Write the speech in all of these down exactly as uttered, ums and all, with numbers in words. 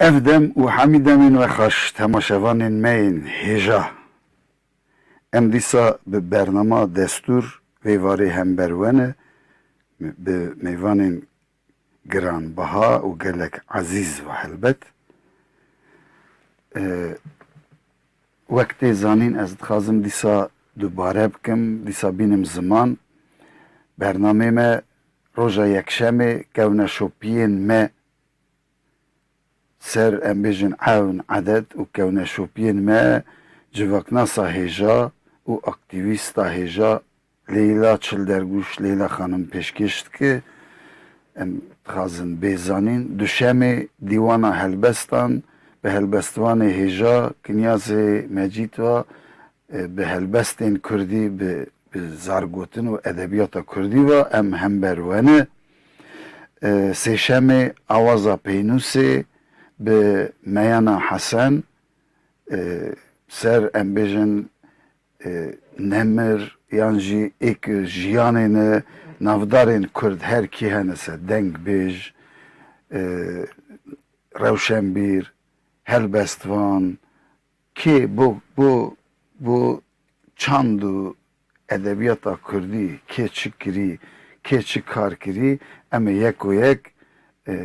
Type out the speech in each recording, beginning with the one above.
Ev dem û hemî demên we xweş, temaşevanên me yên hêja. Em dîsa bi bernama destûr vê varê hember we ne, bi mêvanên giranbiha û gelek ezîz ve helbet. Ee, wek tê zanîn, ez dixwazim dîsa dubare bikim, dîsa bînim ziman. Bernamê me roja yekşemê kewneşopiyên me ser, em bêjin, ewn edet û kewneşopiyên me civaknasa hêja û aktîvîsta hêja Leyla Çildergûş, Leyla Xanim pêşkêş dike. Em dixwazin bê zanîn. Duşemê dîwana helbestan bi helbestvanê hêja Kinyazê Mecîd ve, e, bi helbestên kurdî, bi, bi zargotin û edebiyata kurdî ve em hember we ne. E, sêşemê Awaza Peynûsê bi Meyana Hesen, e, ser, em bêjin, e, nemir yan jî ê ku jiyanê ne navdarên kurd her kî hene se dengbêj, e, rewşenbîr, helbestvan, kê bo, bo, bo çand û edebiyata kurdî kê çi kirî, kê çi kar kirî, em ê yek û yek, e,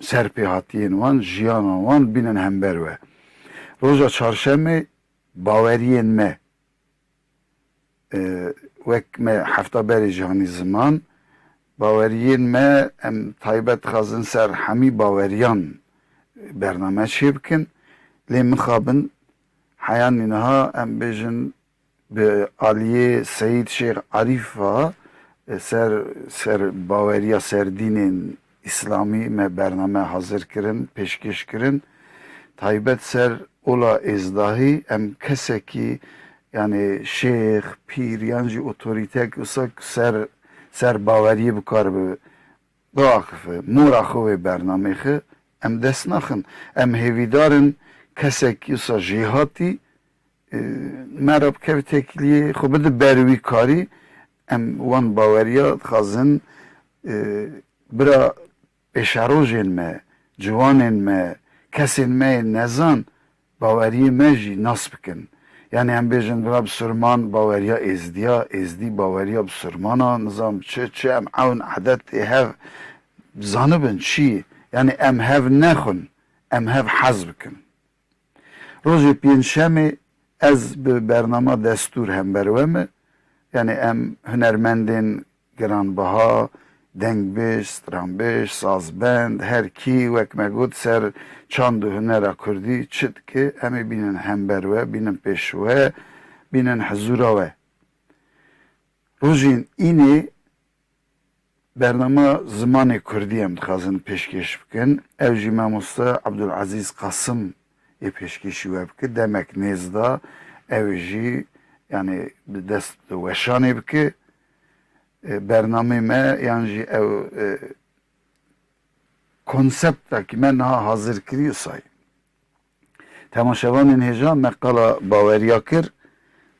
serpêhatiyên wan, jiyana wan bînin hember we. Roja çarşemê baweriyên me. E, wek me hefta berê jî hanî ziman, baweriyên me, em taybet dixwazin ser hemî baweriyan bername çêbikin. Lê mixabin heyanî niha, em bêjin, bi aliyê Seyîd Şêx Arîf ve, e, ser, ser baweriya, ser dînên îslamî me bername hazir kirin, pêşkêş kirin. Taybet ser ola êzdahî, em kesekî, yanî şêx, pîr yan jî otorîtek wisa ku ser, ser baweriyê bikaribe biaxife mora xwe wê bernamê xwe, em dest naxin. Em hêvîdar in kesekî wisa jêhatî, e, me re bikeve têkiliyê, xwe bide ber wî karî. Em wan baweriya dixwazin, e, bira pêşerojên me, ciwanên me, kesên me yên nezan, baweriyê me jî nas bikin. Yanî em bêjin, bira bisurman baweriya êzdiya, êzdî baweriya bisurmana, nizam çi, çi, em ewn edet ê hev zanibin çi, yanî em hev nexwin, em hev hez bikin. Rojê pêncşemê ez bi bernama destûr hember we me. Yanî em hunermendên giranbiha, dengbêj, stranbêj, sazbend, her kî, wek me got, ser çand û hunera kurdî çi dike, em ê bînin hember we, bînin pêş we, bînin hizûra we. Rojên înê bernama zimanê kurdî em dixwazin pêşkêş bikin. Ew jî mamoste Ebdulezîz Qasim ê pêşkêşî we bike. Demek nêz da, ew jî, yanî, bi dest weşanê bike. E, bernamê me yan jî ew, e, konsepta ku me niha hazir kirî, wisa ye. Temaşevanên hêja, me qala baweriya kir,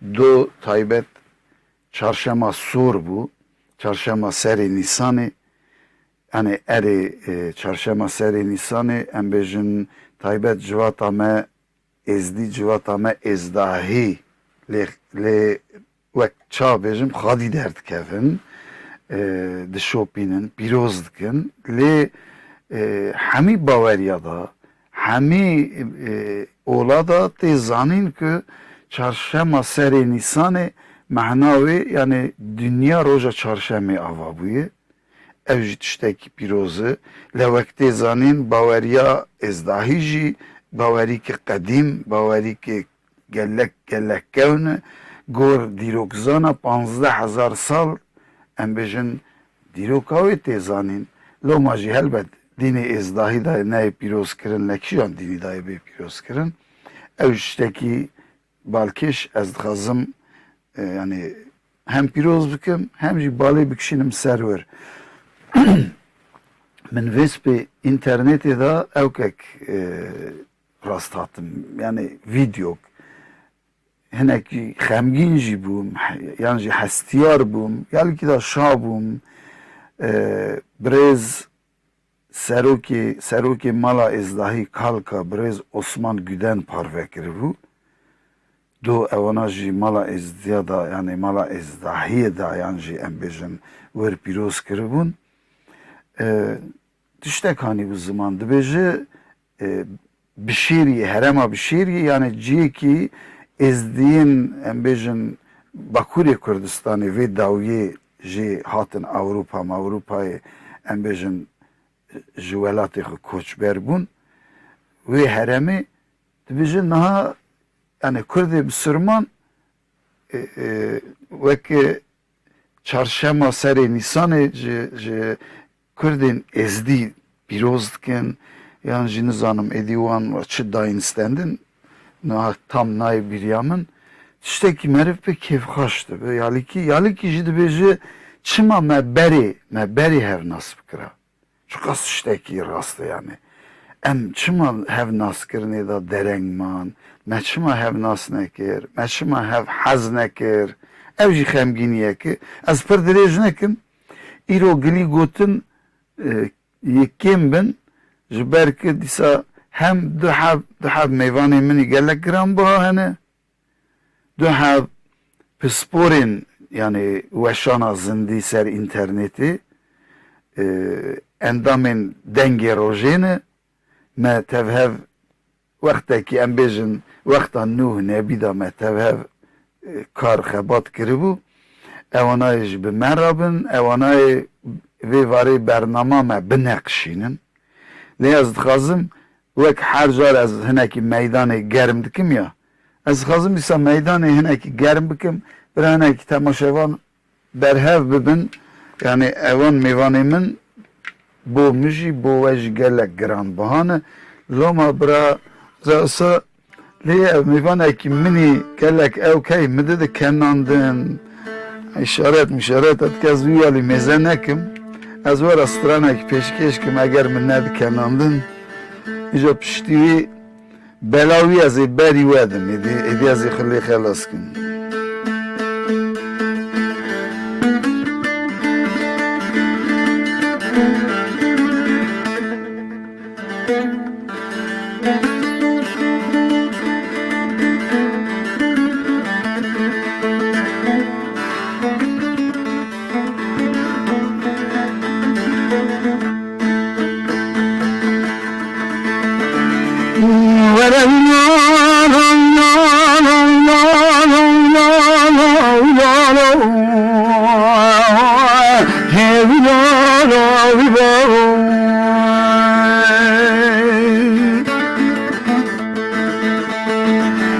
do taybet çarşema sor bû, çarşema serê Nîsanê, yanî erê, e, çarşema serê Nîsanê, em bêjin, taybet civata me êzdî, civata me êzdahî, lê, lê wek çawa bêjim, xwedî derdikevin, e, dişopînin, pîroz dikin. Lê, e, hemî baweriya da, hemî, e, ola da tê zanîn ku çarşema serê Nîsanê mehna wê, yanî dinya roja çarşemê ava bûye. Ew jî tiştekî pîroz e. Lê wek tê zanîn, baweriya êzdahî jî bawerîkê qedîm, bawerîkê gelek, gelek kewn e. Gor dîrokzana panzdeh hezar sal, em bêjin, dîroka wê tê zanîn. Loma jî helbet dînê êzdahî dayê neyê pîroz kirin, li kîjan dînî dayê bê pîroz kirin. Ew ji tiştekî balkêş ez dixwazim, e, yanî hem pîroz bikim, hem jî balê bikişînim ser wir. Min vê spê înternetê de ewkek, e, rast hatim. Yanî vîdeok. Hinekî xemgîn jî bûm, he-, yan jî hestiyar bûm, gelkî de şa bûm. E, birêz serokê, serokê Mala Êzdahî Kalka birêz Osman Güden parve kiribû. Do ewana jî Mala Êzdiya da, yanî Mala Êzdahiyê da, yan jî em bêjin wir pîroz kiribûn. E, tiştek hanî bi ziman dibêje, e, Bişêriyê, herêma Bişêriyê, yanî ciyekî Êzdiyên, em bêjin, Bakurê Kurdistanê vê dawiyê jê hatin Ewropa, Ewropayê, em bêjin, ji welatê xwe koçber bûn. Wê herêmê dibêje niha, yanî Kurdê Bisurman, e, e, weke çarşema serê Nîsanê ji, ji Kurdên Êzdî pîroz dikin, yan jî nizanim êdî wan re çi dayîn stendin, niha tam nayê bîriya min. Tiştekî meriv pê kêfxweş dibe. Yalikî, yalikî jî dibêje, çima me berê, me berê hev nas bikira? Çiqas tiştekî rast e yanî. Em çima hev naskirinê de dereng man? Me çima hev nas nekir? Me çima hev hez nekir? Ev jî xemgîniyek e. Ez pir dirêj nekim. Îro gilî gotin, e, yê kêm bin, ji ber ku dîsa hem du heb, du heb mêvanê min î gelek giranbiha hene. Du heb pisporên, yanî weşana zindî ser înternetê, e, endamên Dengê Rojê ne. Me tevhev wextekî, em bêjin, wexta Nûh Nebî de me tevhev, e, kar xebat kiribû. Ewanayê ji bi me re bin, ewanayê vê varê bernama me bineqişînin. Lê ez dixwazim, wek her car ez hinekî meydanê germ dikim ya, ez dixwazim dîsa meydanê hinekî germ bikim, bira hinekî temaşevan berhev bibin. Yanî ewan mêvanê min bo min jî, bo we jî gelek giranbiha ne. Loma bira Zewsa, lê ev mêvanekî min î, gelek ew key min dide kenandin. Îşaret mişaret, ez dike ez wî alî mêze nekim. Ez we re stranekî pêşkêş kim, eger min nedikenandin. Îja piştî wî bela wî ez ê berî we dim, êdî, êdî ez ê xwe lê xelas kim.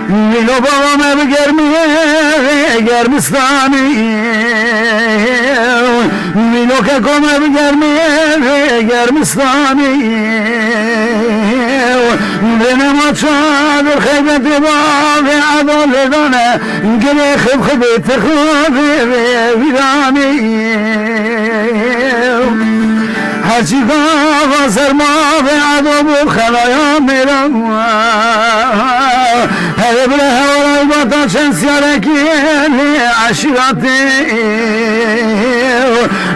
Mîlo bava me bi germê germistanê, mîlo keko me bi germê germistanê. Dêne ma çadir xeybetê bavê edo lêdane, gilê xibxibê tixibê vîranê. Her çî gava serma ve ado bu xelaya mêra. Hele bile hevalay bata çend siyarekî eşîratê.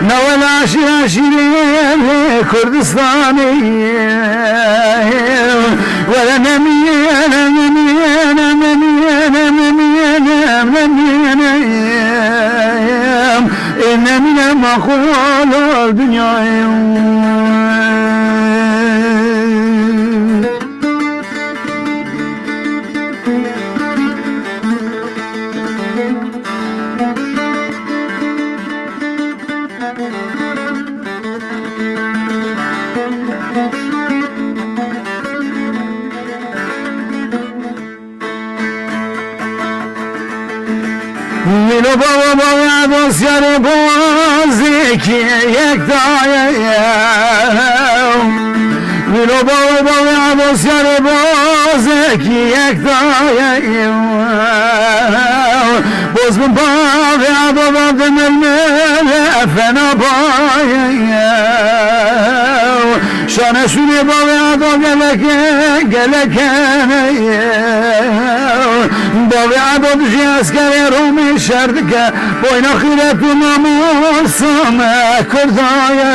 Nawela aşîr aşîrê Kurdistanê. Wele nemiyene, nemiyene, nemiyene, nemiyene, nemiyene. Ê nemîne maqûl dinyayê. Mîlo bava bava dosyarê bozekî yek daye. Mîlo bava bava dosyarê bozekî yek daye. Boz bin bavê adova dimil mele fena baye. Şane şûnê bavê ado geleke, geleke ne. Bavê Edo dijî eskerê Romê şer dike, boyna xîret û namusa me Kurda ye.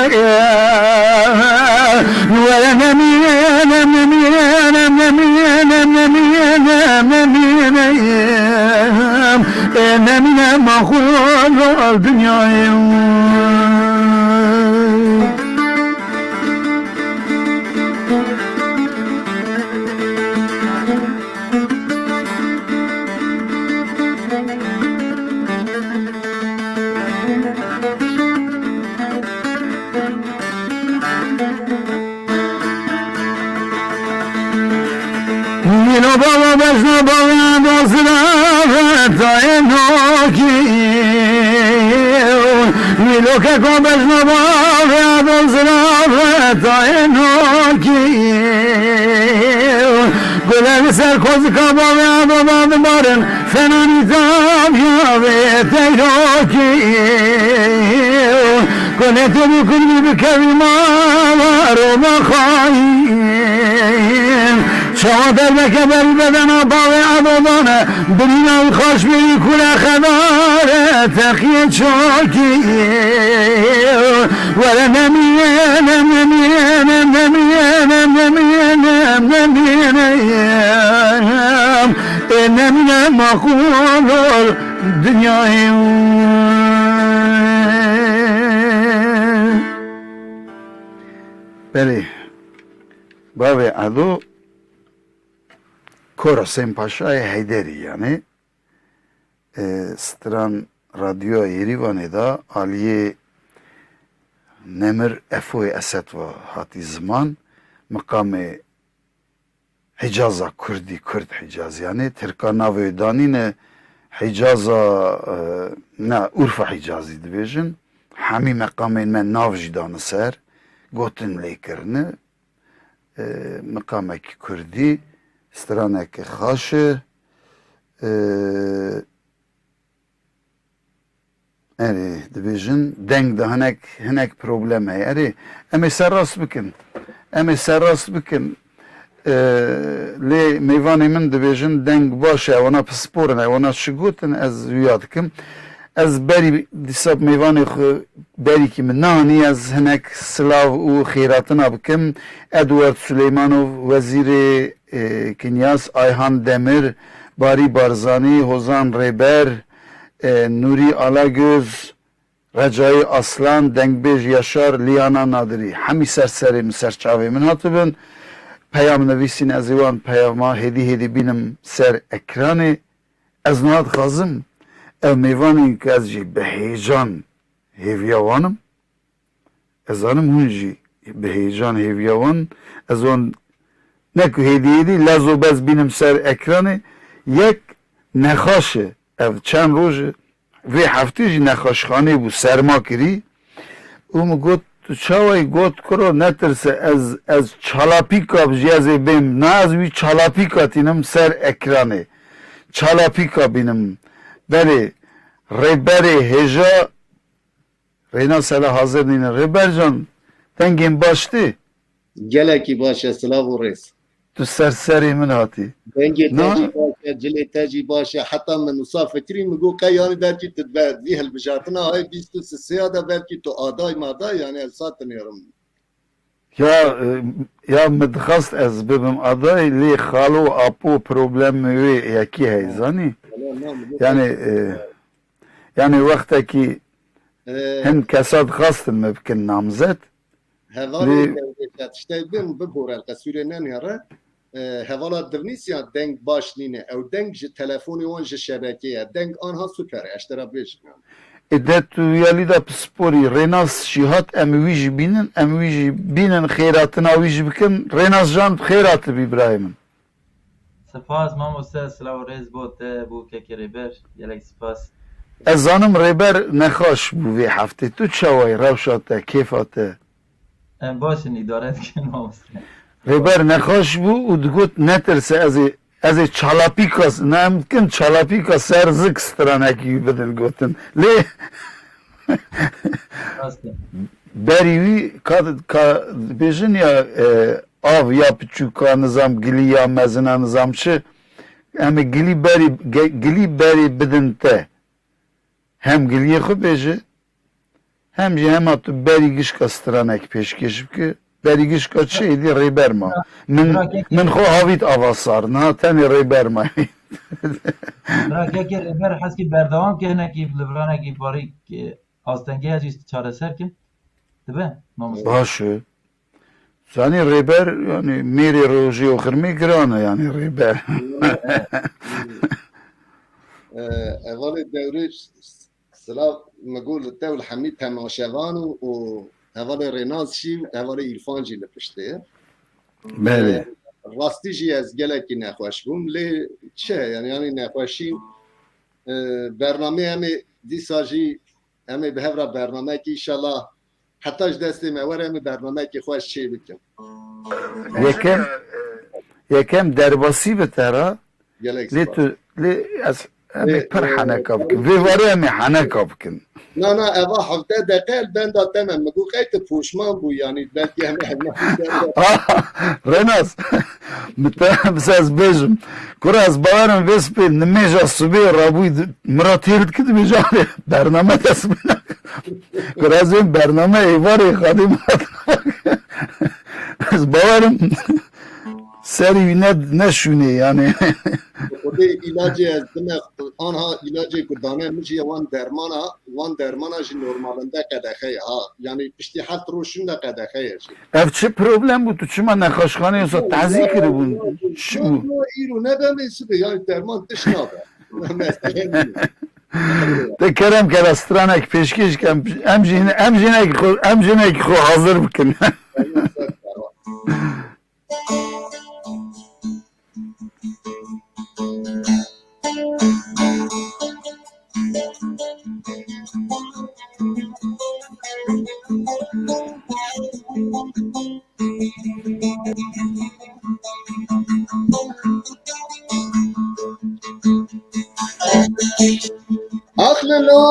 Were nemîne, nemîne, nemîne, nemîne, nemîne, nemîne, ê nemîne maxul ol dinyayê. Mîlo bava bejna bavê do zirave tayê nokî. Mîlo keko bejna bavê do zirave tayê nokî. Gule li ser kozika bavê do da dibarin, fenanî taviya vê teyrokî. Gule tu bi kurdî bikevî mala Roma xayîn. Çawa derbeke berî bedena bavê Edo dane, birîna wî xaş bêyî kule xedare teqiyê çokî. Were nemîne, nemîne, nemîne, nemîne, nemîne, nemîne, ê nemîne maqul ol dinyayê. Belê, bavê Edo, Kor Husên Paşayê Heyderî, yanî, e, stran Radyoya Yerîvanê de aliyê Nemir Efoyê Esed ve hatî ziman, miqamê Hicaza Kurdî, Kurd Hicaz, yanî Tirka navê danîne Hicaza, e, ne, Urfa Hicazî dibêjin. Hemî meqamên me nav jî dane ser, gotin lê kirine. E, miqamekî Kurdî, stranekî xaş e. E, Erê, dibêjin deng de hinek, hinek problem heye. Erê, em ê serrast bikin. Em ê serrast bikin. Ee, lê mêvanê min dibêjin deng baş e, ewana pispor in, ewana çi gotin, ez wiya dikim. Ez berî dîsa mêvanê xwe berîkî min nehanî, ez hinek silav û xêratina bikim. Edward Suleymanov, wezîrê, e, Kinyas, Ayhan Demir, Barî Barzanî, Hozan Rêber, e, Nûrî Alagöz, Recayî Aslan, dengbêj Yaşar, Liyana Nadirî. Hemî ser serê min, ser çavê min hatibin. Peyam nivîsîn, ez ê wan peyama hêdî hêdî bînim ser ekranê. Ez niha dixwazim ev mêvanên ku ez jî bi heyecan hêviya wan im. Ez zanim hûn jî bi heyecan hêviya wan. Ez wan ne ku hêdî hêdî lez û bez bînim ser ekranê. Yek nexaş e. Ev çend roj e. Vê heftê jî nexaşxanê bû, serma kirî. Û min got, "Tu çawa yî?" Got, "Kuro, netirse, ez, ez çalapîka jî ez ê bêm." Na, ez wî çalapîka tînim ser ekranê. Çalapîka bînim. Belê, rêberê hêja Rênas hele hazir nîne. Rêber can, dengên baş tê? Gelekî baş e, silav û rêz. Tu ser serê min hatî. Dengê te Na- jî baş e, cilê te jî baş e. Heta min wisa fikirî, min got, qey yanî belkî tu dibe vî hilbijartina hay bîst û sê ya de belkî tu aday maday, yanî ez sa dinêrim. Ya, e, ya min dixwest ez bibim aday, lê xalo apo problemê wê yekî heye, zanî? Wala na, min got Yani, e, yani wextekî Ee, hin kesa dixwestin me bikin namzet. Hevalê Lê- dengê te tiştê bin bibore, qesûrê nenêre. Ee, hevala divnîsiya deng baş nîne. Ew deng ji telefonê wan ji şebekê ye. Deng anha super e, ez te re bêjim yani. Ê de tu ya lîda pisporî, Rênas jî hat, em wî jî bînin, em wî jî bînin, xêratina wî jî bikin. Rênas can, bi xêr hatibî birayê min. Spas mamoste, silav û rêz bo te, bo kekê Rêber, gelek spas. Ez zanim Rêber nexaş bû vê heftê. Tu çawa yî, rewşa te, kêfa te? Em baş in, îdare dikin mamoste. Rêber nexaş bû û digot, "Netirse, ez ê, ez ê çalapîka, ne em dikin çalapîka ser zik stranekî bidin," gotin. Lê Rast e. Berî wî ka, ka dibêjin ya, e, av ya piçûka nizam gilî ya mezina nizam çi, Em ê gilî berî, ge-, gilî berî bidin te. Hem giliyê xwe bêje, hem jî hema tu berî gişka stranek pêşkêş bike. Berî gişka çi êdî rêber ma. Min, Bira kekê, min xwe havît ava sar. Niha tenê rêber ma. Bira kekê rêber heskî berdewam ke hinekî li viranekî barî, e, astengê ez jî çareser kim. Dibe, mamoste. Baş e. Zanî rêber, yani mêrê rojê û xirmê giran e, yani rêber. Ee, hevalê Dewrêş, silav, min got li te û li hemî temaşevan û, û hevalê Rênas jî, hevalê Îrfan jî li piştê ye. Belê. Ee, rastî jî ez gelekî nexweş bûm, lê çi, yani, yani nexweşî, e, bernameyê em ê dîsa jî em ê bi hev re bernameyekî, înşallah, heta ji destê me were, em ê bernameyekî xweş çê bikin. Yekem, yekem derbasî bi te re, Gelek lê spas. Tu, lê ez, em ê Ê, pir ê, heneka bikin. Vê warê em ê heneka bikin. Na, na, eva hevdeh deqe li benda te me. Min got, qey tu poşman bû, yanî belkî em ê Ah, Renas, min te, min te ez bêjim. Kura ez bawerim vê spê nimêja sibê rabûyî di-, min ra têr dikir dibêje, "Alê, bername dest pê nake." Kura ez ê bername êvarê xadê min ra têr. Ez bawerim serî wî ne, ne şûnê yani. Xwedê îlacê ez dime, anha îlacê ku dane min jî wan dermana, wan dermana jî normalinde qedexe ye ha. Yani piştî heft roj şûnde qedexe ye jî. Ev çi problem bû? Tu çima nexweşxaneyê wisa tezî kiribûn? Çi bû? Yo, yo, îro nebe min sibê, yani derman tişt nabe. Mesele nîne. Te kerem kera stranek pêşkêş kem. Em jî, em jî hinekî xwe, em jî hinekî xwe hazir bikin. Ax lilo,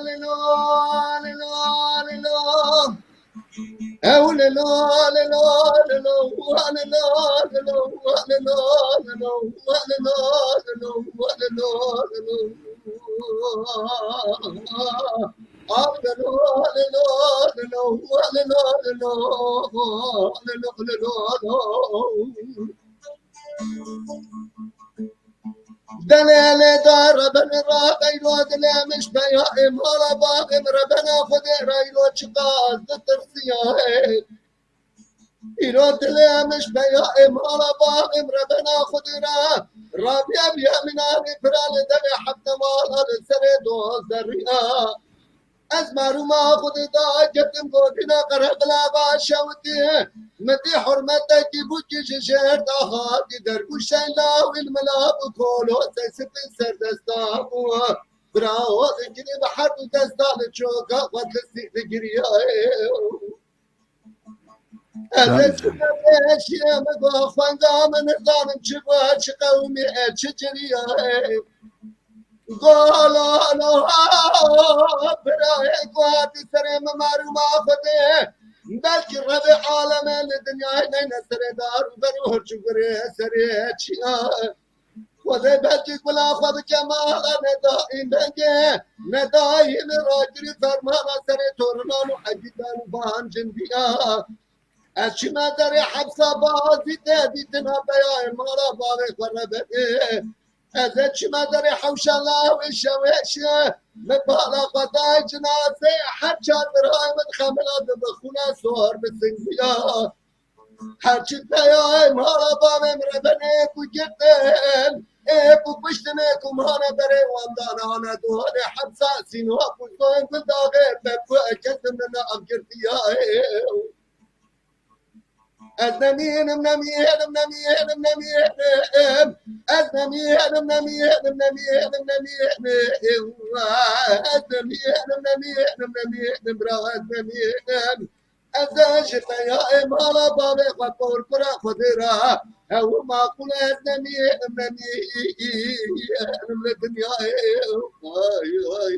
lilo, lilo, lilo. Ew lilo, lilo, lilo, wa lilo, lilo, wa lilo, lilo, wa lilo, lilo, wa lilo, lilo. Ax lilo, lilo, lilo, wa lilo, lilo, lilo, lilo, lilo. Delê lê da rebeni ra qeyro dilê min ji peya ê mala bavê min rebena Xwedê ra îro çiqas ditirsiya ê. Îro dilê min ji peya ê mala bavê min rebena Xwedê ra rabiya biya min anî pira li devê heft mala li serê dozderiya. Ez merûma Xwedê da ketim godîna qereqila va şewitî. Min dî hurmetekî bûkî ji jêr da hatî dergûşên lawî li mila bû kolo sesipî serdesta bû. Bira o zikirî bi her du desta li çoka xwe distî digiriyayê. Ez ê çi me pêşiye min go xwenga min nizanim çi bû, çi qewimî, e, çi ciriya, e. Go lo lo birayê ku hatî serê min merûma Xwedê. Belkî revê alemê li dinyayê neyne serê dar û ber û hirç û gurê serê çiya. Xwedê belkî gula xwe bike mala neda îmenge, neda hînê rakirî fermana serê torinan û egîdan û bahan cindiya. Ez çime derê hepsa bazî te dîtina peyayê mala bavê xwe rebenê. Ez ê çime derê hewşa lawê şewêşe, min bala xwe dayê cinazê, her çar birayê min xemila dibe xûna sor bi singiya. Her çi peyayê mala bavê min rebenê ku girtin, ê ku kuştinê ku mane berê wan dana ne duhanê hepsa sînwa ku zoyên gul daxê be ku kes min ne av girtiya. Ez nemînim, nemînim, nemînim, nemînim. Ez nemînim, nemînim, nemînim, nemînim. Ez nemînim, nemînim, nemînim, bira, ez nemînim. Ez ê ji peyayê mala bavê xwe porkura Xwedê ra. Ew maqûl ez nemînim, nemînim li dinyayê. Ay, ay.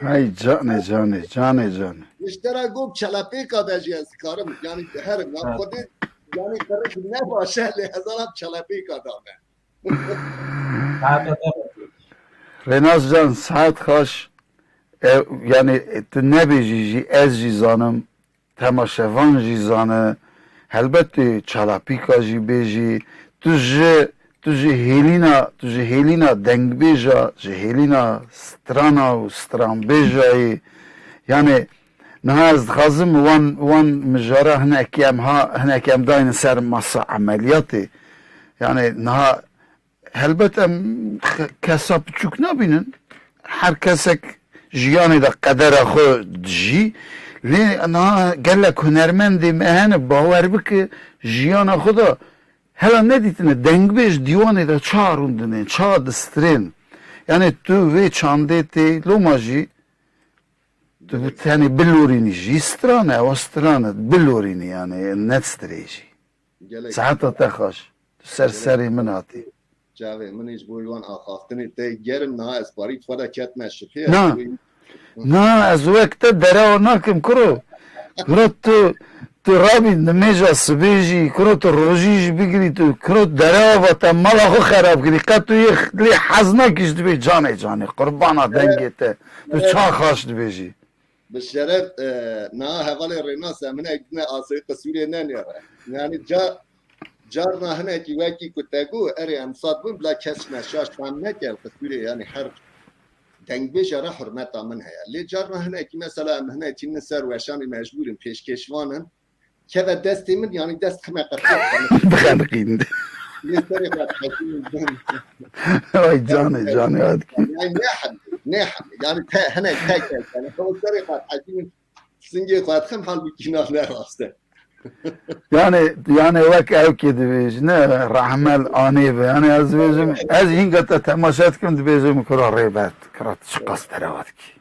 Hay canê, canê, canê, canê. Ji te re got çelepêka de jî ez dikarim, yanî herim, ya Ha. Xwedê Yani kırık ne başa le hezaran çalapika da me. Rênas can, saet xaş. E, yani tu nebêjî jî, ez jî zanim, temaşevan jî zane, helbet tu çalapîka jî bêjî, tu ji, tu ji hêlîna, tu ji hêlîna dengbêja, ji hêlîna strana û stranbêja yî. Yani niha ez dixwazim wan, wan mijara hinekî em ha, hinekî em daynin ser masa emeliyatê. Yani niha Helbet em kesa piçûk nabînin. Her kesek jiyanê de qedera xwe dijî. Lê niha gelek hunermendê me hene, bawer bike, jiyana xwe de hela nedîtine dengbêj dîwanê de ça rûndinên, ça distirên. Yani tu vê çandê tê, loma jî tu tenê bilorînî jî stran e, ew stran e, bilorînî yani, ne distirê jî. Gelek Saeta te xweş. Tu ser Gelek serê min hatî. Çavê min ji bo wan axaftinê te gerim niha ez parî xwe de ketme şifê. Na. Na, ez wek te derewa nakim kuro. Kuro tu, tu rabî nimêja sibê jî, kuro tu rojî jî bigirî, tu kuro derewa va te mala xwe xerab kirî. Qet tu yê lê hez nakî ji dibê canê canê. Qurbana dengê te. Tu ça xaş dibêjî. Bi şeref, e, niha hevalê Rênas em hinek dine asê qisûrê nenêre. Yani ca, carna hinekî wekî ku te got, erê em sed bin, bila kes me şaş fam neke, qisûrê yani her dengbêje re hurmeta min heye. Lê carna hinekî mesela em hinek çînin ser weşanê mecbûr in, pêşkêşvan in. Keve destê min, yani dest xime qetiyê. Bixeniqîn. Lê serê xwe hekîmin bin. Ay canê, canê, hadi. Yani ne hemle, ne hemle. Yani te, hinek tek tek. Yani o serê xwe hekîmin, singê xwe dixim, halbûkî na ne rast e. Yani, yani wek ew kê dibêjine, rehmel anê be. Yani ez dibêjim, ez hînga te temaşe dikim, dibêjim, kura rêbet, kura tu çiqas derewa dikî.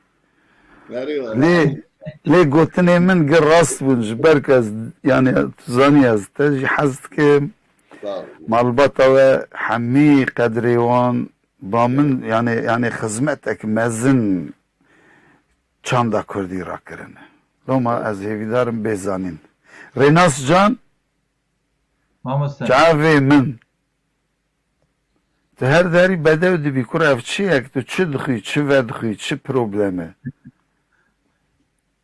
Verê were. Lê, lê gotinê min gi rast bûn, ji ber ku ez, yani, tu zanî ez te jî hez dikim. Sağ ol. Malbata we hemî qedrê wan ba min, yani, yani xizmetek mezin çanda kurdî rakirine. Loma ez hêvîdarim bê zanîn. Rênas can, Mamoste. Çavê min. Tu her derî bedew dibî, kur ev çi ye? Tu çi dixwî, çi vedixwî, çi problem e?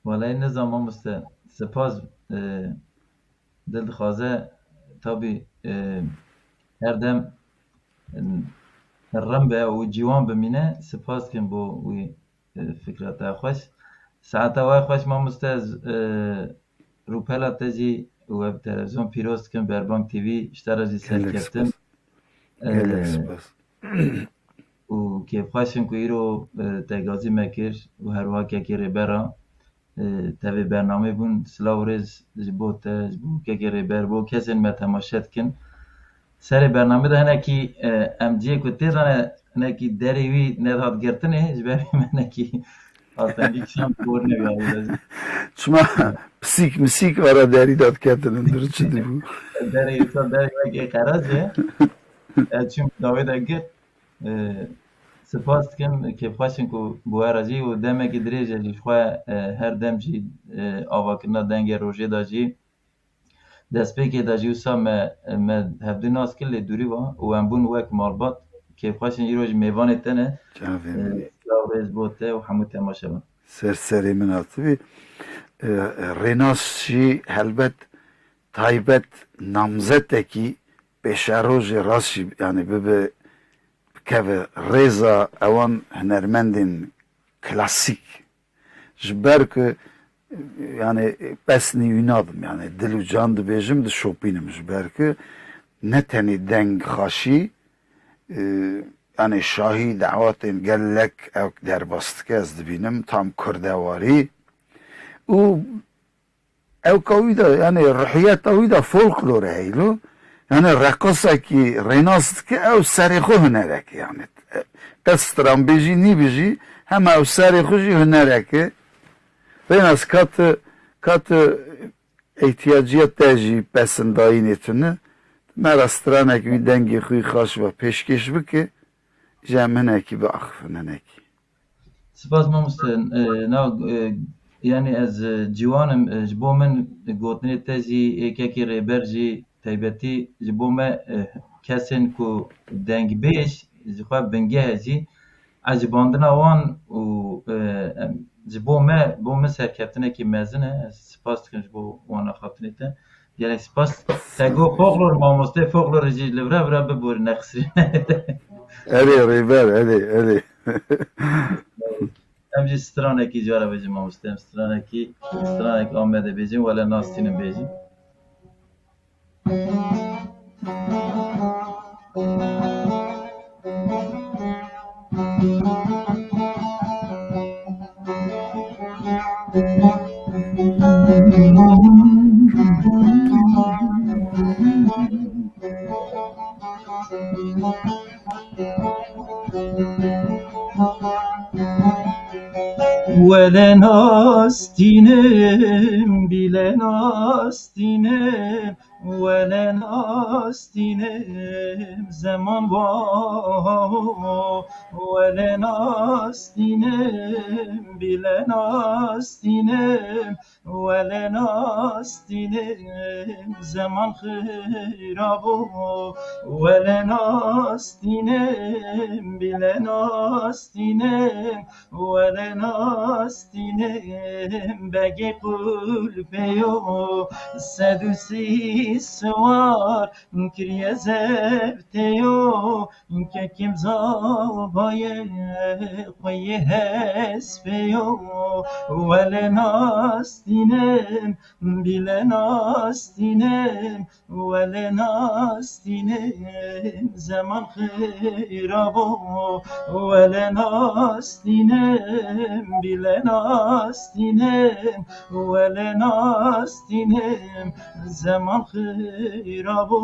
Welay nizam mamoste. Spas, e, dil dixwaze, tabî, e, her dem, e, rin be û ciwan bimîne. Spas dikim bo wî e, fikra te xweş. Saeta we xweş mamoste, ez, e, rûpela te jî û ev televizyon pîroz dikim, Berbang T V, ji te re jî serkeftin. Gelek spas. E, Gelek spas. Û kêfxweş in ku îro, e, te gazî me kir û her wiha kekê Rêbera, e, tevê bernamê bûn. Silav û rêz ji bo te, ji bo kekê Rêber, bo kesên me temaşe dikin. Serê bernamê de hinekî, e, em cihê ku tê zane, hinekî derê wî nedihat girtinê, ji ber wî me hinekî astengî kişand bor nebî. Çima pisîk misîk ara derî de diketin, hundir çi dibû? Derê wisa derê wekê qeraz e. Ez çûm dawê de girt. E, spas dikim, kêfxweş in ku bi we re jî û demekî dirêj e jî ji xwe, e, her dem jî, e, avakirina dengê rojê de jî, destpêkê de jî wisa me, me hevdû nas kir lê dûrî va û em bûn wek malbat. Kêfxweş in îro jî mêvanê te ne. Çavê min. E, silav rêz bo te û hemû temaşevan. Ser serê min hatibî. E, Rênas jî helbet taybet namzetekî pêşerojê rast jî, yani bibe, bikeve rêza ewan hunermendên klasîk. Ji ber ku, yani, pesnî wî nadim, yani, dil û can dibêjim, dişopînim, ji ber ku ne tenê deng xaşî, e, yani, şahî dawetên gelek ew derbas dike, ez dibînim, tam kurdewarî. Û ewka wî de, yani, ruhiyeta wî de folklor e heylo. Yani, reqasekî Rênas dike, ew serê xwe hunerek e, yani. Qet stranbêjî nîbijî, hema ew serê xwe jî hunerek e. Rênas, ka tu, ka tu îhtiyacîya te jî pesindayînê tune, me re stranek wî dengê xwe xaş ve pêşkêş bike, ji em hinekî biaxifin, hinekî. Spas mamoste. E, na, e, yani ez, e, ciwan im, e, ji bo min gotinê te jî, ê kekê Rêber jî, taybetî ji bo me, e, kesên ku dengbêj ji xwe bingeh e jî, ecibandina wan û, e, em, ji bo me, bo min serkeftinekî mezin e. Ez spas dikim ji bo wan axaftinê te. Gelek spas. Te got folklor, mamostê folklorê jî li vira vira biborî, nexisirîne. Erê, Rêber, erê, erê. Em jî stranekî cara bêjin, mamoste, em stranekî, stranek Amedê bêjin, wele nastînin bêjin. Wele nastînim, bîle nastînim, wele nastînim, zeman wa, wele nastînim, bîle nastînim, wele nastînim, zeman xirabo, wele nastînim, bîle nastînim, wele nastînim, begê qulpê yo, sed û sî siwar kiriye zevtê yo, Kekîm zavayê xwe yê hespê yo, wele nastînim, bîle nastînim, wele nastînim, zeman xirabo, wele nastînim, bîle nastînim, wele nastînim, zeman xirabo.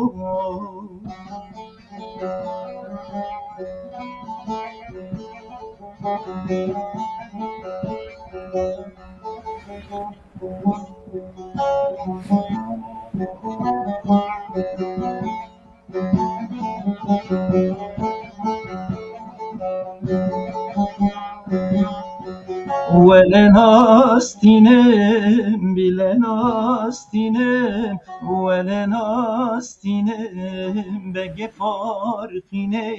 Wele nastînim, bîle nastînim, wele nastînim, begê farqînê,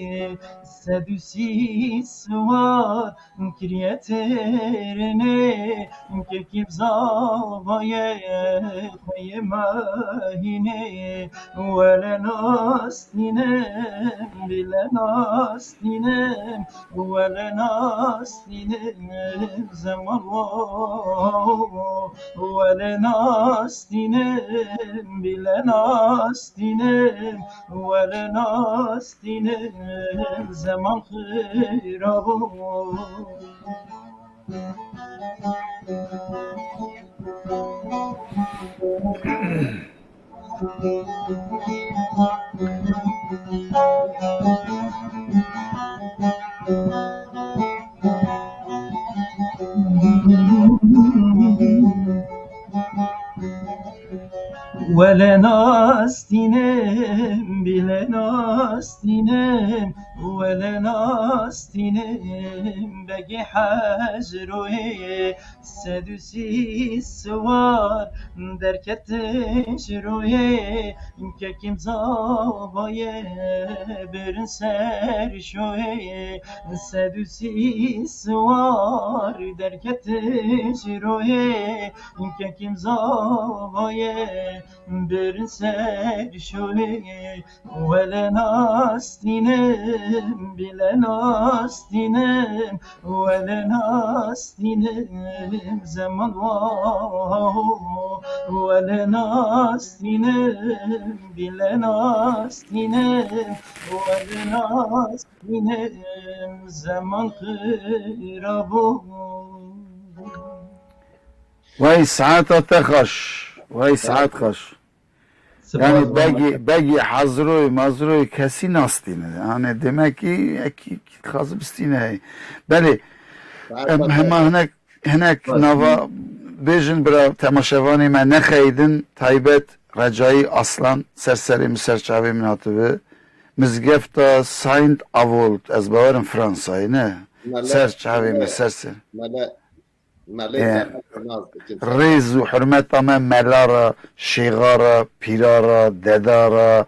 sed û sî siwar kiriye têrênê, kekîm zavayê xwe yê mehînê, wele nastînim, bîle nastînim, wele nastînim, zeman wa, wele nastînim, bîle nastînim, wele nastînim, zeman xirabo. Wele nastînim, bîle nastînim, wele nastînim, begê hecroyê, sed û sî siwar derketin ji royê, kekîm zavayê birin ser şoyê, sed û sî siwar derketin ji royê, kekîm zavayê birin ser şoyê. Wele nastînim, bîle nastînim, wele nastînim, zeman wa. Wele nastînim, bîle nastînim, wele nastînim, zeman xirabo. Wey saeta te xweş, wey saet xweş. Spas. Yani begî, begî hazroy, mazroy kesî nastîne. Yani demek ki ekî dixwaze bistîne hey. Belê, em, hema hinek, hinek nava bêjin bira temaşevanê me nexeyidin, taybet Recayî Aslan, ser serê min, ser çavê min hatibi. Mizgefta Saint Avold, ez bawerim Fransayê, ne? Mele, ser çavê min, mele, ser ser. Mele, mele, e, mele. nas dikin. Rêz û hurmeta me mela re, şêxa re, pîra re, deda re,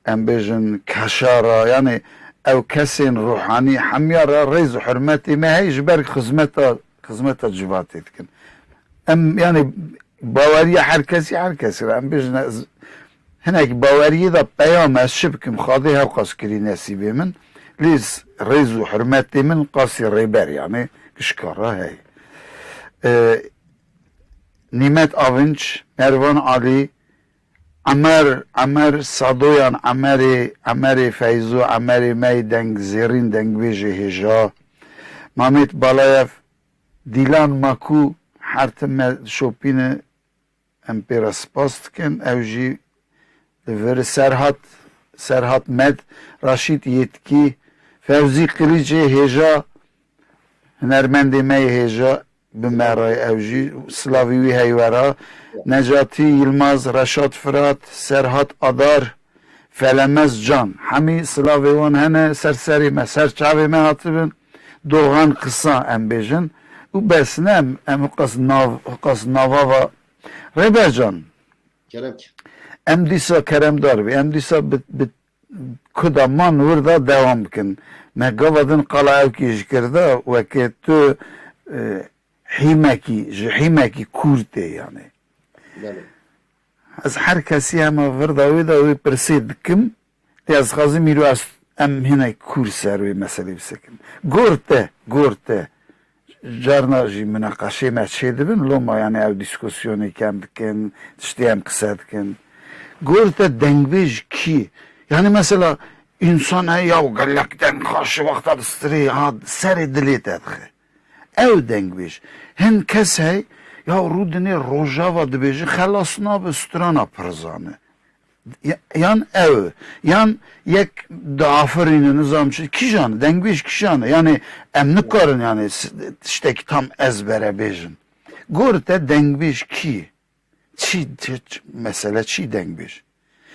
em bêjin keşa re, yanî ew kesên ruhanî hemiya re rêz û hurmetê me heye ji ber xizmeta, xizmeta civatê dikin. Em, yanî baweriya her kesî her kesî re. Em bêjin ez, hinek baweriyê de peyam ez çi bikim, Xwedê hewqas kirî nesîbê min. Lê z-, rêz û hurmetê min qasî rêber, yanî gişka re heye. E, Nîmet Avinç, Mervan Alî, Emer, Emer Sadoyan, Emerê, Emerê Feyzo, Emerê me yê deng zêrîn, dengbêjê hêja, Mamet Balayev, Dîlan Maku, her tim me şopîne, em pê re spas dikin. Ew jî li vir Serhat, Serhat Med, Raşîd Yêtkî, Fewzî Qilîcê hêja, hunermendê me yê hêja bi me re, ew jî silavî wî heye we re. Necatî Yilmaz, Reşat Firat, Serhat Adar, Felemez Can. Hemî silavê wan hene ser serê me, ser çavê me hatibin. Doxan Qisa em bêjin. Û bes ne, em, em hiqas nav, hiqas nava va. Rêber Can, Kerem ki. Em dîsa keremdar bî. Em dîsa bi, bi ku de man wir de dewam bikin. Me gava din qala ewkî ji kir de, weke tu, e, hîmekî, ji hîmekî kûr tê yanî. Belê. Ez her kesî hema vir de wê de wê pirsê dikim. Lê ez dixwazim îro ez, em hinek kûr ser wê meselê bisekin. Gor te, gor te. Carna jî minaqeşê me çêdibin, loma yanî ew dîskusyonê kem dikin, tiştê em qise dikin. Gor te dengbêj kî? Yanî mesela însan heye ya gelek deng xaş wexta distirê, ha, serê dilê te dixe. Ew dengbêj. Hin kes heye ya rûdinê Rojava dibêje, xelas nabe strana pirzane. Ya-, yan ew, yan yek diafirîne, nizam çi, kîjan e, dengbêj kîjan e? Yanî em nikarin yanî s-, tiştekî tam ezbere bêjin. Gor te dengbêj kî? Çi, çi, çi, mesele çi dengbêj?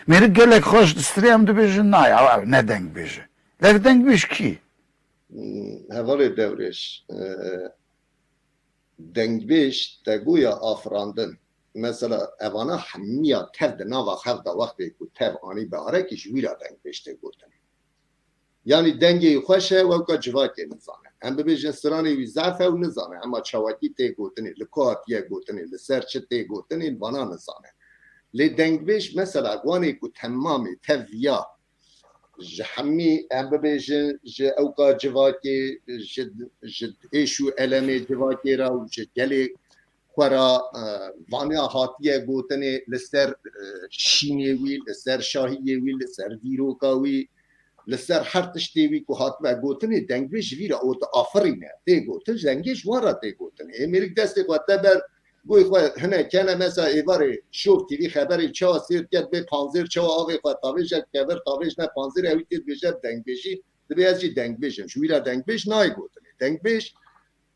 Mêrik gelek xweş distirê em dibêjin, na ya, ew ne dengbêj e. Lê dengbêj kî? Hmm, hevalê Dewrêş, e, dengbêj te goya afirandin. Mesela evana hemiya tev di nava xev de wextê ku tev anî biharekî ji wî re dengbêj tê gotinê. Yanî dengê wî xweş e, wewka civakê nizane. Em bibêjin stranê wî zef e û nizane, ema çawakî tê gotinê, li ku hatiye gotinê, li ser çi tê gotinê, vana nizane. Lê dengbêj mesela wanê ku temamê tev viya ji hemî, em bibêjin, ji ewka civakê, ji, ji êş û elemê civakê re û ji gelê xwe re, e, vaniya hatiye gotinê li ser, e, şînê wî, li ser şahiyê wî, li ser dîroka wî, li ser her tiştê wî ku hatibe gotinê, dengbêj ji vî re û diafirîne, tê gotin, dengê ji wan re tê gotinê. Ê mêrik destê xwe te ber Goy xwe hinek kene, mesela êvarê Şov T V xeberê çawa sêr ket, bê panzêr çawa avê xwe tavêje, kevir tavêj ne panzêr, ewî tê dibêje dengbêjî, dibê ez jî dengbêj im. Ji wî re dengbêj nayê gotinê. Dengbêj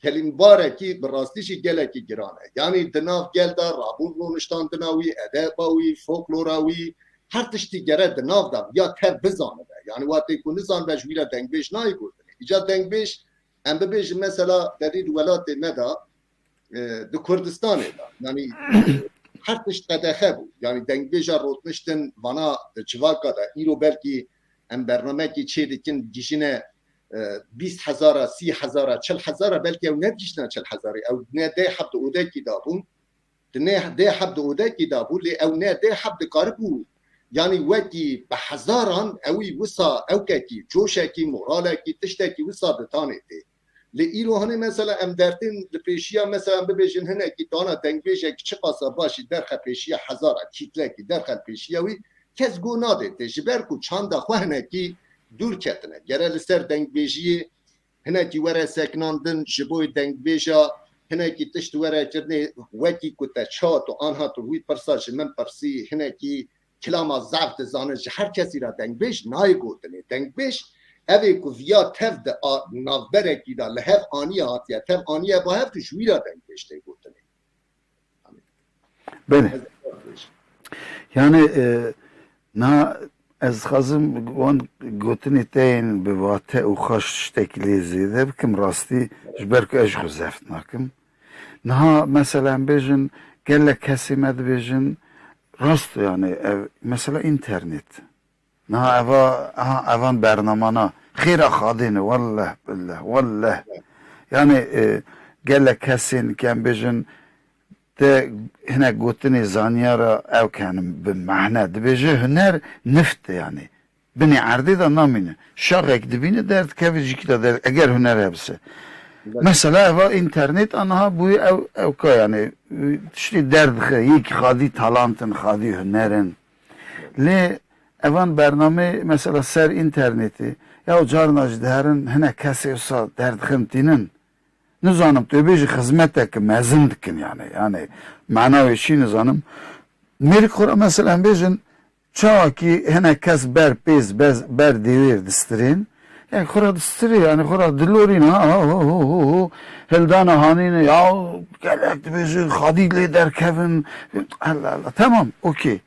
kelîmbarekî bi rastî jî gelekî giran e. Yanî di nav gel de rabûn rûniştandina wî, edeba wî, folklora wî, her tiştî gere di nav de ya tev bizanibe. Yanî watê ku nizanibe ji wî re dengbêj nayê gotinê. Îca dengbêj, em bibêjin mesela derî di welatê me de, e, di Kurdistanê de. Yanî her tişt qedexe bû. Yanî dengbêja rotniştin vana di civaka de. Îro belkî em bernamekî çê dikin, digihîjine, e, bîst hezara, sî hezara, çil hezara, belkî ew nedigihîjine çil hezarê. Ew ne deh heb di odekî de bûn. Di ne deh heb di odekî de bû, lê ew ne deh heb dikaribû. Yanî wekî bi hezaran ewî wisa ewkekî, coşekî, moralekî, tiştekî wisa ditanê tê. Lê îro hanê mesela em dertên li pêşiya, mesela em bibêjin hinekî tana dengbêjek çiqasa başî derxe pêşiya hezara kîtlekî derxe li pêşiya wî, kes go nadê tê, ji ber ku çanda xwe hinekî dûr ketine. Gere li ser dengbêjiyê hinekî were sekinandin, ji bo dengbêja hinekî tişt were kirinê, wekî ku te çawa tu anha tu wî pirsa ji min pirsî, hinekî kilama zaf dizane, ji her kesî re dengbêj nayê gotinê. Dengbêj ev ê ku viya tev di a-, navberekî de li hev aniye hatiye, tev aniye ba hev, tu ji wî re dengbêj tê gotinê. Belê. Ez ê bêjim. Yani, e, na ez dixwazim wan gotinê te yên bi wate û xweş tiştekî lê zêde bikim, rastî ji ber ku ez ji xwe zeft nakim. Niha mesela em bêjin, gelek kesê me dibêjin, rast, yani ev mesela înternet. Niha eva, aha, evan bernamana. Xêra Xadê ne, welleh, billeh, welleh. Yani, e, gelek kesên ke em bêjin, te hinek gotinê zaniya ra ew kenim bi mehne. Dibêje huner nift e yani. Binê erdê de namîne. Şaxek dibîne derdikeve jîkî de der, eger huner hebise. Mesela eva înternet aniha bûye ew, ew ka yani, tiştê derdixe, yekî xadî talantin, xadî hunerin. Lê evan bernamê mesela ser înternetê, ya carna jî diherin hinek kesê wisa derdixin tînin. Nizanim tu bêjî xizmeteke mezin dikin yani. Yani mana wê çi nizanim. Mêrik xwe ra mesela em bêjin, çawa ki hinek kes ber pêz, bez-, ber dêwêr distirên, yani xwe ra distirê, yani xwe ra dilorîn, ha, ha, ho, ho, ho, ho, hildana hanîne, ya gelek dibêjin, xadî lê derkevin. Allah Allah, tamam, okey.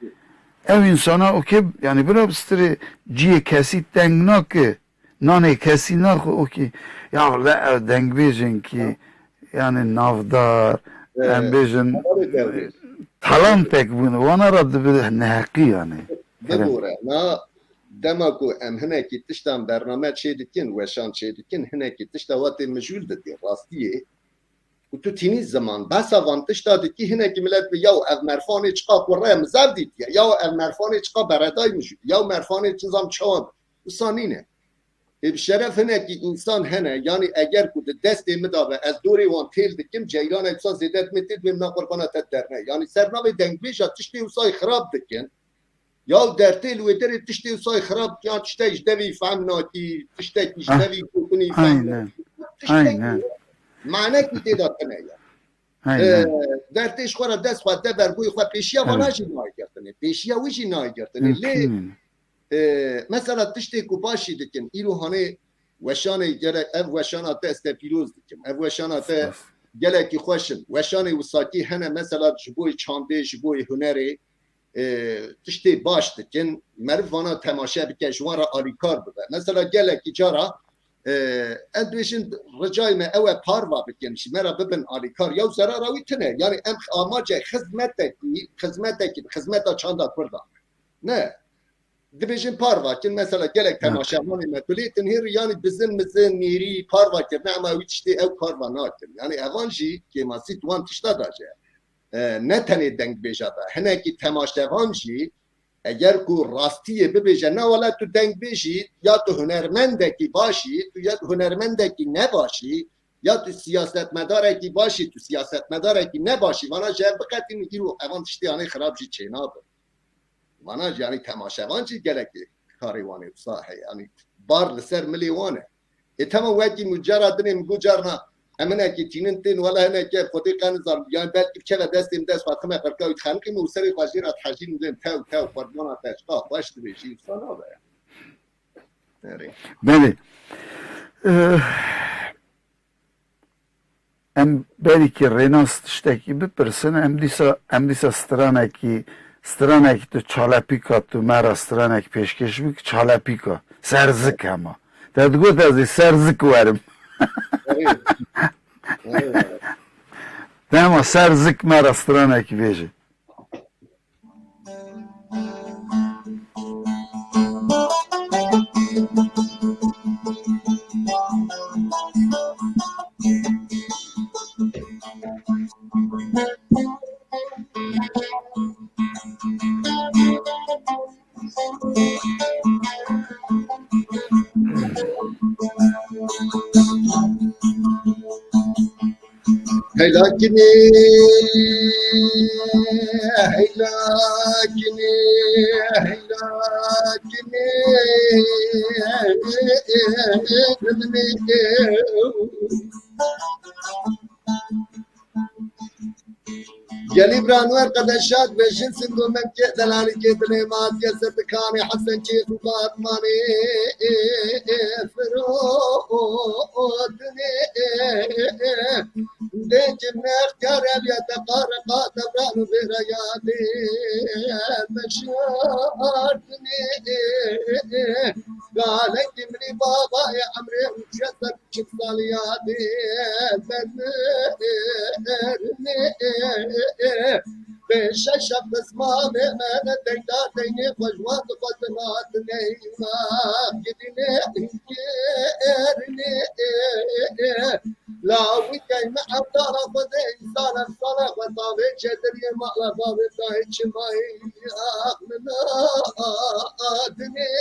Ev însana okey, yani bira bistirê, ciyê kesî teng nake, nanê kesî naxwe, okey. Ya wele ev dengbêjên ki, yani navdar, Ee, em bêjin, talantek bûn, wana ra dibi neheqî yani. Bibore, na dema ku em hinekî tiştan bername çê dikin, weşan çê dikin, hinekî tişta wa tê mijûl didî, rastiyê. Û tu tînî ziman, behsa van tişta dikî, hinekî milet bi, yaw ev merfanê çiqa kurre, em zev dîtiye, yaw ev merfanê çiqa beredaymiş, yaw merfanê çi zam çawa, wisa nîne. Ê bi şeref hinekî însan hene, yanî eger ku di destê min de be, ez dorê wan têl dikim, ceyranek wisa zêde dimê tê dibê min a qurbana te derne. Yanî ser navê dengbêja tiştê wisayê xirab dikin. Ya dertê li wê derê tiştê wisa xirab, ya tiştek ji devî fehm nakî, tiştekî ji Ah, devî gotinî fehm aynen. Nakî. Tiştekî Aynen. Manekî tê de tune ye. Aynen. Ee, dertê ji xwe re dest xwe de ber, bûyî xwe pêşiya vana Aynen. Jî nayê girtinê. Pêşiya wî jî nayê girtinê. Lê, Mümkün. Ee, mesela tiştê ku baş jî dikin, îro hanê weşanê gerek, ev weşana te ez te pîroz dikim. Ev weşana te Spas. Gelekî xweş in. Weşanê wisakî hene, mesela ji bo çandê, ji bo hunerê, e, tiştê baş dikin, meriv vana temaşe bike, ji wan re alîkar bibe. Mesela gelekî cara, e, em dibêjin ricayê me ew e, parva bikin, ji me re bibin alîkar. Yaw zerara wî tune. Yani em amace xizmetekî, xizmetekî, xizmeta çanda Kurda. Ne. Dibêjin parva kin, mesela gelek temaşevanê me tu lê tinhêr, yani bizin mizin, nêrî, parva kirine, ema wî tiştê ew parva nakin. Yani evan jî kêmasî di wan tişta de jî. E, ne tenê dengbêja be, hinekî temaşevan jî eger ku rastiyê bibêje, ne wele tu dengbêjî, ya tu hunermendekî baş î, tu ya hunermendekî nebaş î, ya tu siyasetmedarekî baş î, tu siyasetmedarekî nebaş î, vana ji hev biqetînin, îro evan tiştê anê xirab jî çênabin. Vana jî, yanî temaşevan jî gelekî karê wan ê wisa heye. Yanî bar li ser milê wan e. Ê tema wekî min cara dinê min got carna em hinekî tînin tên, wela hinekî ev xwedê qe nizan. Yanî belkî bikeve destê min, dest xwe xime qirka wî dixeniqî min û serê xwe jê re dihejîn, dibên tew tew, qurbana te çiqa xweş dibêjî, wisa nabe ya. Erê. Belê. Eh, Em berîkî Rênas tiştekî bipirsin, em dîsa, em dîsa stranekî, stranekî tu çalepîka, tu me re stranek pêşkêş bik, çalepîka. Ser zik hema. Te digot ez ê ser zik werim. Erê. Erê. Dema ser zik me re stranekî bêje. Heyla kinê, heyla kinê, heyla kinê. Gelî bira Enwer qede şad be, jin singo mem kê delalî kê dilê ma diye ser dikanê Hesen kê û Batmanê firotine. Dê cimnextiyar ev ya teqareqa devran û vêra yadê meşartinê. Galekî min î baba ê emrê û çiya ser çil sal yadê bernê. Bê şeş heft desmalê me ne tekdar deynê xwe ji wan dixwazin hatinê. Gidînê kerinê. Lawî keyme evdala xwe de însan efsana xwe tavê çediriyê mala bavê dayê çimayê ax min adinê.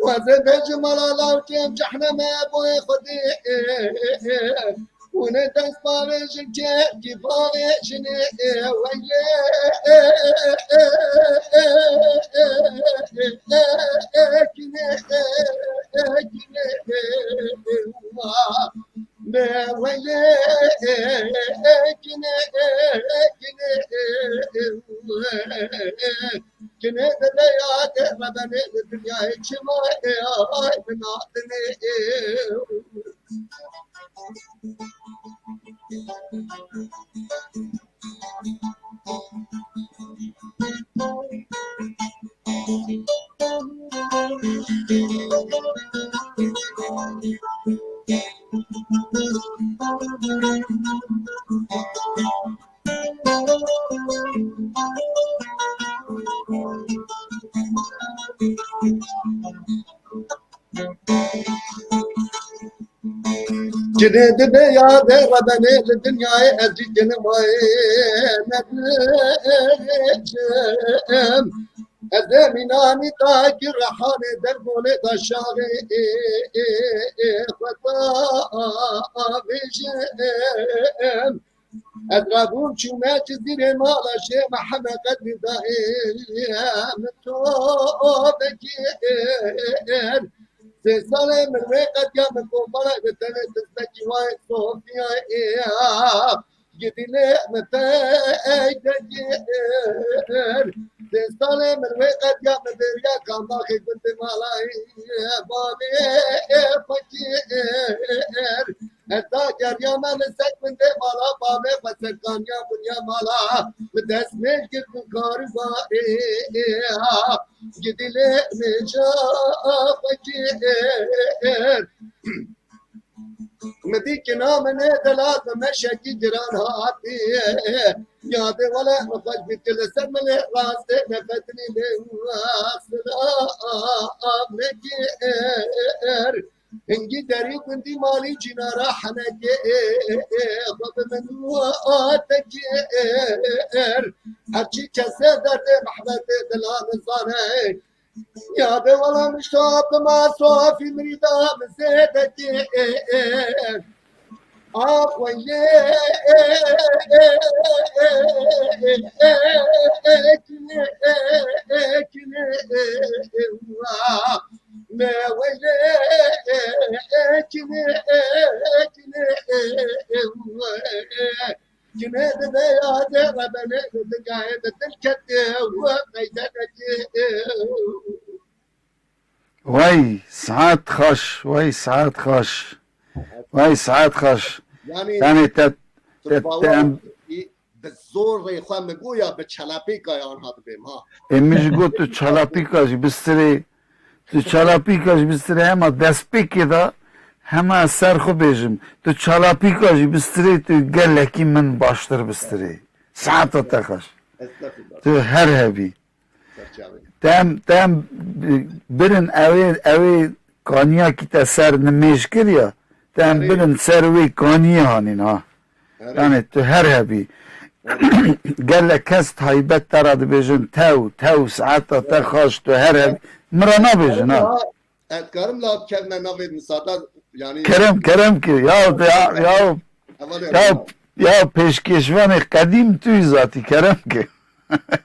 Wezê bêjim mala lawkê em cehneme boyê xwedê. Hûn ê dest bavêjin kê kî bavêjinê weylê. Kinê dide ya de rebenê li dinyayê çima ê ay min adinê. Cinê dibe ya de rebenê li dinyayê ez jî cinim ayê nebêjim. Ez ê mînanî takî rehanê derbolê da şaxê ê, ê, ê, xwe da avêjim. Ez rabûm çûme Cizîrê mala Şêx Mihemed Qedrî da ê min to vekir. Sê salê min wê qediya min kombalek bi tenê tizbekî wayê Sofiyayê. Gidî lê min pey vekir. Sê salê min wê qediya min bêriya Kambaxê gundê malayê bavê fakir. Ez da geriyame li ser gundê mala bavê xwe serkaniya bunya mala. Min dest mêj girt û karûbarê gidî lê mêja fakir. Min dî kina min ê delal bi meşekî giran hatî. Yadê wele min xweş bî tu li ser min ê rastê nefetinî lê silav nekir. Hingî derî gundî malî cînara henekê xwe bi min atekir. Herçî kesê derdê mehbetê dila nizane. Yadê wela min şa bima safî mirîda min zêdekir. Ax weylê. Me weylê. Cinê dibe ya de rebenê li dinyayê bi dil ketê û meydenekê. Wey saet xweş, wey saet xweş, wey saet xweş. Yanî Yani te, tu te, te bawer em bi zorê xwe min got ya bi çalapîka yan hatibêm ha. Ê min ji got tu çalapîka jî bistirê, tu çalapîka jî bistirê hema destpêkê de hema ser xwe bêjim. Tu çalapîka jî bistirê tu gelekî min baştir bistirê. Saeta te xweş. Estexfirullah. Tu her hebî. Serçavê. Tem, tem birin ewê, ewê kaniyakî te ser nimêj kiriya. Tem Erê. birin ser wê kaniyê hanîn ha. Erê. Yani tu her hebî. Erê. Gelek kes taybet te re dibêjin tew, tew, saeta te xaş, tu her hebî. Min re nabêjin ha. Ez dikarim la bikevime navê misada, yani Kerem, kerem ki. Ya, ya, ya, Hevalê ya, Rênas. Ya pêşkêşvanê qedîm tu yî zatî, kerem ki.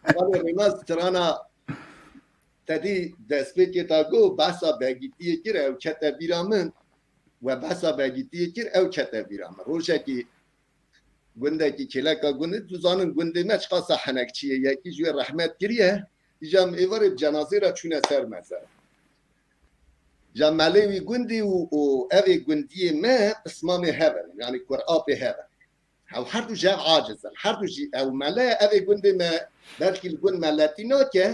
Hevalê Rênas, strana te dî destpêkê ta got, behsa begîtiyê kir, ew kete bîra min. We behsa begîtiyê kir, ew kete bîra min. Rojekî gundekî kêleka gundê, tu zanin gundê me çiqasa henekçî ye, yekî ji wê rehmet kiriye, îca em êvarê bi cenazê re çûne ser mezar. Ja melê wî gundî û, û evê gundiyê me pismamê hev in, yanî kurapê hev in. Ew her du ji hev aciz in. Her du jî ew mele, evê gundê me belkî li gund meletî nake,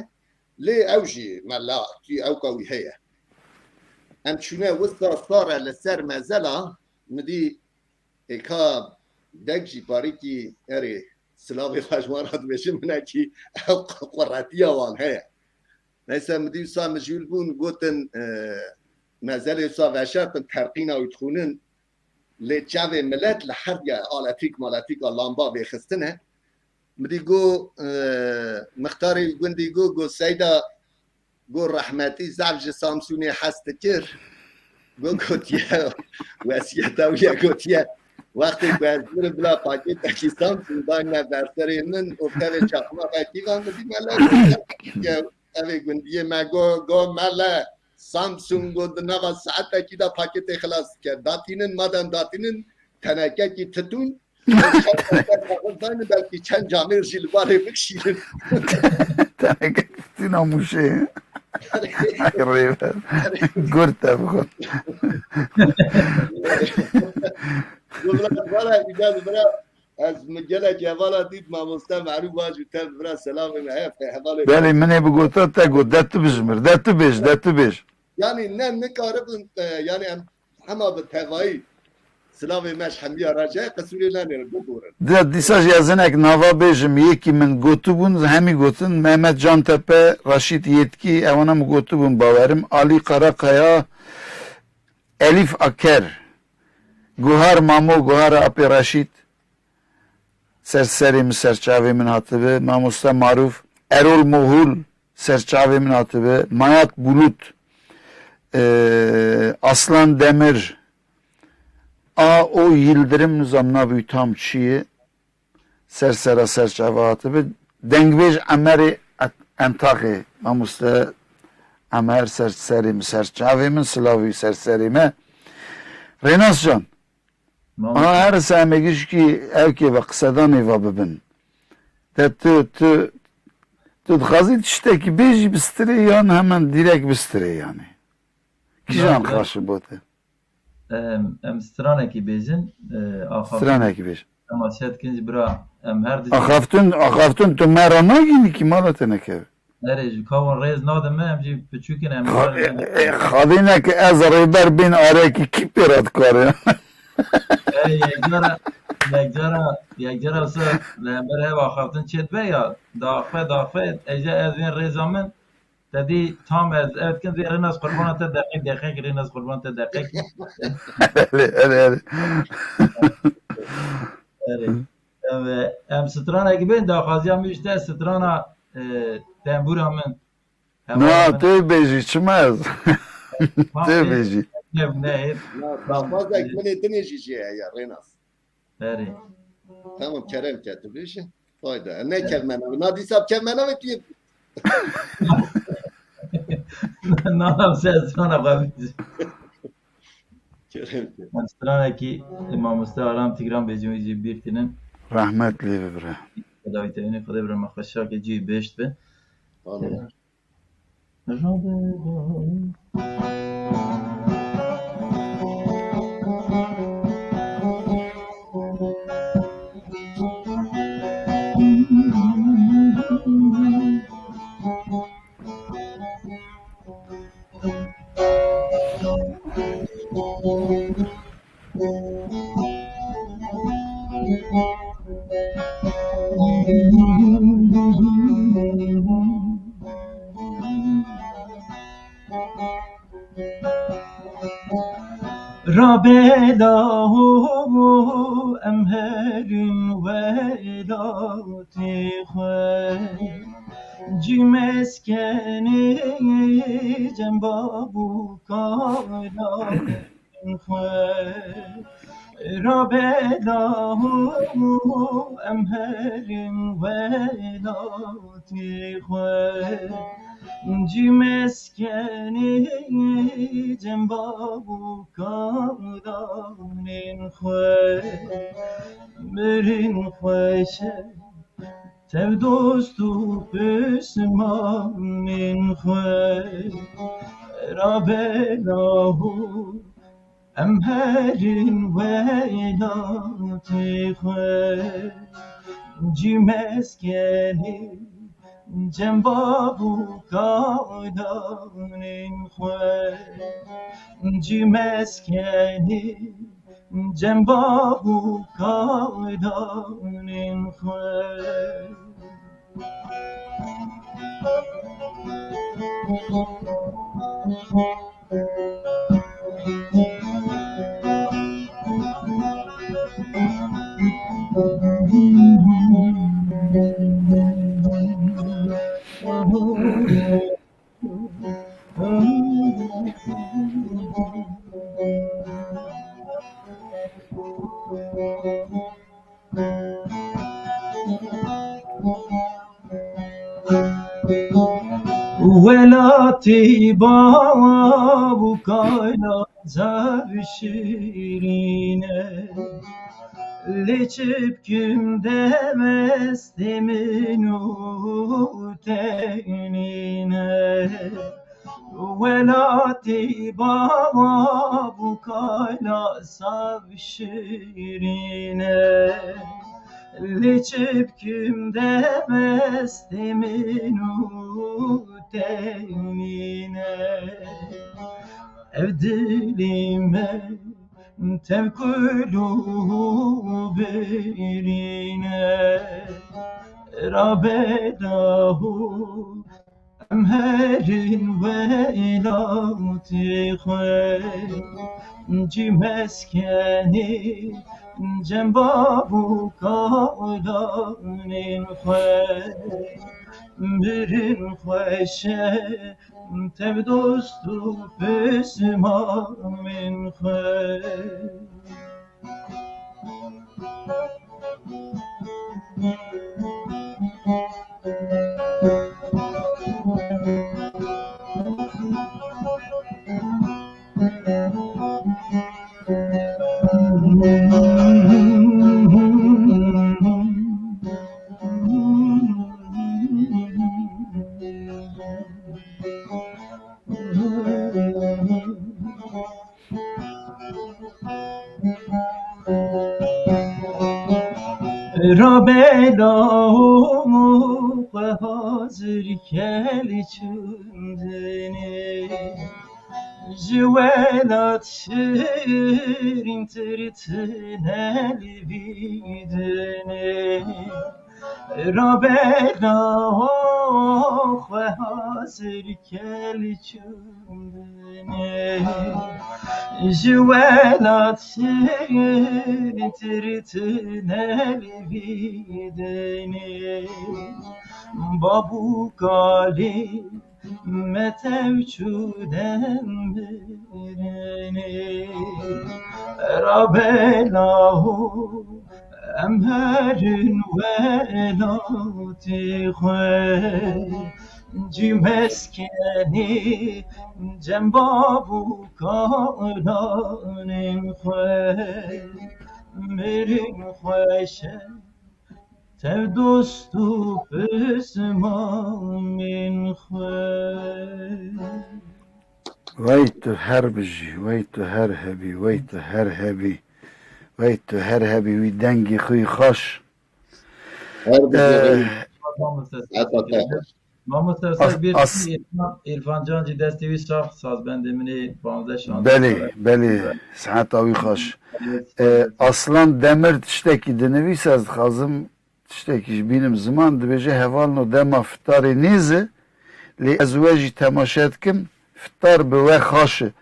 lê ew jî mela tî ewka wî heye. Em çûne wisa sare li ser mezela, min dî êka dek jî parîkî erê silavê xwe ji wan re dibêjin, minekî ew quretiya wan heye. Neyse, min dî wisa mijûl bûn, gotin, e, mezelê wisa veşartin, terqîna wî dixwînin, lê çavê milet li her diya elektrik maletrîka lamba vêxistine. Min dî got, e, mixtarê gundî got, got, Seyda, got, rehmetî zaf ji Samsûnê hez dikir. Got, gotiye, wesiyeta wî ye, gotiye, wextê ku ez mirim bila pakêtekî Samsung dayne ber serê min û tevê çaqma vekî ve min dî mele, got, evê gundiyê me, got, got, mele, Samsung got di nava saetekî de pakêtê xilas dike. Datînin, madem datînin, tenekekî titûn, belkî çend camêr jî li barê bikişînin. Teneke titûna mûşê. Ay rêber. Gur te bixwe. Got, bira, bira, bira, bira. Ez min gelek hevala dît, mamoste Merû Bac û te bi vira selamê me heye, hevalê Belê, min ê bigota te got, de tu bijmir, de tu bêj, de tu bêj. Yanî ne nikaribin, e, yanî em hema bi tevayî silavê me ji hemiya re ce, qisûrê lenê bigorin. De dîsa jî ez hinek nava bêjim, yekî min gotibûn, hemî gotin, Mehmet Cantepe, Raşîd Yetkî, ewana min gotibûn, bawerim, Alî Karakaya, Elîf Aker, Guhar Mamo, Guhara Apê Reşîd, ser serê min, ser çavê min hatibi, Mamoste Marûf, Erol Mohul, ser çavê min hatibi, Mayat Bulut, e, Aslan Demir, A O Yildirim, nizam navê tam çi ye, ser sera ser çava hatibi. Dengbêj Emerê Et-, Entaxê, mamoste Emer ser serê min, ser çavê min, silavî ser serê me. Rênas can, Mam- aha her se em ê gişkî ew kê ve qisedanê ve bibin. De tu, tu, tu dixwazî tiştekî bêjî bi stirê yan hemen dîrek bi stirê yanî? Kîjan Na, xweş bo te? Em, em stranekî bêjin, e, axaftin. Stranekî bêj. Em aşet kinc bira, em her du Axaftin, axaftin tu me re nagînî kî mala te nekeve. Erê, ji kawin rêz nadin me, em jî piçûk in, em Xa-, e, e, xadîne ki ez rêber bin arekî kî pê re dikare? Erê, yekcara, yekcara, yekcara wisa li hember hev axaftin çêdibe ya, daxwe, daxwe, êca ez vên rêza min, Te dî tam ez ev dikim, vê Rênas qurbana te deqek, deqek, Rênas qurbana te deqek. Erê, erê, erê. Erê. Em, em stranekî bên daxwaziya min ji te strana, e, tembûra min. Hevala Na, min. Tê bêjî, çima ez? Tam Tê tê bêjî. Ev nehêt. Na, daxwazek min ê dinê jî jê heye, Rênas. Erê. Tamam, kerem ke tu bêje. Fayda. Ne Evet. Kevmena. Na dîsa kevmena ve tu yê. Na, na, sen sana bak. Kerem ke. Em stranekî mamoste Alam Tigran bêjin wî jî bîr tînin. Rahmet lê bibire. Xwedawî tevînê Xwedê bire me xweşa ke cî bêşt be. Amin. Rabela ho em herin welatê xwe, cî meskenê cem bab û kala xwe. Rabela ho em herin welatê xwe, cî meskenê cem bab û kalanên xwe. Mirin xweş e, tev dost û pismanên xwe. Belaho, em herin welatê xwe, cî meskenê cem bav û kalanên xwe, cî meskenê cem bav û kalanên xwe. Welatê bav û kayna zav şîrîn e, lê çi bikim demestê min û te nîne. Welatê bav û kayna zav şîrîn e, lê çi bikim demestê min û te nîne. Ev dilê me tev kul û birîn e, rabelaho. Em herin welatê xwe, cî meskenê cem bav û kalanên xwe. Mirin xweş e tev dost û pismamên xwe. Rabela xwe hazir kel çûn dinê, ji welat şirîntir tune li vî dinê. Rabela xwe hazir kel çûn dinê, ji welat şirîntir tune li vî dinê. Bav û kalê me tev çû dem mirinê. Rabela em herin welatê xwe, cî meskenê cem bav û kalanên xwe. Mirin xweş e tev dost û pismamên xwe. Wey tu her bijî, wey tu her hebî, wey tu her hebî, wey tu her hebî, wî dengî xwe yî xweş. Her bijî. Eh, Mamoste, Heta te xweş. Mamoste, as-, ser bir as- İrfan, İrfan Can jî destê wî sax, sazbendê min ê panzdeh şandê Belê, sal e. Belê, siheta wî xweş. Evet. Eh, Aslan Demir tiştekî dinivîse, ez dixwazim tiştekî ji bînim ziman, dibêje, hevalno dema fitarê nêz e, lê ez we jî temaşe dikim, fitar bi we xaş e.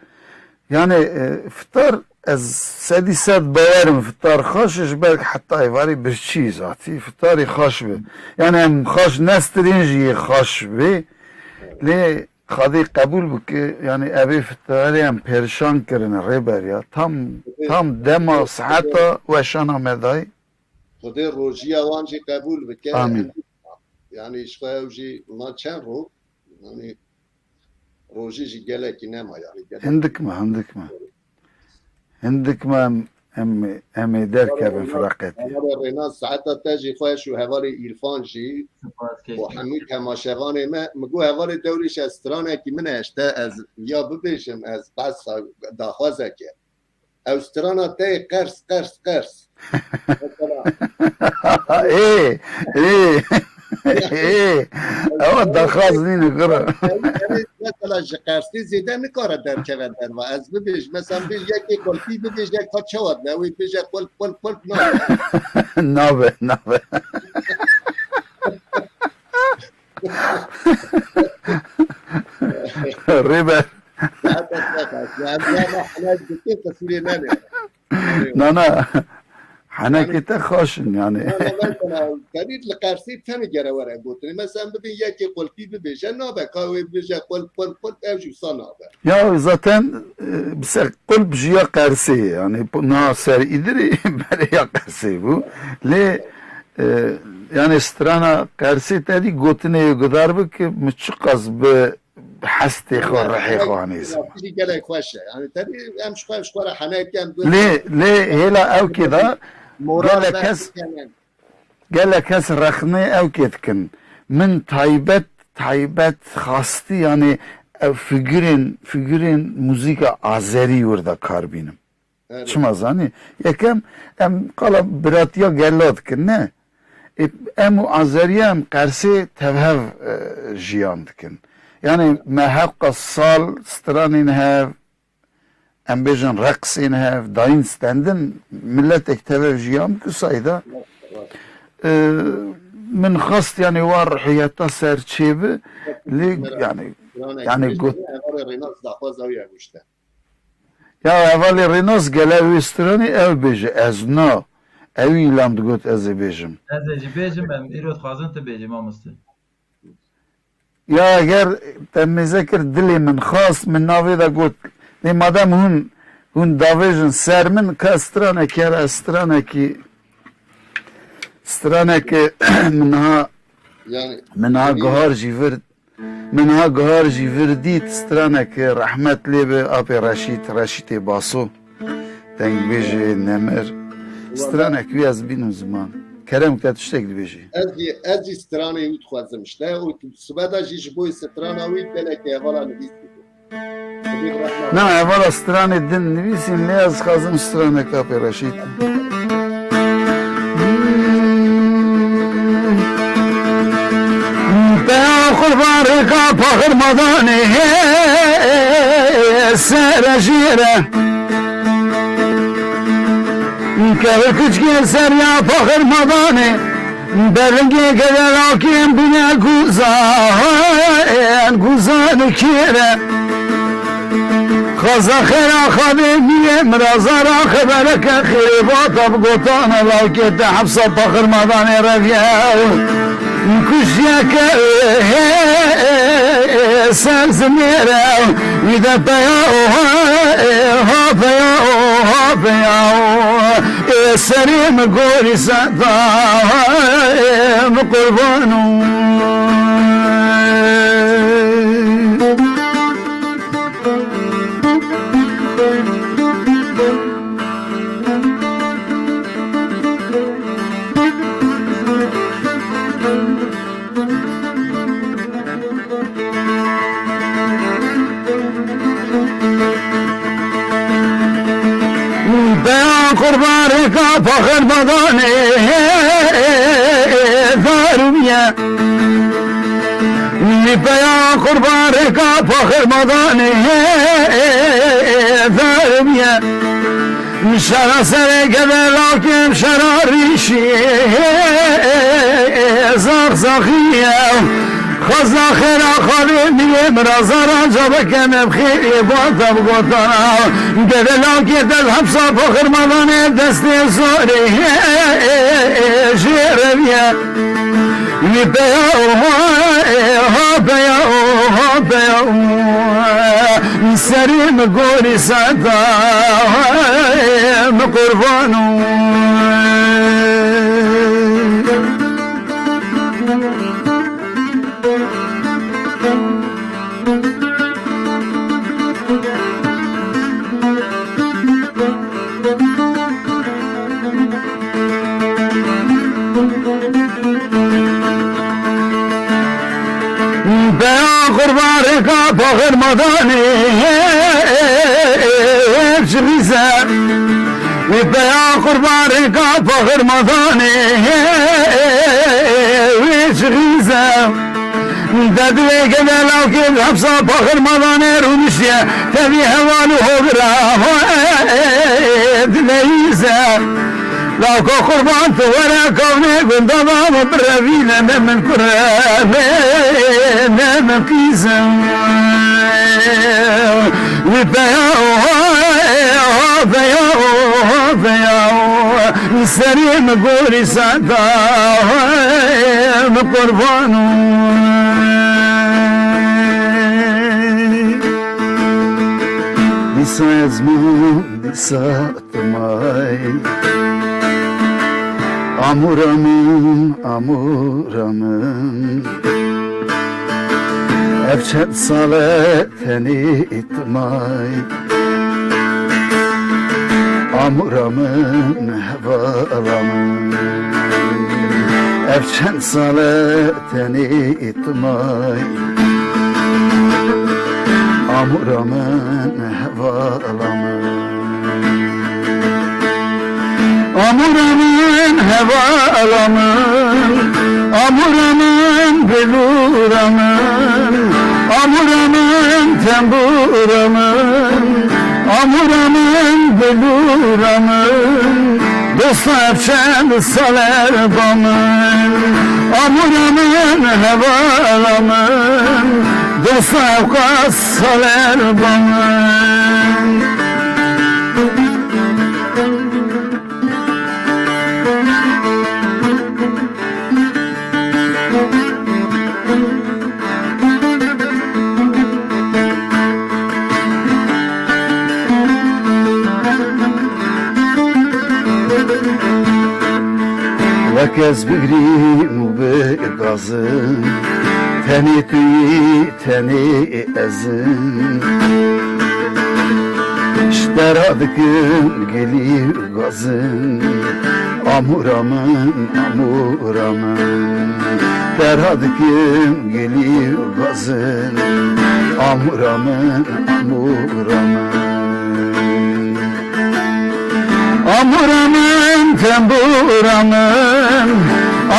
Yani, e, fitar, ez sedî sed bawerim fitar xaş e, ji ber heta êvarê birçî zatî fitarê xaş be. Yani em xaş nestirên jî yê xaş be. Lê Xwedê qebûl bike, yani evê fitarê em perişan kirine rêber ya. Tam, tam dema siheta weşana me dayî. Xwedê rojiya wan jî qebûl bike. Amîn. Yani ji xwe ew jî ma çend roj, yani rojî jî gelekî nema yani gelekî. Hindik me, hindik me. Hindik me em Em, em ê derkevin firaqetê. Hevalê Rênas, saeta te jî xweş û hevalê Îrfan jî Spas û kekî. Hemû temaşevanê me. Min got hevalê Dewrîş ez stranekî min e, işte ez ya bibêjim, ez behsa daxwazek e. Ew strana te yê qers, qers, qers. Mesela Ê, ê, ê. Ewa daxwaz nîne, kuro. Ew, ew, mesela ji qersê zêde nikare derkeve derva. Ez bibêj, mesela bêj yekê qulpî bibêje ka çawa dibe. Ew ê bêje qulp, qulp, qulp nabe. Nabe, nabe. Rêber. Saete te xweş. Yani, ya me henek dikê qisûrê nenê. Na, na. Henekê te xweş in yani. Na, na, mesela, tenî li qersî tenê gere were gotinê. Mesela, bibin yekê qulpî bibêje, nabe. Ka wê bibêje qulp, qulp, qulp, ew jî wisa nabe. Ya zaten, e, bi ser qulp ji ya qersê, yani, bu, na ser îdirê berê ya qersê bû. Lê, e, yani, strana qersê te dî gotinê guhdar bi ki min çiqas bi hestê xwe, rihê xwe anîsim. Rastî jî gelek xweş e. Yani, tenê em ji xwe, ji xwe re henek em got. Lê, lê hêla ew kê de moral gelek kes, gelek kes rexnê ew kê dikin. Min taybet, taybet xastî, yani ev figurên, figurên muzîka azerî wir de kar bînim. Erê. Çima zanî? Yekem em qala biratiya gelo dikin, ne? Ê, em û azeriya em qersê tevhev, e, jiyan dikin. Yani me hewqa sal stranên hev, em bêjin reqsên hev, dayîn stendin, miletek tev ev jiyan ku sayda. E, min xwest yani wa ruhiyeta ser çêbi, lê yani, yani got. Hevalê Rênas daxwaza wî ye goşte. Ya hevalê Rênas gele wê stranê ew bêje, ez na. Ew îlam digot ez ê bêjim. Ez ê jî bêjim, em îro dixwazin tu bêjî mamoste. Ya eger te mêze kir dilê min xwast, min navê de got. Lê madem hûn, hûn davêjin ser min, ka stranekî here, stranekî, stranekî min ha, yani, min ha yani guhar jî vir, min ha guhar jî vir dît, stranekî rehmet lê bi apê Reşîd, Reşîdê Baso. Dengbêjê nemir. Wala. Stranek wî ez bînim ziman. Kerem te tiştek dibêjî. Ez jî, ez jî stranê wî dixwazim işte. Û sibe de jî ji bo strana wî gelekî hevala nivîs bû. Na, hevala stranê din nivîsîn, lê ez dixwazim stranek apê Reşîd. Peya qurban rêka paxir madanê, sere jêre. Kevir kuçkê ser ya paxir madanê, berlingê gederakên bine guzan, guzan kêre. Xaza xêra xavê mîyê mirazara xebereke xêrê vata bi gotana lawkê te hepsa paxir madanê reviye. Kuşiyeke ser zimêre, wî de peya o ha, ha peya o, ha peya o. Ê serê min gorî seda, ê min qurban o. Beya qurban rêka paxir madanê darumiye. Li beya qurban rêka paxir madanê darumiye. Şera serê geve lakim şera rîşî zaxzaxiye. Xweza xêra xalê mîrê min ra zara ca bikene bi xêrê bata bi gotana. Geve lakê te hepsa paxir madanê destê zorê jê reviye. Wî peya o, ha peya o, ha peya o. Serê min gorî seda, min qurban o. Danê hêv ji rîze, wî peya qurban rêka paxir madanê wê ji rîze. De divê gede lawkê bi hepsa paxir madanê rûniştiye, tevî heval û hobira dileyîze. Lawko qurban tu were kavnê gunda da min birevîne, ne min kure, ne, ne min qîz e. Wî peya, peya, peya, serê min gorî seta min qurban. Dîsa ez min, dîsa Timay. Amûra min, amûra min. Ev çend sal e tenê timay. Amûra min, hevala min. Ev çend sal e tenê timay. Amûra min, hevala min. Amûra min, hevala min. Amûra min, bilûra min. Amûra min, tembûra min. Amûra min, bilûra min. Dosta ev çend sal e ba min. Amûra min, hevala min. Dosta ev qas sal e ba min. Wek ez bigirîm û bigazim, tenê tu yî, tenê ez im. Ji te re dikim gilî û gazim, amûra min, amûra min. Te re dikim gilî û gazim, amûra min, amûra min. Amûra min, tembûra min,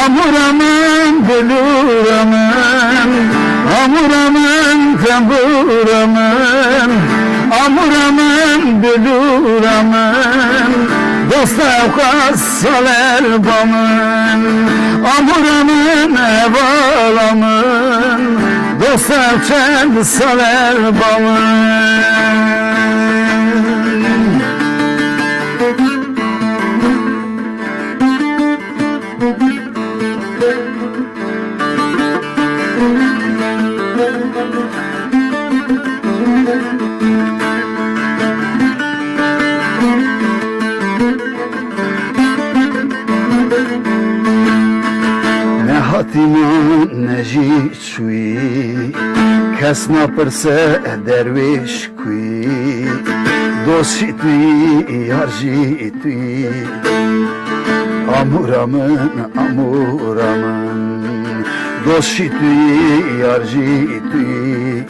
amûra min, bilûra min, amûra min, tembûra min, amûra min, bilûra min, dosta ew qas sal e ba min, amûra min, hevala min, dosta ew çend sal e ba min. Ne hatî man, ne jî çûyî, kes napirse derwêş ku yî. Dost jî tu yî, yar jî tu yî. Amûra min, amûra min. Dost jî tu yî, yar jî tu yî.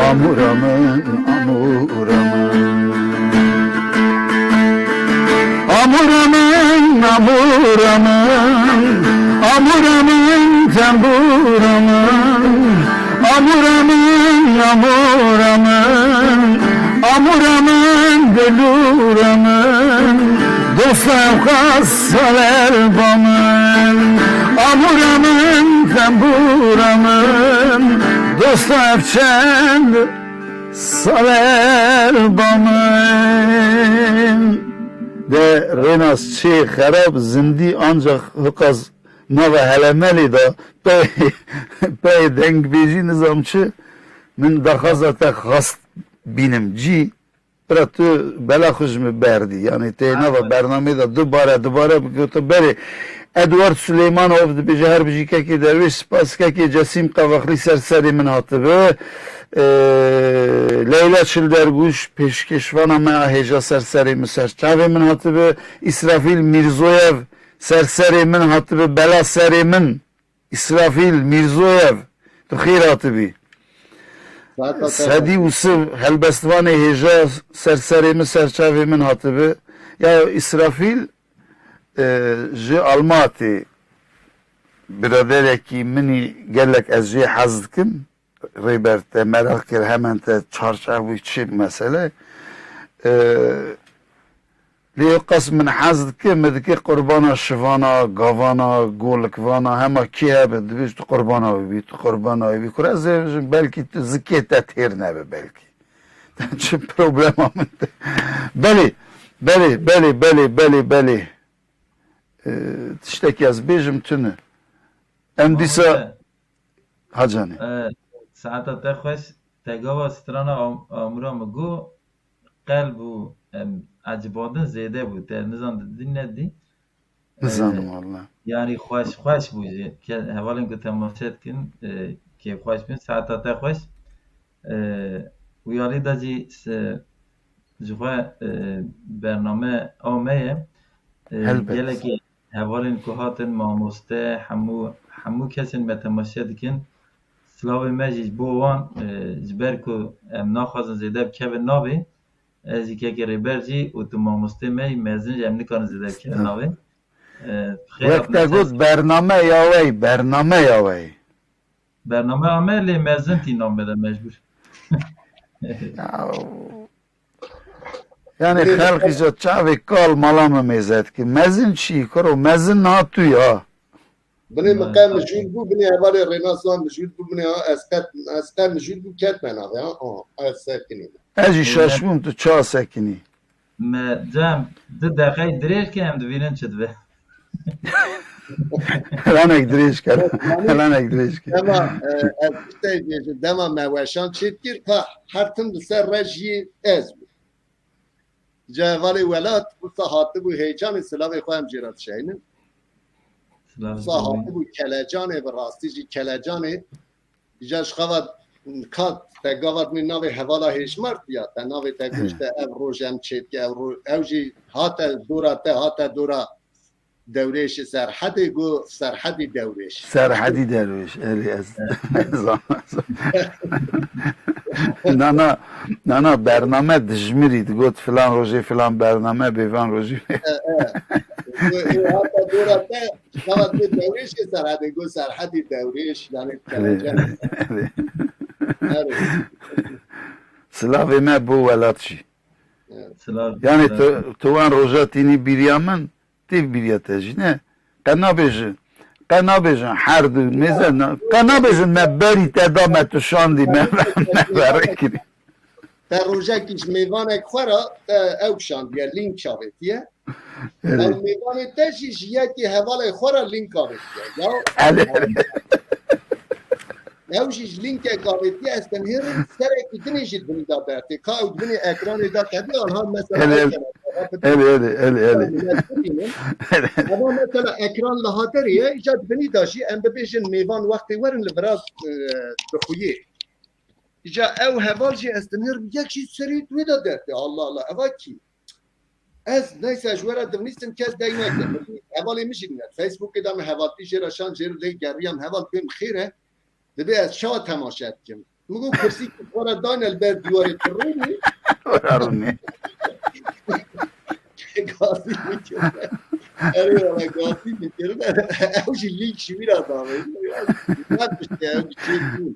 Amûra min, amûra min. Amûra min, amûra min, amûra min, tembûra min. Amûra min, amûra min, amûra min, bilûra min, dosta ew qas sal e ba min. Amûra min, tembûra min, dosta ev çend sal e ba min. De Rênas çê xerab zindî, ancax hiqas nava helemelê de pey, pey dengbêjî nizam çi, min daxwaza te xwest bînim cî, bira tu bela xwe ji min berdî. Yanî tê nava bernamê de dubare, dubare bigota berê. Edward Suleymanov dibêje, her bijî kekê derwêş, spas kekê Cesîm Qevexlî ser serê min hatibi. Ee, Leyla Çildergûş, pêşkêşvana me ya hêja ser serê min, ser çavê min hatibi. Îsrafîl Mîrzoyev, ser serê min hatibi, bela serê min. Îsrafîl Mîrzoyev, tu xêr hatibî. Sedî û siv helbestvanê hêja ser serê min, ser çavê min hatibi. Ya Îsrafîl, e, ji Almatê biraderekî min î, gelek ez jê hez dikim. Rêber te meraq kir, hemen te çarçev bû çi mesele. E, Lê qas min hez dike, min dike qurbana şivana, gavana, golikvana, hema kê hebe, dibêj tu qurbana wî bî, tu qurbana wî bî. Kur ez ê bijim, belkî tu zikê te têr nebe belkî. Çi problema min de. Belê, belê, belê, belê, belê, belê. Ee, tiştekî ez bêjim tune. Em dîsa Mamoste. Ha canê. E, saeta te xweş, te gava strana Am-, Amûra min got, qelb û, em, ecibandin zêde bû. Te nizan didî nedî. E, Nizanim walla. Yanî xweş, xweş bû jî. Ke-, hevalên ku temaşe dikin, e, kêfxweş bin. Saeta te xweş. E, û yarî de jî se-, ji xwe, e, bername a me ye. E, Helbet. Gelekî hevalên ku hatin, mamoste, hemû, hemû kesên me temaşe dikin. Silavê me jî ji bo wan, e, ji ber ku em naxwazin zêde bikevin navê, ez jî kekê Rêber jî û tu mamostê me yî, mezin jî em nikarin zêde bikevin navê. E, xêr Wek hatin te ser got, bername ya wey, bername ya wey. Bername ame lê mezin tî navê de mecbûr. Ya, Yani Bê xelk îca çavê kal mala me mêze dike. Mezin çi kuro? Mezin na tu ya. Binê min qe mijûl bû, binê hevalê Rênas wan mijûl bû, binê ha ez qe, ez qe mijûl bû, ket me navê, ha, ha, ez sekinî. Ez jî şaş bûm, tu ça sekinî? Me cem, du deqey dirêj ke em dibînin çi dibe. Helanek dirêj ke. Helanek dirêj ke. Dema, e, ez tiştê bêjim, dema me weşan çêdikir, ta her tim li ser rejiyê ez bû. Ji hevalê welat, wisa hatibû heyecanê, silavê xwe em jê re dişeynin. Silav Wisa hatibû kelecanê, bi rastî jî kelecanê. Îca ji xevat kat te gavat min navê hevala hêşmart ya, te navê te goşte ev roj em çêdike, ev roj, ew jî hate dora te, hate dora Dewrêşê Serhedê, got Serhedî Dewrêş. Serhedî Derwêş, erê ez, ez nana, nana bername dijmirî, digot filan rojê filan bername, bêvan rojî. E, e. Ê, hata dora te, xebat bê Dewrêşê Serhedê, got Serhedî Dewrêş, yani Erê, kelece. Erê. Silavê me bo welat jî. Evet. Silav. Yani tu, tu wan roja tînî bîriya min, tê bîriya te jî ne. Qe nabêjin. Qe nabêjin her du mêze na-, qe nabêjin me berî te da me tu şandî me, me verê kirî. Te rojekî ji mêvanek xwe re, te ew şandiye, link avêtiye. Erê. Ew mêvanê te jî ji yekî hevalê xwe re link avêtiye. Ya. Erê, erê. Ew jî ji linkek avêtiye, ez tenhêrim serekî dinê jî di binî de dertê. Ka ew di binê ekranê de qedî, anha mesela Erê, ew erê. Erê, erê, erê, erê. Millet bibînin. Erê. Ama mesela ekran li haderê ye, îca di binî de jî em bibêjin mêvan wextê werin li vira, e, dixuyê. Îca ew heval jî ez tenhêrim yek jî serê wê de dertê. Allah Allah, eva kî? Ez neyse ji we re divnîsim, kes dey nake. Hevalê min jî dine. Facebookê de min hevaltî jê re şand, jê re lê geriyam, heval pê min xêr e. Dibê ez çawa temaşe dikim? Min got kursî xwe re dayne li ber dîwarê tu rûnî. Wera rûnî. Gazî min kirine. Erê wala gazî min kirine. Ew jî lîk ji wî re dame. Ne tiştê ew jî çêbû.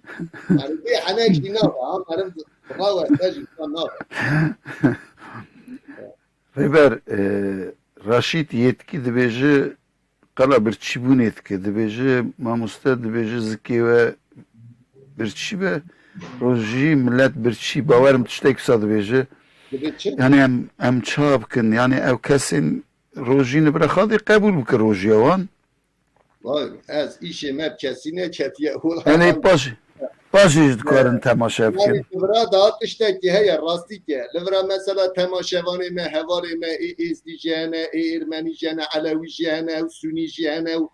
Yani bê henek jî nabe. Ha, meriv Rawe, te jî wisa nabe. Rêber, e, Raşîd Yêtkî dibêje, qala birçîbûnê dike. Dibêje, mamoste dibêje, zikê we birçî be, rojî millet birçî, bawerim tiştek wisa dibêje. Dibê çi? Yani em, em ça bikin? Yani ew kesên rojî li bira Xwedê qebûl bike rojiya wan. Vay, ez îşê me bi kesî neketiye. Wala Elê em paş, paşê jî dikarin temaşe bikin. Yanî li vira da tiştekî heye, rastî ke. Li vira mesela temaşevanê me, hevalê me, ê êzdî jî hene, ê êrmenî jî hene, elewî jî hene, û sunî jî hene, û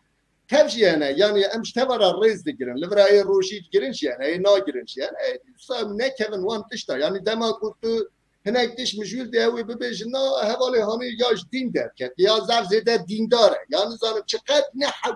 tev jî hene. Yanî em ji teva re rêz digirin. Li vira ê rojî digirin jî hene, ê nagirin jî hene. Ê, wisa nekevin wan tişta. Yanî dema ku tu Hinek tişt mijûl dê ew ê bibêjin, na, hevalê hanê ya ji dîn derket, ya zaf zêde dîndar e, ya nizanim çiqet ne hew.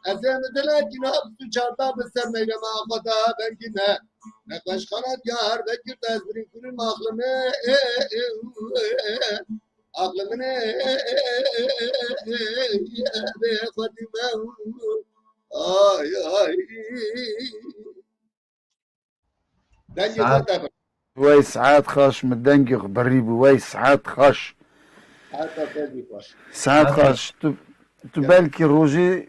Ez ê min dilekî nav tu çarda bi ser meyrema xwe da bengî me. Nexweşxana Diyarbekir de ez birîn kurin maxlime. Axlimine bê xwedî me. Ay, ay. Dengê Saet xwe te bir. Wey saet xaş, min dengê xwe birî bû. Wey saet xaş. Heta te jî xweş. Saet Heta xaş. Tu, tu Gel. belkî rojê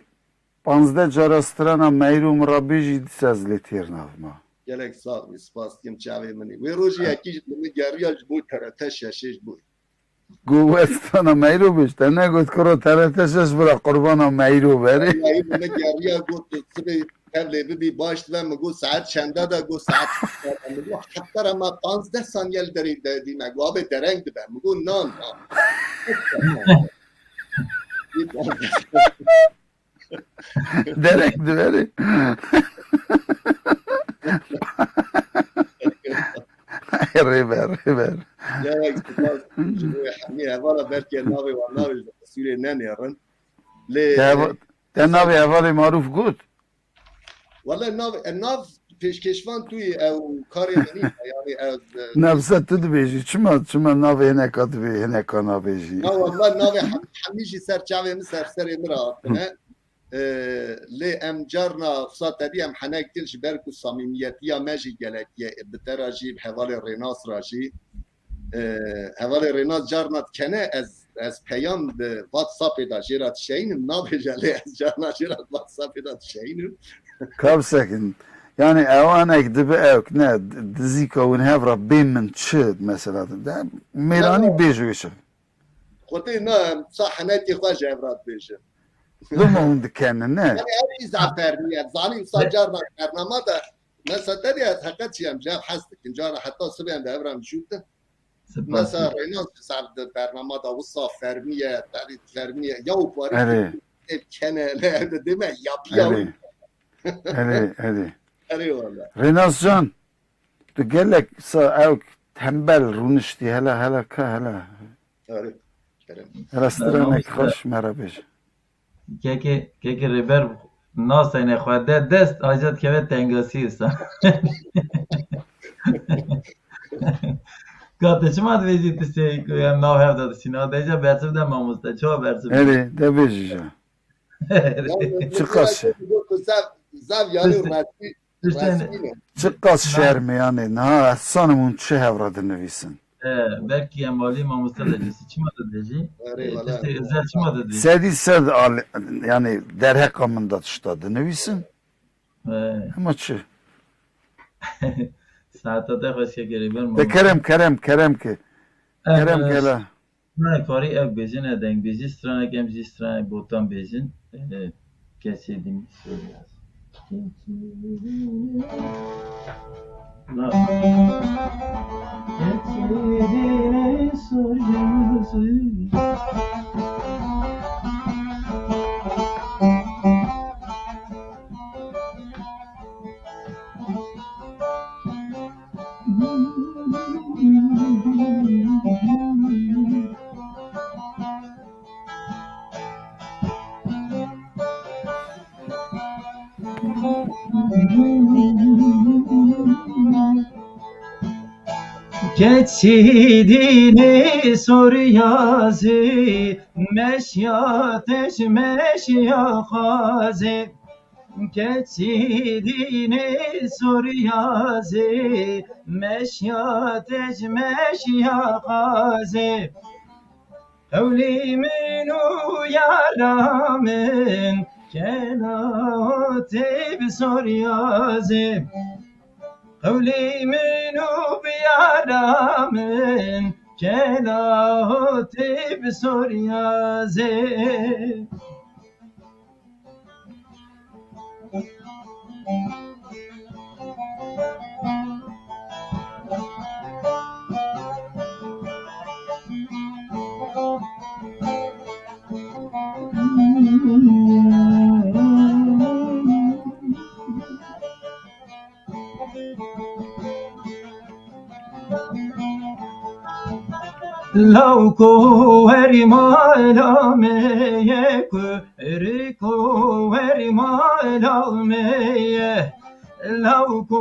panzdeh cara strana Meyro min re bêjî, dîsa ez lê têr navma. Gelek sax bî, spas dikim çavê min î. Wê rojê Ha. yekî ji min geriya ji bo T R T şeşê ji bo. Got, "Westana Meyro bêj, te negot kuro T R T şeş bira qurbana Meyro berê." Wallahî min geriya got, "Tu sibê tevlê bibî baş dibe." Min got, "Saet çenda da?" Got, "Saet heft." Min got, "Heft da ma panzdeh saniye li derê de dî me." Got, "Abê dereng dibe." Min got, "Na, na." Derek diberê. Rêber, rêber. Gerek spas ji bo hemî hevala, belkî navê wan navê ji qisûrê nenêrin. Lê Te heva-, te navê hevalê marûf got? Wele nav, e, nav pêşkêşvan tu yî, ew karê min nîne, yanî ez, e, Navse tu dibêjî, çima, çima navê hineka dibê, hineka nabêjî? Na, wele navê Hem-, Hemî jî ser çavê min, ser serê min re hatine. E, lê em carna xisa te dî em henek din ji ber ku samîmiyetiya me jî gelek ye, bi te re jî, bi hevalê Rênas re jî. E, hevalê Rênas carna dikene, ez, ez peyam di WhatsAppê de jê re dişeyînim, nabêje lê ez carna jê re WhatsAppê de dişeyînim. Ka bisekin. Yani ewanek dibi ewk ne, d-, dizîka win hev re bên min çi mesela? De, mêranî Ewa. bêj wê çi? Xwedê na, em sa henekê xwe ji hev re dibêjin. Loma hûn dikenin, ne? Yani ev jî zaf fermî ye. Zanî wisa Ne? carna bernama de, mesela te dê ez heqet jî em ji hev hez dikin. Cara heta sibê em bi hev re mijûl din. Spas. Mesela Rênas ji zaf di bernama de wisa fermî ye, tevî fermî ye. Ya û parî Erê. ev kene, ne, ev de dê me yapîya Erê. wî. Erê, erê. Erê wala. Rênas can, tu gelek sa ew tembel rûniştî, hele, hele ka, hele. Erê. Erê. Hele stranek Mamoste. xweş me re bêje. Kekê, kekê Rêber naseyne xwe de dest, aca dikeve tengasî wisa. Ka te çima dibêjî tiştê ku em nav hev de dişîn? A deja bersiv de mamoste, çawa bersiv de? Erê, de bêjî ja. Çiqas e? Zav, zav yanî Tiştê, resmî, tiştê ne- resmî ne. Çiqas Na- şerm e yanî. Niha sanim hûn çi hev re dinivîsin? E, belkî em alî mamoste de dibêjî. Çima de dibêjî? Erê, E, wala. Tiştê özel çima de dibêjî? Sedî sed al-, yani derheqa min de tişta dinivîsin. E. Ama çi? Saeta te xweş ke gerê ber De mamoste. kerem, kerem, kerem ki. E, Kerem e, gela. Stranek karî ev bêjin, e, dengbêjî, stranek em jî stranek botan bêjin. E, kesê din soruyor. Na. Kesê din soruyor. Keçî dînê soryazê, meşya tej meşya xwazê. Keçî dînê soryazê, meşya tej meşya xwazê. Qewlê min û yara min, kela tê bi soryazê. Qewlê min û bi yara min, kela tê bi soryazê. Lawko werî mala me ye, kuriko werî mala me ye. Lawko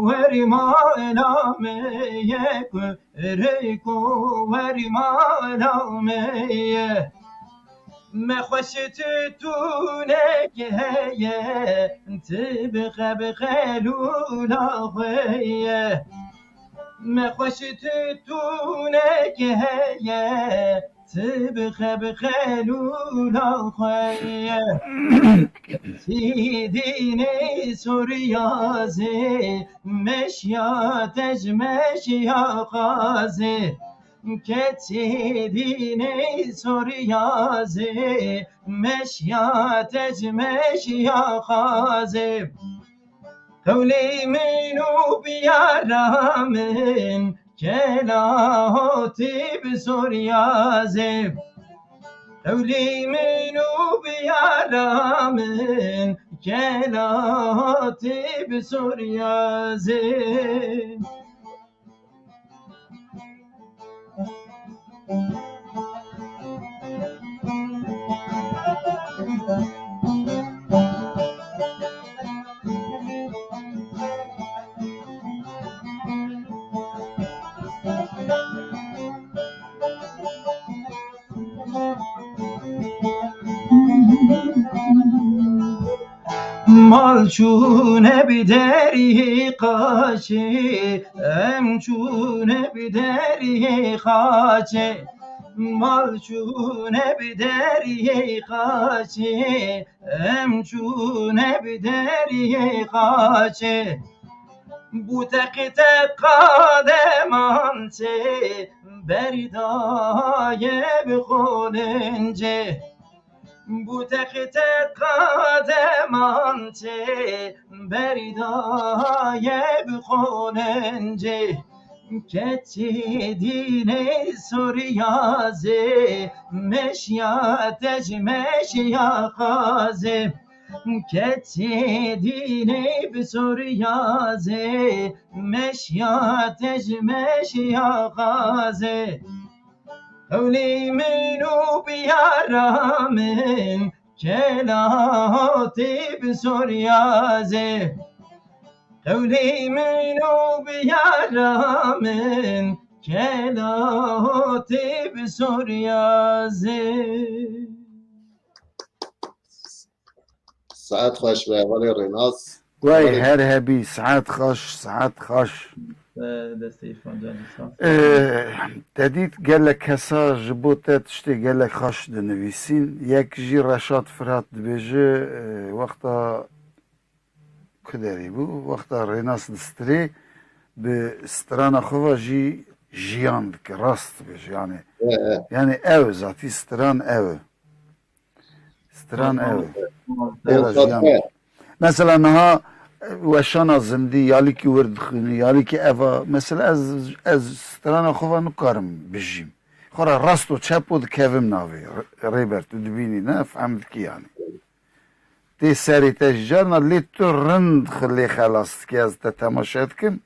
werî mala me ye, kuriko werî mala me ye. Me xweş tu tûnek heye, ti bixe bixe lûla xwe ye. Me xweş tu tûnek heye, ti bixe bixe lûla xwe ye. Ti dînê soryazê, meşya tej meşya xazê. Keçê dînê soryazê, meşya tej meşya xazê. Qewlê min û biyara min, kela hotî bi soryazê. Qewlê min û biyara min, kela hotî bi soryazê. Mal çûne bi derî qaçê, em çûne bi derî qaçê. Mal çûne bi derî qaçê, em çûne bi derî qaçê. Bû teqî teq qademan çê, berî daye bi xolincê. Bû teqî teq qademan çê, berî daye bi xolincê. Keçê dînê soryazê, meşya tej meşya xazê. Keçê dînê bi soryazê, meşya tej meşya xazê. Qewlê min û biyara min, kela hotî bi soryazê. Qewlê min û biyara min, kela hotî bi soryazê. Saet xweş be, hevalê Rênas. Wey, hevalê her hebî, saet xweş, saet xweş. Destê Îrfan Can dîsa. Ee, te dît gelek kesa ji bo te tiştê gelek xweş dinivîsîn. Yek jî Reşat Firat dibêje, ee, wexta ku derî bû, wexta Rênas distirê, bi strana xwe ve jî jiyan dike, rast dibêje, yani. He, he. Yani ew, zatî stran ew. Stran ew. Têra jiyan. Mesela niha, e, weşana zindî, ya lîkî wir dixwînî, ya lîkî eva. Mesela ez, ez strana xwe ve nikarim bijîm. Xwe re rast û çep û dikevim navê. Rê-, Rêber, tu dibînî, ne? Fehm dikî yani. Tê serê te jî carna lê tu rind xwe lê xelas dikî, ez te temaşe dikim.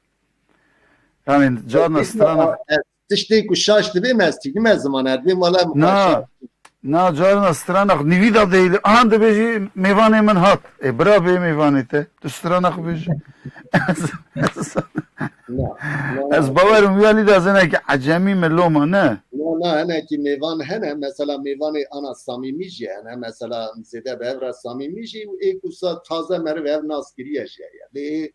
Yani carna strana. Tiştê ku şaş dibe me ez tînim ez ziman, ez dibêm wala Na, na, carna strana nivî da deyli. Aha, dibêjî mêvanê min hat. E, bira bê mêvanê te. Tu strana xwe bêjî. Ez, ez, Na, na, ez bawerim wî alî de ez hinekî ecemî me loma, ne? Na, na, hinekî mêvan hene. Mesela mêvanê ana samîmî jî hene. Mesela zêde bi hev re samîmî jî û ê ku sa taze meriv hev nas kiriye jî heye. Lê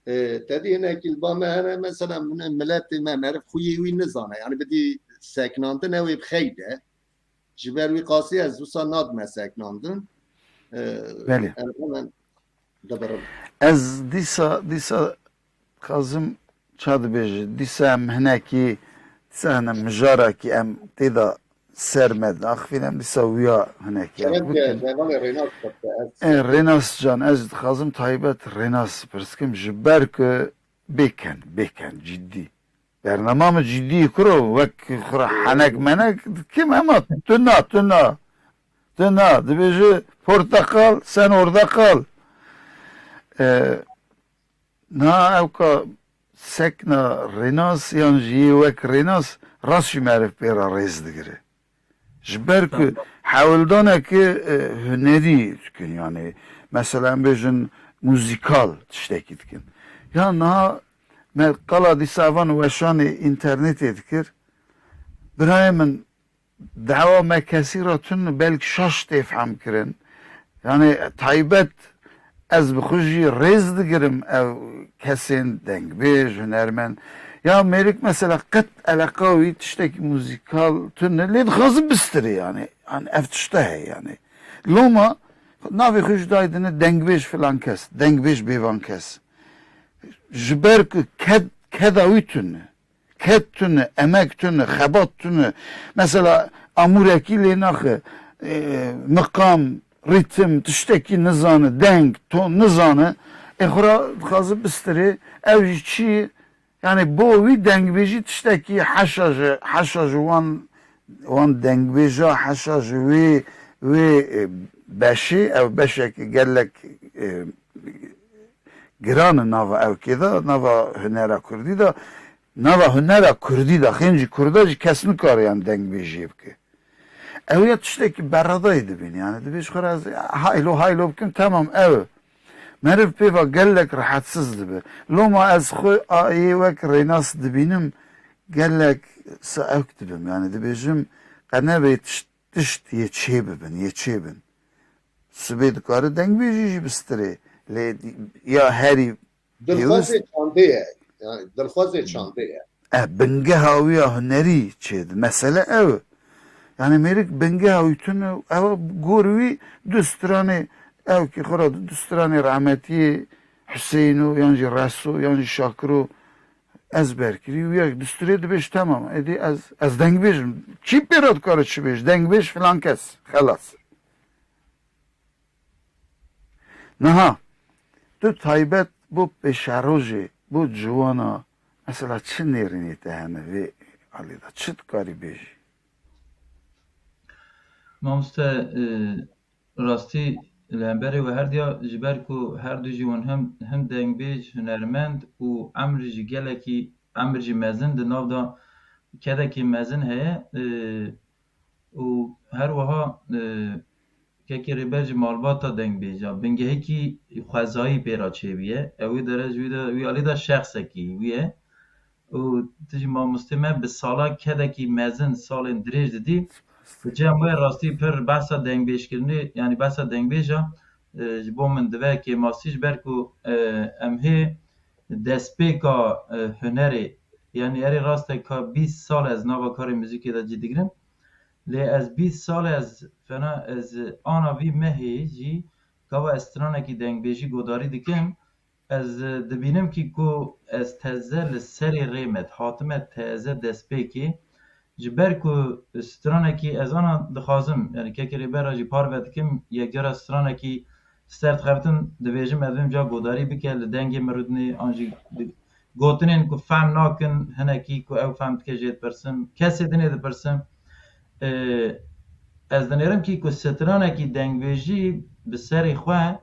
E, te dî hinekî li ba me hene, mesela min, miletê me meriv xwiyê wî nizane. Yani bidî seknandin ew ê bi xeyr de. Ji ber wî qasî ez wisa nadime seknandin. E, Belê. Em hemen dibirim. Ez dîsa, dîsa dixwazim ça dibêje, dîsa em hinekî, dîsa hene mijarekî em tê de ser me daxivîne, em dîsa wiya hinekî Şeref bikin. Devanê Rênas xweste ez. Ê, Rênas can, ez dixwazim taybet Rênas pirs kim, ji ber ku bêken, bêken, ciddî. Bernama min ciddî kuro, wek xura henek menek dikim, ema tu na, tu na. Tu na, dibêje portakal, sen orada kal. Ee, Na ewka sekna Rênas yan jî yê wek Rênas, rast jî meriv pê re rêz digire. Ji ber ku hewldaneke, e, hunerî dikin, yani mesela em bêjin muzîkal tiştekî dikin. Ya niha me qala dîsa van weşanê înternetê dikir. Birayê min, dawa me kesî re tune, belkî şaş tê fehm kirin. Yani taybet ez bi xwe jî rêz digirim ev kesên dengbêj, hunermend. Ya mêrik mesela qet eleqa wî tiştekî muzîkal tune, lê dixwaze bistirê yani. Yani ev tişta heye yani. Loma navê xwe jî dayê dine dengbêj filan kes, dengbêj bêvan kes. Ji ber ku ked, keda wî tune. Ked tune, emek tune, xebat tune. Mesela amûrekî lê naxe, e, miqam, rîtim, tiştekî nizane, deng, ton nizane. Ê xwe ra dixwaze bistirê, ev jî çi? Yani bo wî dengbêjî tiştekî heşa ji, heşa ji wan, wan dengbêja, heşa ji wê, wê, e, beşê, ev beşek gelek, e, giran e nava ewkê de, nava hunera kurdî de, nava hunera kurdî de, xêncî kurda jî kes nikare yan dengbêjiyê bike. Ew ya tiştekî beredayî dibîn, yani dibê ji xwe re ez haylo haylo bikim, temam ew. Meriv pê ve gelek rehetsiz dibe. Loma ez xwe a yê wek rênas dibînim, gelek saewk dibim. Yani dibêjim, qe nebê tişt, tişt yê çê bibin, yê çê bin. Sibê dikare dengbêjî jî bistirê. Lê ya herî Dilxwazê çandê ye. Yani dilxwazê çandê ye. E, bingeha wî ya hunerî çêdi. Mesele ew e. Yani mêrik bingeha wî tune, ew gor wî du stranê, ew kî xwe ra du stranê rahmetiyê Hüseyin û yan jî Reso yan jî Şakiro ezber kirî. Wî ya du strê dibêj, temam. Êdî ez, ez dengbêjim. Kî pê re dikare çi bêj? Dengbêj filan kes. Xelas. Niha, tu taybet bo pêşerojê, bo ciwana, mesela çi nêrînê te hene vê alî de? Çi dikarî bêjî? Mamoste, e, rastî li hemberê we her diya, ji ber ku her du jî hûn him, him dengbêj, hunermend û emr jî gelekî, emr jî mezin di nav de kedekî mezin heye, e, û her wiha, e, kekê Rêber jî malbata dengbêja, bingehekî xwezayî pê re çêbûye. Ew ê dere ji wî de, wî alî de şexsekî wî ye. Û tu jî mamostê me bi sala kedekî mezin, salên dirêj didî. Bi cem we rastî pir behsa dengbêjkirinê, yanî behsa dengbêja, e, ji bo min dibe kêmasî, ji ber ku, e, em hê destpêka, e, hunerê, yanî erê rast e ka bîst sal ez nava karê muzîkê de cî digirim. Lê ez bîst sal ez fena, ez ana vî mehê jî gava ez stranekî dengbêjî godarî dikim. Ez dibînim kî ku ez teze li serê rê me, hatime teze destpêkê. Ji ber ku stranekî ez ana dixwazim, yani kekê Rêber re jî parve dikim, yekcara stranekî ser dixebitim, dibêjim ez vêmca godarî bike, li dengê min rûdinê an jî di-, gotinên ku fehm nakin, hinekî ku ew fehm dike jê dipirsim, kesê dinê dipirsim. Ee, ez dinêrim kî ku stranekî dengbêjî bi serê xwe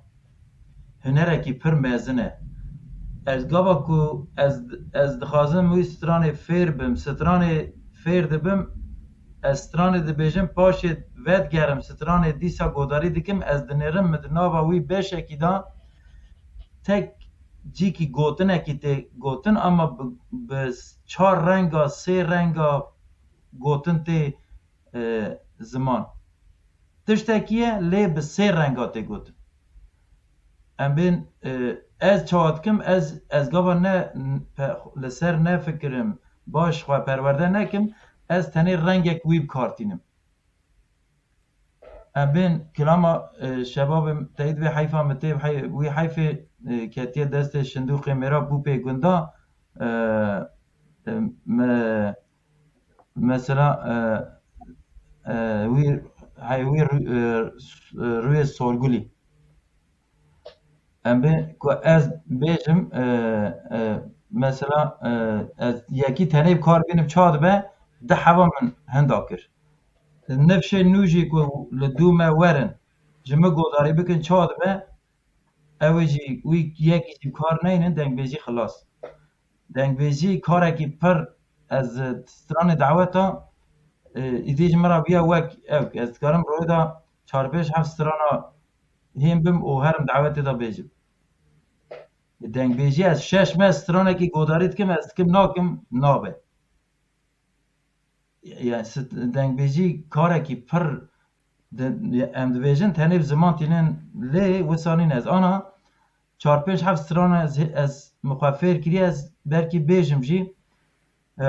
hunerekî pir mezin e. Ez gava ku ez, ez dixwazim wî stranê fêr bim, stranê fêr dibim, ez stranê dibêjim, paşê vedigerim stranê dîsa godarî dikim, ez dinêrim min di nava wî beşekî de tek cîkî gotinekî tê gotin, ama bi, bi çar renga, sê renga gotin tê, e, ziman. Tiştekî ye, lê bi sê renga tê gotin. Em bên, e, ez çawa dikim, ez, ez gava ne, pe-, li ser nefikirim, baş xwe perwerde nekim, ez tenê rengek wî bi kar tînim. Em bên kilama, e, şebabê teyîd vê heyfa min tê, hey-, wî heyfê, e, ketiye destê şindûqê mêra bû pê gunda, e, e, me, mesela, e, e, wî, hey, wî rû-, e, s-, e, rûyê Sorgulî. Em bê ku ez bêjim, e, e, mesela, e, ez yekî tenê bi kar bînim ça dibe, di heva min hinda kir. Nifşê nû jî ku li dû me werin, ji min godarî bikin ça dibe, ew ê jî wî yekî jî bi kar neynin, dengbêjî xilas. Dengbêjî karekî pir, ez stranê daweta, e, îdî ji min re bûye wek ew, ez dikarim royê de çar pênc heft strana hên bim û herim dawetê de bêjim. Dengbêjî ez şeş meh stranekî godarî dikim, ez dikim nakim, nabe. Yani sit-, dengbêjî karekî pir di-, em dibêjin tenê bi ziman tînin lê wisa nîne. Ez ana çar pênc heft strana ez, ez min xwe fêr kiriye, ez belkî bêjim jî, e,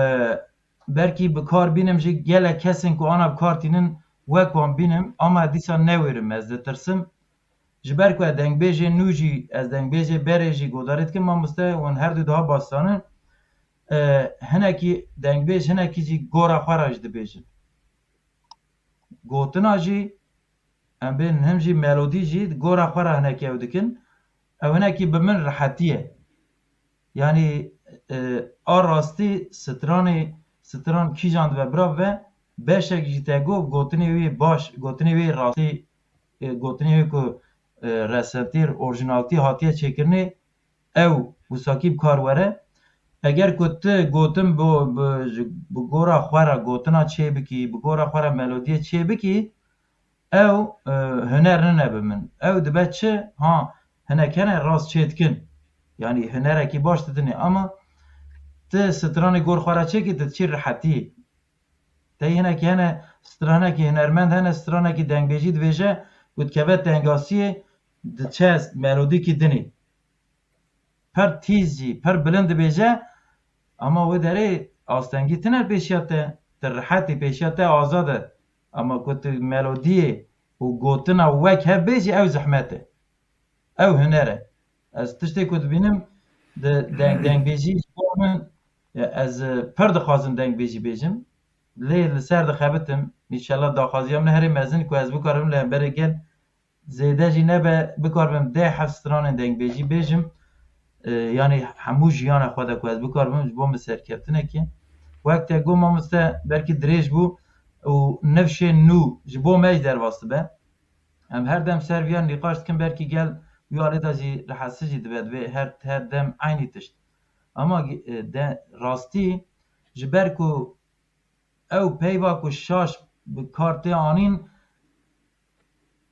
belkî bi kar bînim jî gelek kesên ku ana bi kar tînin wek wan bînim, ama dîsa newêrim, ez ditirsim. Ji ber ku ez dengbêjê nû jî, ez dengbêjê berê jî godarî dikim, mamoste, hûn her du daha baş zanin. E, hinekî dengbêj, hinekî jî gora xwe re jî dibêjin. Gotina jî, em bên him jî melodî jî gora xwe re hinekî ew dikin. Ew hinekî bi min rehetî ye. Yanî, e, a rastî stranê, stran kîjan dibe bira bibe, beşek jî te got, gotinê wî baş, gotinê wî rastî, e, gotinê wî ku, e, resentî, orjinaltî hatiye çêkirinê, ew wisa kî bi kar were. Eger ku tu gotin bi, bi, ji, bi gora xwe re gotina çê bikî, bi gora xwe re melodiyê çê bikî, ew, e, huner nine bi min. Ew dibe çi? Ha, hinek hene rast çê dikin. Yanî hunerekî baş didinê. Ama tu stranê gor xwe re çêkî, tu diçî rehetiyê. Tey hinekî hene stranekî hunermend hene, stranekî dengbêjî dibêje, ku dikeve tengasiyê, diçe melodîkî dinê. Pir tîz jî, pir bilind dibêje, ama wê derê astengî tine pêşiya te, tu rehetî, pêşiya te azad e. Ama ku tu melodiyê û gotina wek hev bêjî, ew zehmet e. Ew huner e. Ez tiştê ku dibînim, di deng-, dengbêjî ji bo min, e, ez, e, pir dixwazim dengbêjî bêjim. Lê li ser dixebitim. Înşallah daxwaziya min herê mezin ku ez bikarim li hemberê gel zêde jî nebe, bikaribim deh heft stranên dengbêjî bêjim. E, yanî hemû jiyana xwe de ku ez bikaribim, ji bo min serkeftinekê. Wek te got mamoste, belkî dirêj bû û nifşên nû ji bo me jî derbas dibe. Em her dem ser viya nîqaş dikin, belkî gel wî alê de jî rehetsiz jî dibe, divê her, her dem eynî tişt. Ama, e, de, rastî ji ber ku ew peyva ku şaş bi kar tê anîn,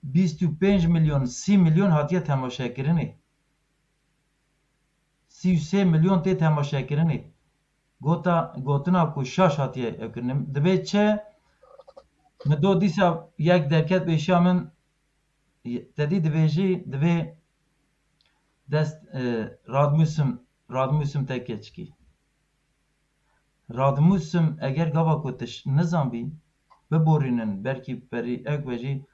bîst û pênc milyon, sî milyon hatiye temaşekirinê. Sî û sê milyon tê temaşekirinê. Gota, gotina ku şaş hatiye ew kirin. Divê çi? Min do dîsa yek derket pêşiya min, te dî dibêjî, divê dest, e, radmûsim, radmûsim te keçikî. Radmûsim eger gava ku tişt nizanbî, biborînin, belkî perî ew be jî,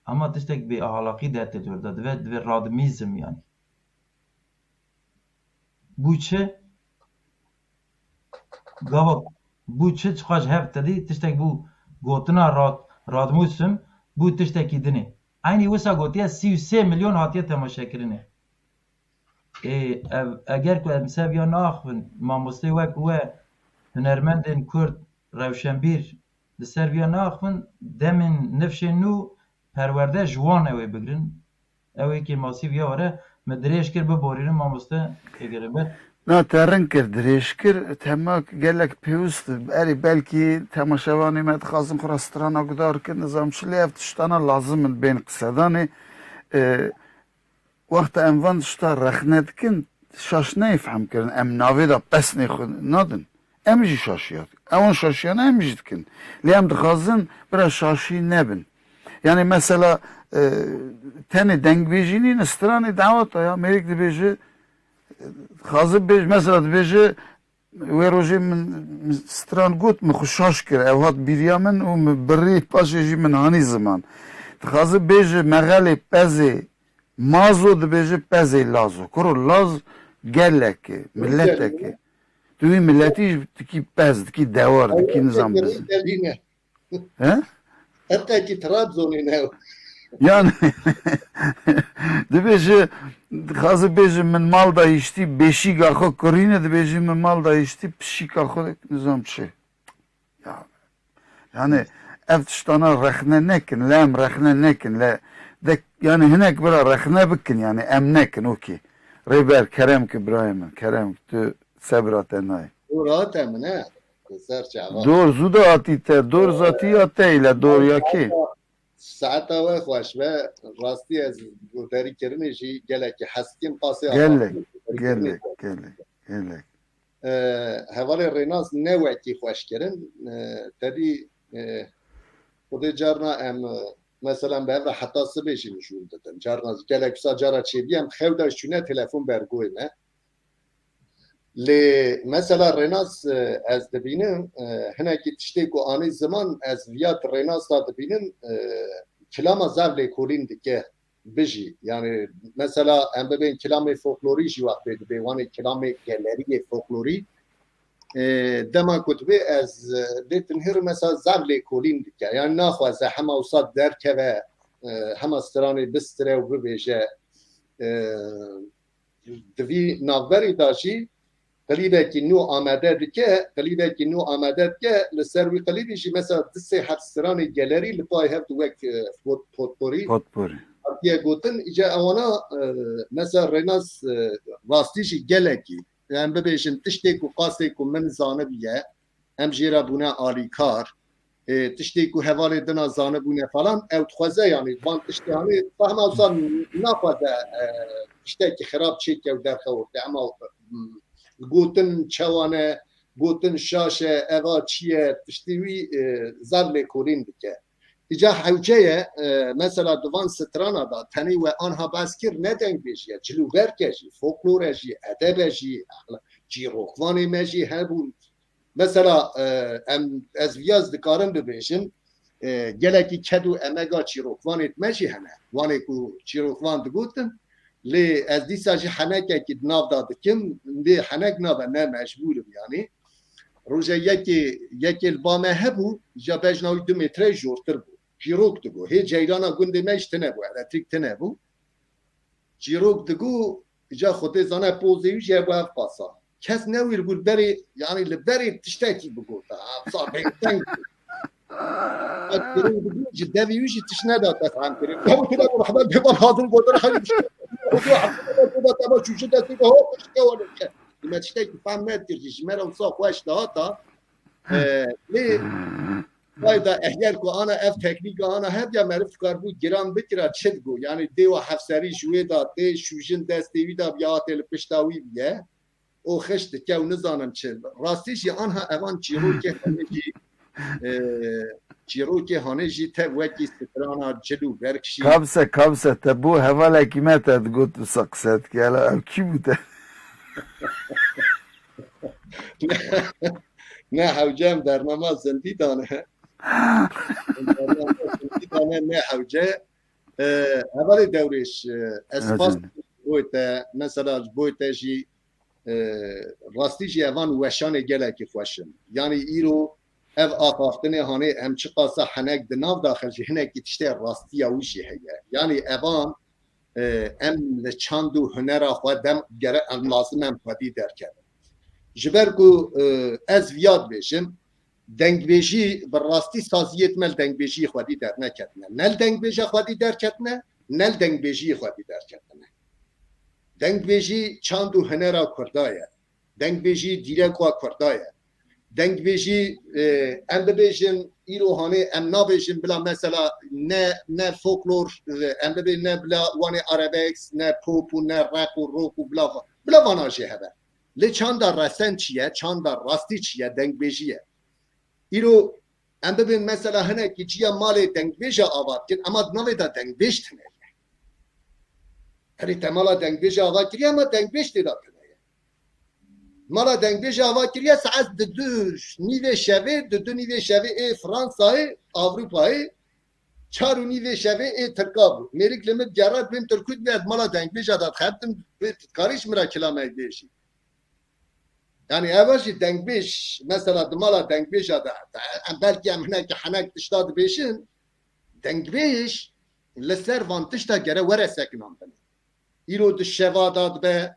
ama tiştek bê ahlaqî dertê dor de, divê, divê radmîzim yanî. Bû çi? Gava bû çi, çiqas hev te dî, tiştek bû gotina rad-, radmûsim, bû tiştekî dinê. Eynî wisa gotiye, sî û sê milyon hatiye temaşekirinê. Ê, ev, eger ku em seviya naxivin, mamostê wek we, hunermendên Kurd, rewşenbîr, li ser viya naxivin, demên nifşên nû perwerde ji wan ew ê bigrin. Ew ê kêmasî viya were, me dirêj kir, biborînin mamoste, êgere be. Na, te rin kir, dirêj kir, tema gelek pêwist, erê belkî temaşevanê me dixwazin xwe re strana guhdar kin, nizam çi, lê ev tiştana lazim in bên qisedanê. E, Wexta em van tişta rexne dikin, şaş neyê fehm kirin. Em navê de pesnê xwe nadin. Em jî şaşiya dikin. Ewan şaşiyane em jî dikin. Lê em dixwazin bira şaşî nebin. Yani mesela, e, tenê dengbêjî nîne, stranê daweta ya. Mêrik dibêje, e, dixwaze bêj-, mesela dibêje, Wê rojê min, min stran got, min xwe şaş kir. Ew hat bîriya min û min birî, paşê jî min hanî ziman. Dixwaze bêje mexelê pezê mazo, dibêje pezê lazo. Kuro laz gelek e, miletek e. Tu wî miletî jî dikî pez, dikî dewar, dikî nizam bizin. He? Hetekî Trabzonê ne. Yan dibêje, dixwaze bêje min mal dayiştî, beşîga xwe kurîne, dibêje min mal dayiştî, pişîka xwe nizam çi. Ya. Yani ev tiştana rexne nekin, le em rexne nekin, le de, yani hinek bira rexne bikin, yani em nekin, okey. Rêber, kerem ki birayê min, kerem ki tu sebra te nayê. Û rahat e min, he. Ser çava. Dor zû de hatî te, dor zatî ya te ile, dor ya kê? Saeta we xweş be. Rastî ez guhdarî kirinê jî gelekî hez dikim, qasê Gelek, gelek, gelek, gelek. E, hevalê Rênas ne wekî xweş kirin. E, tedî, e, Xwedê carna em, e, mesela bi hev re heta sibê jî mijûl didin. Carna gelek wisa cara çêbî em xew da çûne telefon bergoyê me. Lê mesela Rênas, e, ez dibînim, e, hinekî tiştê ku anî ziman ez viya di Rênas da dibînim, e, kilama zaf lêkolîn dike. Bijî. Yani mesela em bibên kilamê folklorî jî wextê dibê, wanê kilamê geleriyê folklorî, e, dema ku dibê ez, e, dê tinhir mesela zaf lêkolîn dike. Yani naxwaze hema wisa derkeve, e, hema stranê bistire û bibêje. E, di vî navberî de jî klîbekî nû amade dike, klîbekî nû amade dike, li ser wî klîbî jî mesela du sê heft stranê gelerî li pay hev di wek, e, pot-, potporî Potporî. hatiye gotin. Îca ewana, e, mesela Rênas, e, rastî jî gelekî, em bibêjin tiştê ku qasê ku min zanibiye, em jê re bûne alîkar, e, tiştê ku hevalê dina zanibûne falan, ew dixwaze, yani van tiştê, hani fehma wisa naxwaze, e, tiştekî xirab çêke û derxewite. Ema, mm, gotin çewane, gotin şaş e, eva çi ye, tiştê wî, e, zaf lêkolîn dike. Îca hewce ye, e, mesela di van strana da tenê we anha behs kir, ne dengbêjî ye, cilûberk e jî, folklor e jî, edeb e jî, çîrokvanê me jî hebûn. Mesela, e, em, ez viya ez dikarim bibêjim, e, gelekî ked û emega çîrokvanê me jî hene. Wanê ku çîrokvan digotin, lê ez dîsa jî henekekî di nav da dikim, lê henek nabe, ne mecbûr im yanî. Roje yekê, yekê li ba me hebû, ja bejna wî du metre jortir bû. Çîrok digo. Hê ceyrana gundê me jî tine bû, elektrîk tine bû. Çîrok digo, îca Xwedê zane pozê wî jî hebû ev qasa. Kes newîr bû li berê, yanî li berê tiştekî bigota. Ev sa bêteng bû. Ji devî wî jî tişt neda te fem kirin. Ew tine bû, rehmet pê van hazir gotin, heyî bişkê. Xwedê hafta da te ba çûşin destê te, hop, bişkê wele ke. Me tiştekî fem nekir jî, ji me re wisa xweş dihata. E, lê Vay da eger ku ana ev teknîka ana hebya meriv dikaribû giran bikira çi digo? Yani dêwa hefserî ji wê da tê şûjin destê wî da biya hatê li pişta wî biye. O xişt dike û nizanim çi. Rastî jî anha evan çîrokê hanê jî, e, çîrokê hanê jî tev wekî strana cil û berk jî. Kabse, kabse, te bo hevalekî me te digot wisa qise dike. Hela ev kî bû te? Ne hewce em bernama zindî dane. Em bernama zindî dane, ne hewce. E, hevalê Dewrêş, e, ez spas boy te, mesela ji boy te jî, e, rastî jî evan weşanê gelekî xweş in. Yanî îro ev axaftinê hanê em çiqasa henek di nav daxil jî hinekî tiştê rastiya wî jî heye. Yanî evan, e, em li çand û hunera xwe dem gere em lazim em xwedî derkevin. Ji ber ku, e, ez viya dibêjim, dengbêjî bi rastî saziyêt me li dengbêjiyê xwedî derneketine. Ne li dengbêja xwedî derketine, ne li dengbêjiyê xwedî derketine. Dengbêjî çand û hunera Kurda ye. Dengbêjî dîreka Kurda ye. Dengbêjî, e, em bibêjin, îro hanê em nabêjin bila mesela ne, ne folklor, e, em bibê ne bila wanê arabesk, ne pop û ne rap û rock û bila va-, bila vana jê hebe. Lê çanda resen çi ye, çanda rastî çi ye, dengbêjî ye. Îro em bibên mesela hinekî ciya malê dengbêja ava dikin, ema di navê de dengbêj tine ye. Erê te mala dengbêja ava kiriye, ema dengbêj tê de tine ye. Mala dengbêja ava kiriye saet di du nîvê şevê, di du nîvê şevê ê Fransayê, Avrupayê, çar û nîvê şevê ê Tirka bû. Mêrik li min gera dibêm Tirkû dibê ez mala dengbêja de dixebtim, bê tu dikarî ji min re kilamek bêjî. Yani ev jî dengbêj, mesela di mala dengbêja de, em belkî em hinekî henek tişta dibêjin, dengbêj li ser van tişta gere were sekinandin. Îro di şeva da dibe,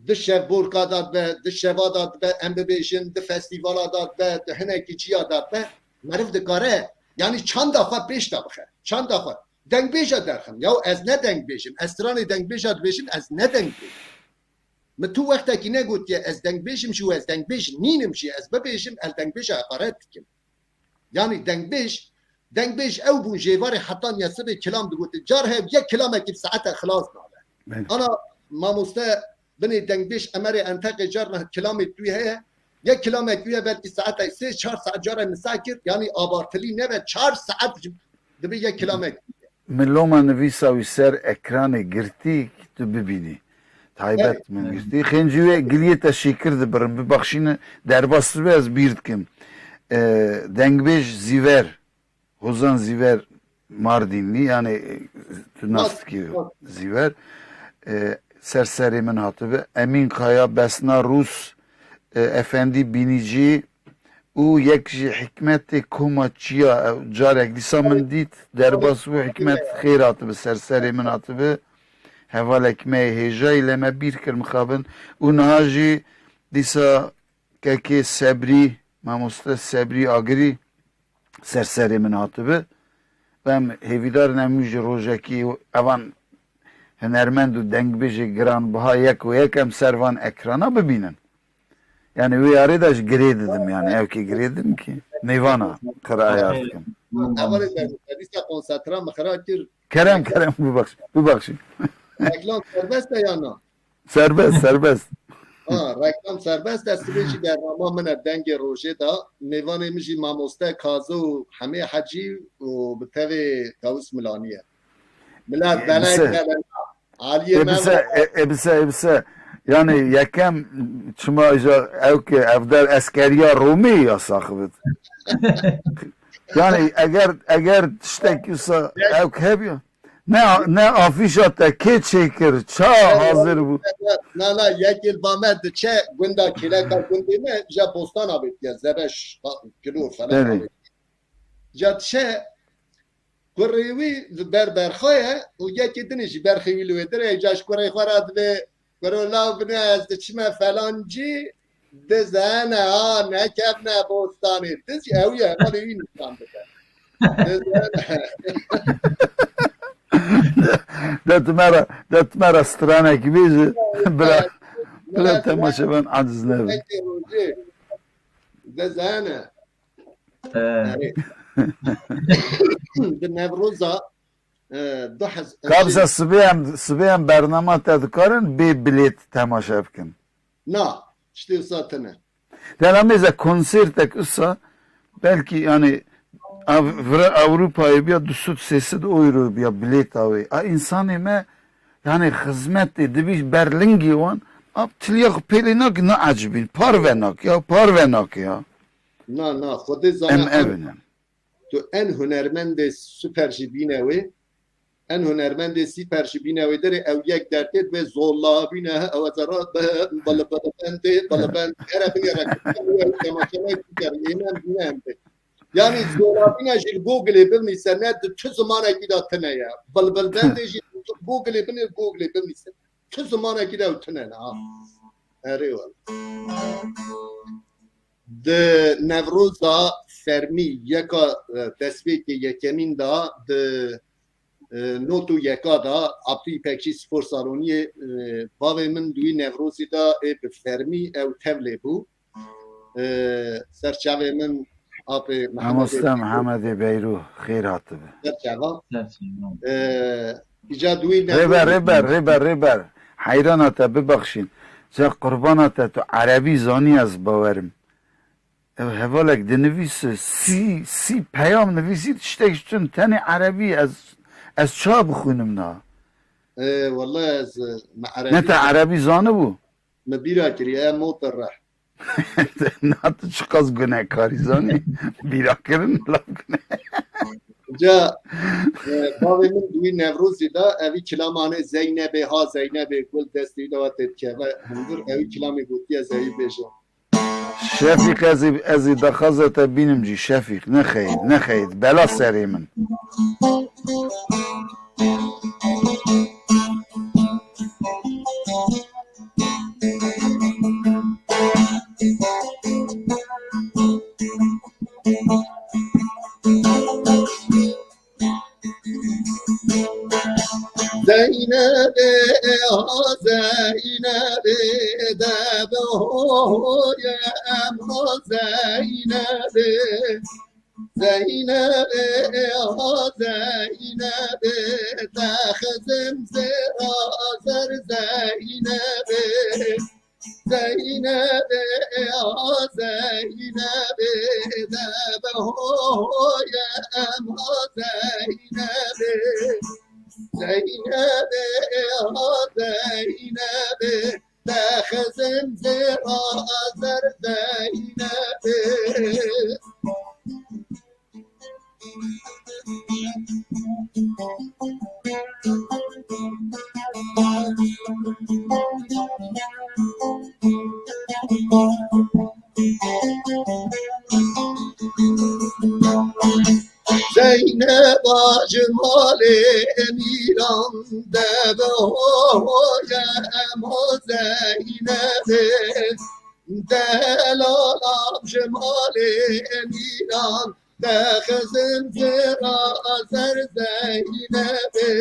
di şevborka da dibe, di şeva da dibe, em bibêjin, di festîvala da dibe, di hinekî ciya da dibe, meriv dikare, yani çanda xwe pêş de bixe. Çanda xwe. Dengbêja derxim. Ya ez ne dengbêj im. Ez stranê dengbêja dibêjim, ez ne dengbêj im. Min tu wextekî negotiye ez dengbêj im jî û ez dengbêj nînim jî, ez bibêjim, ez dengbêja heqaret dikim. Yanî dengbêj, dengbêj ew bûn jêvarê heta niya sibê kilam digotin. Car heye yek kilamekî bi saete xilas nabe. Belê. Ana mamoste binê dengbêj Emerê Enteqê carna kilamê tu heye. Yek kilamek wî ye belkî saetê sê çar saet cara nisa kir. Yanî abartilî nebe, çar saet dibe yek kilamek. Min loma nivîsa wî ser ekranê girtî, tu bibînî. Taybet Evet, min evet. Girtî. Xêncî wê giliyê te şêkir dibirin, bibaxşîne, derbas dibe, ez bîr dikim. E, dengbêj Zîver, Hozan Zîver Mardînlî, yani, e, tu nas dikî Zîver, e, ser serê min hatibi. Emîn Kaya, Besna Rûs, e, Efendî Bînîcî, û yek jî Hikmetê Koma Çiya, ew carek dîsa min dît, derbas bû, Hikmet xêr hatibi, ser serê min hatibi. Hevalek me yê hêjayî, lê me bîr kir mixabin. Û niha jî dîsa kekê Sebrî, mamoste Sebrî Agirî ser serê min hatibi. Em hêvîdar in em wî jî rojekî evan hunermend û dengbêjê giranbiha yek û yek em ser van ekrana bibînin. Yani wê yarê de ji girê didim yani. Ew kê girê didim ki. Nêvana qiraya dikim. Hevalê me dîsa konsantra min xira kir. Kerem, kerem, bibaxş, bibaxşî. Reklam serbest e ya na? Serbest, serbest. Ha, reklam serbest e. Sibê jî bernama min e Dengê Rojê de. Mêvanê min jî mamoste Kazo û Hemê Hecî û bi tevê Tawus Milaniye. Milet E, belek bise, belek. Aliyê e, me bise, e, e, bise, e, bise. Yani yekem çima ja ew ki evder eskeriya Romê ya saxibit. Yani eger, eger tiştek wisa ew ki hebiya. Ne, ne afîşa te kê çêkir, ça hazir bû? Na, na, yekê li ba me diçe gunda kêleka gundê me, ja bostan avêtiye, zereş, kilo falan Evet. avêtiye. Ja diçe kurê wî li ber berxa ye û yekê din jî berxê wî li wê dir e, ja ji kurê xwe re divê, kuro law bine ez diçime felancî, dizene ha, nekevne bostanê. Diz ew ye, malê wî nîşan bide. Dizene. De tu me re, de tu me re stranekî bêje, bira, bira temaşevan aciz nebe. Dizene. Ee. Erê. Di Newroza, e, du hez-, Kabze sibê em, sibê em bernama te dikarin bê bilêt temaşe bikin? Na, tiştê wisa tune. Dera mêze konsertek wisa belkî yani av-, vira Ewropayê biya du sed sê sed euro biya bilêta wê. A insanê me yani xizmetê dibî ber lingê wan, a tiliya xwe pêlê nak, ne ecibîn, parve nak ya, parve nak ya. Na, na, Xwedê zane Em em ev in em. Tu en hunermendê super jî bîne wê. En hunermendê super jî bîne wê derê ew yek dertê divê zolla bîne, ew ez ra be, bele, bele bendê, bele bend. Here bingere, ew temaşe me super, ê me bîne em bê. Yani zolla bîne jî li Google'ê bivnîse, ne di tu zimanekî de tune ye. Bele, bele bendê jî Google'ê bine, Google'ê bivnîse. Tu zimanekî de ew tune ne, ha. Erê wele. Di Newroza fermî yeka, e, destpêkê yekemîn de di, e, not û yeka de Abdû Îpekçî Spor Saloniyê, e, bavê min di wî Newrozî de ê bi fermî ew tevlê bû. E, ser çavê min apê Mehemedê Mamoste Beyrû. Mehemedê Beyrû, xêr hatibi. Ser çava. Ser çava. E, îca di wî Rêber, Newrozî rêber, rêber, rêber. Heyrana te bibexşîn. Ca qurbana te tu erebî zanî ez bawerim. Ev hevalek dinivîse sî, sî peyam nivîsî tiştek ji tun tenê erebî ez, ez ça bixwînim na? Ê, wele ez, e, me Ne erebî te erebî zanibû? Me bîra kiriye, em motor re. Na tu çiqas gunekarî zanî? Bîra kirin lav gune. Ca, e, bavê min di wî Newrozî de evî kilamanê Zeynebê ha Zeynebê gul destê wî de wa tê dikeve hundir, evî kilamê gotiye ez evî bêjim. Şefîq, ez ê, ez ê daxwaza te bînim jî, Şefîq. Nexeyr, nexeyr. Bela serê min. Zeynebê, ha Zeynebê, de bi hoye em ha Zeynebê. Zeynebê, ha Zeynebê, te xizim zêra zer Zeynebê. Zeynebê, ha Zeynebê, de bi hoye em ha Zeynebê. Zeynebê, ha Zeynebê, te xizim zêra zer Zeynebê. Zeyneba ji malê emîran de bi hoye em ha Zeynebê. Delalam ji malê emîran de xizim zêra zer Zeynebê.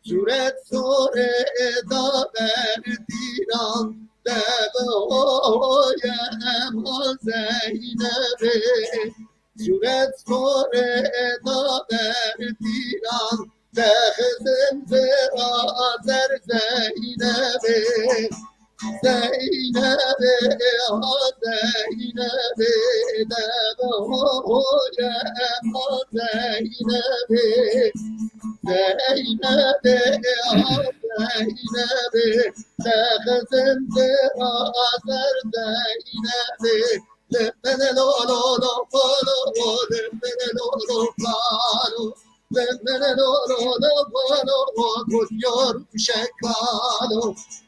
Sûret sorê da ber dîran de bi hoye em ha Zeynebê. Sûret sorê da ber dîran de xizim zêra zer Zeynebê. Zeynebê, ha Zeynebê, de bi hoye em ha Zeynebê. Zeynebê, ha Zeynebê, te xizim zêra zer Zeynebê. Limene lo lo lo lo lo, limene lo lo lo lo. Limene lo lo lo lo lo, kutluyorum şekkalo.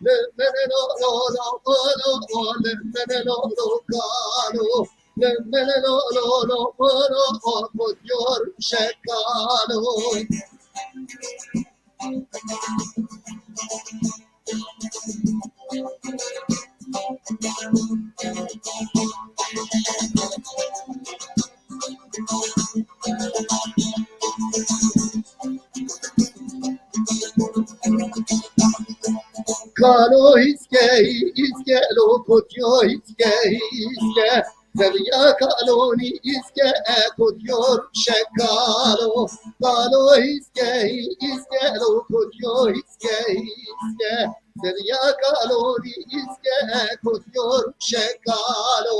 Limene lo lo lo lo lo, limene lo lo kalo. Limene lo lo lo lo lo, kutluyorum şekkalo. Kalo hîske, hîske lo kotyo hîske, hîske. Derya kaloni hîske, e kotyo şekalo. Kalo hîske, hîske lo kotyo hîske, hîske. Derya kaloni hîske, e kotyo şekalo.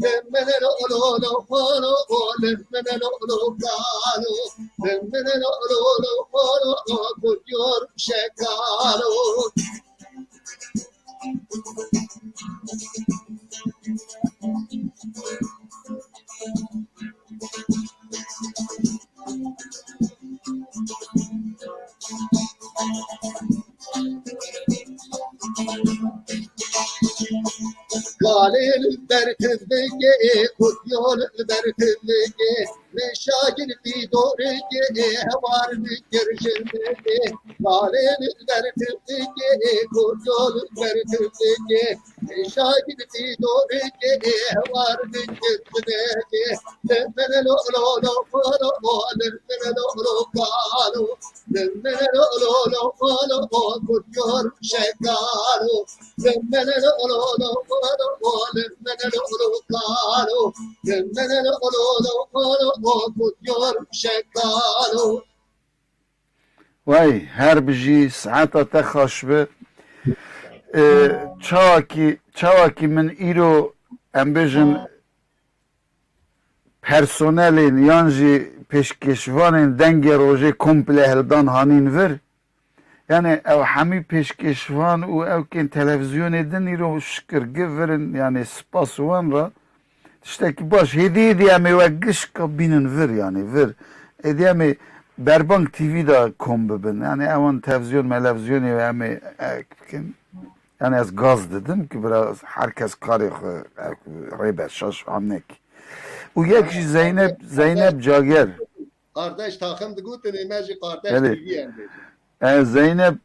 Lemene lo lo lo lo lo, lemene lo lo kalo. Lemene lo lo lo lo lo, kotyo şekalo. Kalê li ber tindikê, kutyo li ber tindikê, meşagir vî dorikê, hewar dikir jindikê. Kalê li ber tindikê, kutyo li ber tindikê, meşagir vî dorikê, hewar dikir jindikê. Lemene lo lo lo lo lo, lemene lo lo kalo. Lemene lo lo lo lo lo, kutyo şekalo. Lemene lo lo lo lo lo, lemene lo lo kalo. Lemene lo lo lo lo lo, kutyo şekalo. Wey, her bijî, saeta te xweş be. Ee, çawakî, çawakî min îro, em bêjin, personelên yan jî pêşkêşvanên Dengê Rojê komple hildan hanîn vir. Yani ew hemî pêşkêşvan û ew kên televîzyonê din îro şikir gi vir in, yani spas wan re. Tiştekî baş, hêdî hêdî em ê we gişka bînin vir, yani vir. Êdî em ê Berbang T V de kom bibin. Yani ewan televîzyon, melevîzyonê we em ê ek bikin. Yani ez gaz didim ki biraz herkes karê xwe, e, rê be şaş amnek. Û yek jî Zeynep, Zeynep Cager. Kardeş takım digotin, ê me jî kardeş Belê. T V em bêjin. E, Zeynep,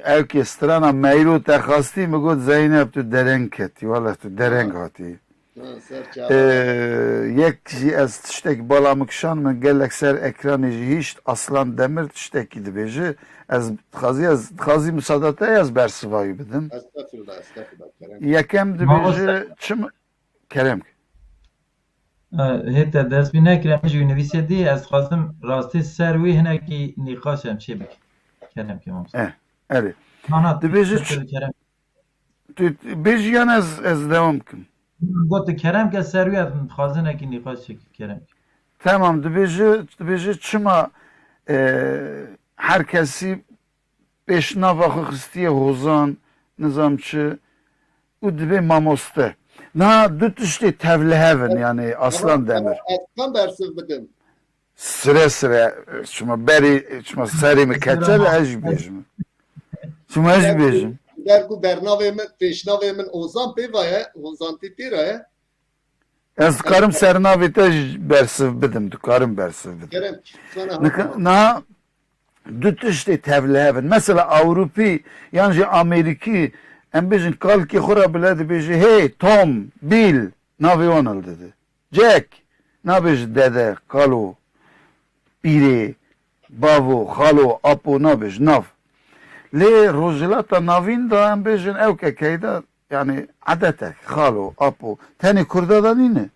ew ki strana meyro te xastî, mi got, "Zeynep, tu dereng ketî, wala tu dereng hatî." Ha, ser çava. Ee, yek jî ez tiştek bala min kişand, min gelek ser ekranê jî hişt, Aslan Demir tiştekî dibêje. Ez dixwazî, ez dixwazî misada te ye, ez bersiva wî bidim. Estexfirullah, estexfirullah, kerem. Yekem dibêje, Mamoste- çim-, kerem. E, hê te dest pê nekire, min jî wî nivîsê dî, ez dixwazim rastî ser wî hinekî nîqaş em çê bikin. Kerem ke, mamoste. Eh, erê. Mana, Dibêje te ç-, kerem. Tu bêjî yan ez, ez dewam bikim? Gotu kerem ke ser wî ez dixwazim hinekî nîqaş çêkim, kerem ke. Tamam, dibêje, dibêje çima, e, her kesî pêşnava xwe xistiye Hozan, nizam çi, û dibê mamoste. Niha du tiştê tevlihev in, yani Aslan Demir. Ez kan bersiv bidim. Sire sire, çima berî, çima serê min keçel, ez jî bêjim. Çima ez jî bêjim. Der ku bernavê min, pêşnavê min Ozan pê va ye, Ozan tê pê re ye. Ez dikarim ser navê te jî bersiv bidim, dikarim bersiv bidim. Kerem, sana Nika-, niha du tiştê tevlihev in. Mesela Ewropî yan jî Amerîkî, em bêjin kalkê xwe re bile dibêje, hey, Tom, Bill, navê wan hildide. Jack, nabêje dede, kalo, pîrê, bavo, xalo, apo, nabêje nav. Lê Rojhilata Navîn de em bêjin ew kekeyî de, yani edetek, xalo, apo, tenê Kurda de nîne.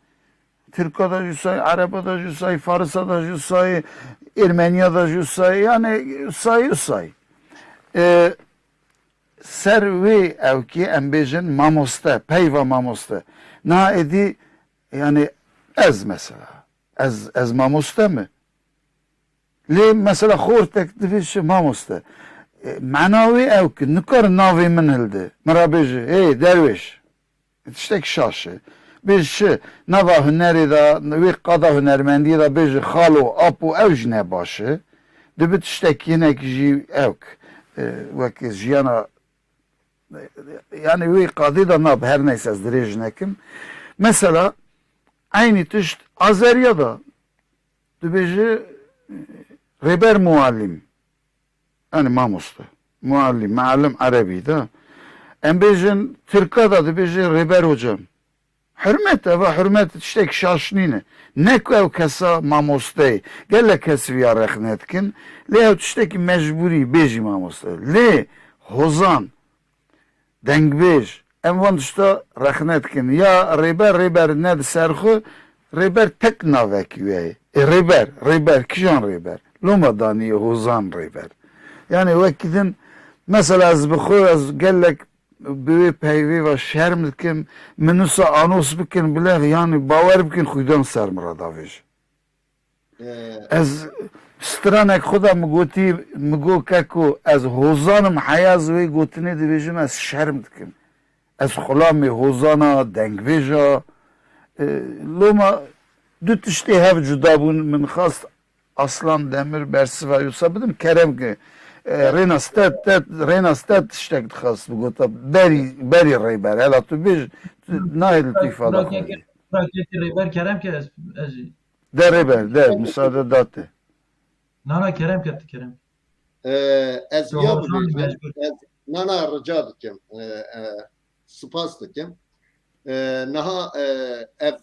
Tirka de jî say, Ereba de jî say, Farisa de jî say, Ermeniya de jî say, yani say û say. E, ser wê ewkê em bêjin mamoste, peyva mamoste. Niha êdî, yani ez mesela, ez, ez mamoste me. Lê mesela xortek dibêje mamoste. E, mena wê ew ki nikare navê min hilde. Min re bêje, hey derwêş. Tiştek şaş e. Bêj çi, nava hunerê de, wê qada hunermendiyê de bêje xalo, apo, ew jî ne baş e. Dibe tiştek hinek jî ewk, e, wek jiyana, e, yani wê qadê de nabe, her neyse ez dirêj nekim. Mesela eynî tişt Azeriya de dibêje, e, rêber muallim. Yani mamoste. Muallim, muallim erebî de. Em bêjin, Tirka da dibêje rêber hocam. Hurmet, eva hurmet tiştek şaş nîne. Ne ku ew kesa mamosteyê. Gelek kes viya rexne dikin. Lê ew tiştekî mecbûrî bêjî mamoste. Lê hozan, dengbêj, em van tişta rexne dikin. Ya rêber, rêber ne di ser xwe, rêber tek navekî wê ye. Ê rêber, rêber, kijan rêber? Loma danî hozan rêber. Yani wekî din, mesela ez bi xwe, ez gelek bi wê peyvê ve şerm dikim, min wisa anos bikin bile, yani bawer bikin xwîdan ser min re davêje. Ee, Ez stranek xwe de min gotî, min got, keko, ez hozan im, heya ez wê gotinê dibêjim, ez şerm dikim. Ez xulamê hozana, dengbêja. Ee, loma du tiştê hev cuda bûn, min xwest Aslan Demir bersiva wisa bidim, kerem ki, e, rêna stet, tet, rêna stet tiştek dixwest bigota, berî, berî rêber, hela tu bêj, tu nahêlî tu îfada xwe bidî. Raketê rêber kerem ke ez, ez De rêber, de, misade date. Nana kerem ke, kerem. Ee, ez viya bibêjim. Ez, nana rica dikim. Ee, e, spas dikim. Ee, niha, e, ev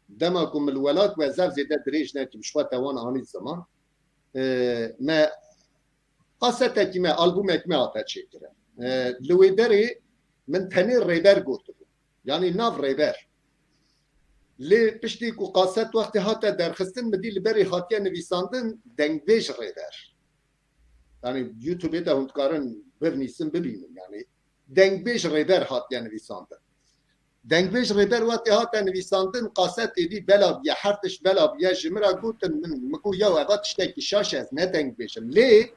dema ku min li welat we zaf zêde dirêj nekim, ji xwe te wan anî ziman. Ee, me kasetekî me, albûmekî me hate çêkirin. Ee, li wê derê min tenê rêber gotibû. Yanî nav rêber. Lê piştî ku kaset wextê hate derxistin, min dî li berê hatiye nivîsandin, dengbêj rêber. Yanî YouTubeê de hûn dikarin bivnîsin, bibînin. Yanî dengbêj rêber hatiye nivîsandin. Dengbêj rêber wextê hate nivîsandin, kaset êdî bela bûye, her tişt bela bûye, ji min re gotin, min, min got, yaw, eva tiştekî şaş e, ez ne dengbêj im. Lê,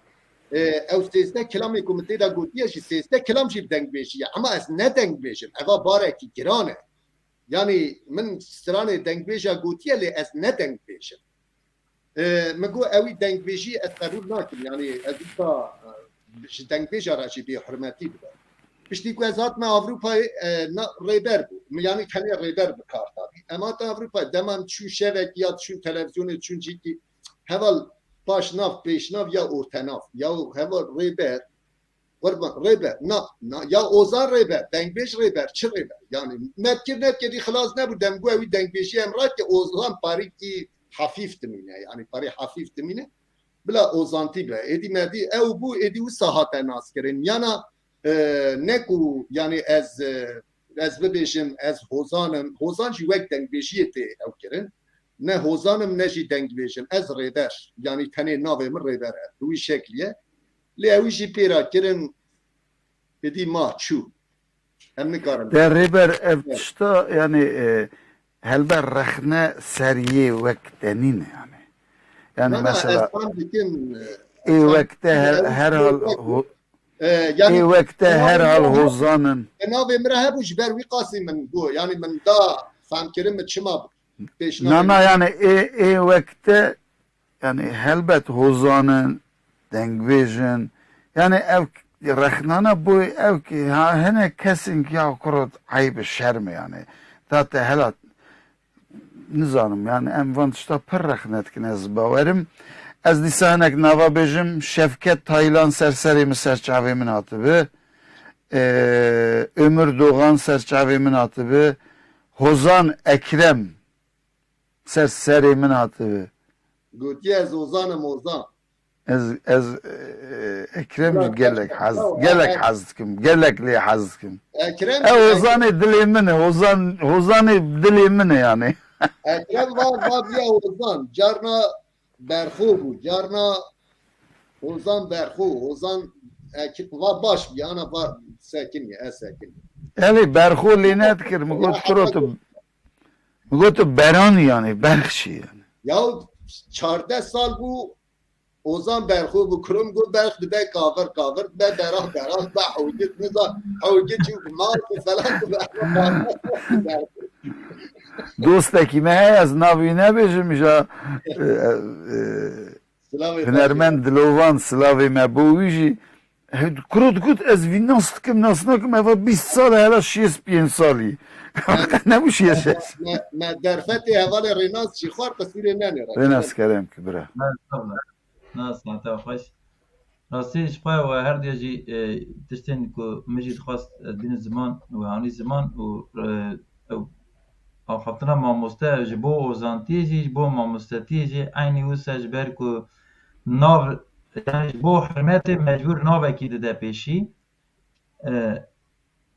e, ew sêzdeh kilamê ku min tê de gotiye jî, sêzdeh kilam jî bi dengbêjî ye. Ema ez ne dengbêj im. Eva barekî giran e. Yanî min stranê dengbêja gotiye, lê ez ne dengbêj im. E, min got, ewî dengbêjî ez qebûl nakim. Yanî ez wisa, e, ji dengbêja re jî bêhurmetî dibe. Piştî ku ez hatime Ewropayê, e, na, rêber bû. Min, yanî tenê rêber bi kar dabî. Em hatin Ewropayê, dema em çûn şevekî ya diçûn televîzyonê, diçûn cîkî, heval paşnav, pêşnav ya ortenav, ya heval rêber, Qurban, Rêber, na, na, ya Ozan Rêber, dengbêj Rêber, çi Rêber? Yani, me dikir, nedikir, xilas nebû, dem got, ew ê dengbêjiyê em radike, Ozan parîkî hafîf dimîne, yani, parî hafîf dimîne. Bila Ozantî be. Êdî me dî, ew bû, êdî wisa hate naskirin. Yana, e, ne ku, yani, ez, e, ez bibêjim, ez Hozan im. Hozan jî wek dengbêjiyê tê ew kirin. Ne Hozan im, ne jî dengbêj im. Ez Rêber. Yanî tenê navê min Rêber e. Bi wî şeklî ye. Lê ewî jî pê re kirin, êdî ma çû. Em nikarin. De Rêber, ev tişta, yani, e, helbe rexne ser yê wek te nîne, yani. Yani, na, na, mesela, ez tam dikim, e, ê wek te her, her hal, e, yani, ê wek te her hal Hozan in. Navê min re hebû, ji ber wî qasî min got. Yani, min da fehmkirin min çima pêşnavê Na, na, yani, ê, ê wek te, yani, helbet Hozan in, dengbêj in. Yani, ev rexnana boy ev ki, ha, hinek kesên ki ya kurot eyb şerm e, yani. Ta te hela nizanim, yani, em van tişta pir rexne dikin, ez bawerim. Ez dîsa hinek nava bêjim, Şevket Taylan ser serê min, ser çavê min hatibi. Ee, Ömür Doğan ser çavê min hatibi. Hozan Ekrem ser serê min hatibi. Gotiye, ez Ozan im, Ozan. Ez, ez, e, Ekrem jî gelek hez, gelek hez dikim, gelek lê hez dikim. Ekrem, Ew Ozanê dilê min e, Ozan, Hozanê dilê min e yani. Ekrem va, va biya Ozan. Carna Berxo bû, carna Ozan Berxo, Ozan Ek-, va baş biya, ana va sekinî, ez sekinî. Elê Berxo lê nedikir, min got kuro tu, min got tu beranî yani, berxşî yani. Ya çardeh sal bû, Ozan Berxo bû, kuro min got berx dibe kavir, kavir dibe berah, berah dibe hewgit, niza hewgit çû bi mal ku falan ku berxo. Dostekî me heye, ez navî nebêjim, ja, e, e, Silavê hunermend Dilovan, silavê me bo wî jî. He, kuro digot, ez vî nas dikim, nas nakim, eva bîst sal e, hela şêst pênc salî. Nebû şêst şeş. Me, me derfetê hevalê Rênas jî xwar, qisûrê nenê re. Rênas kerem ki bira. Na, estağfurullah. Na, saete xweş. Rastî ji xwe we her diye jî, e, tiştên ku min jî dixwest ez bînim ziman û hanî ziman û, e, ew axaftina mamoste ji bo ozantiyê jî, ji bo mamostetiyê jî eynî wisa ji ber ku nav, yani ji bo hurmetê mecbûr navekî dide pêşî. E,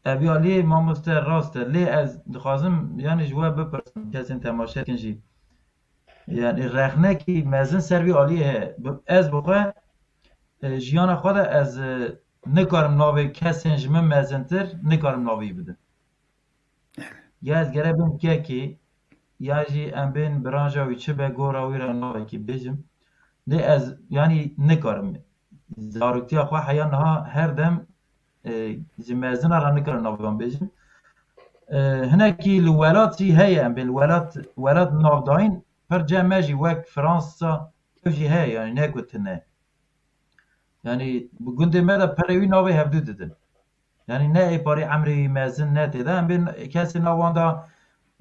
ev ya lê mamoste rast e. Lê ez dixwazim, yani ji we bipirsim, kesên temaşe dikin jî. Yani rexnekî mezin ser vî aliyê heye. Bi-, ez bi xwe, e, jiyana xwe de ez, e, nikarim navê kesên ji min mezintir, nikarim navê wî bidim. Ya ez gere bêm kekê, ya jî em bên biranja wî çi be, gora wî re navekî bêjim. Lê ez, yanî nikarim. Zaroktiya xwe heya niha her dem, e, ji mezina re nikarim navê wan bêjim. E, hinekî li welat jî heye, em bên li welat, welat navdayîn, pir cem me jî wek Fransa, ew jî heye, yanî ne ku tune. Yanî bi gundê me de pirê wî navê hevdû didin. Yanî ne ê parî emrê wî mezin ne tê de. Em bên kesê nav wan de,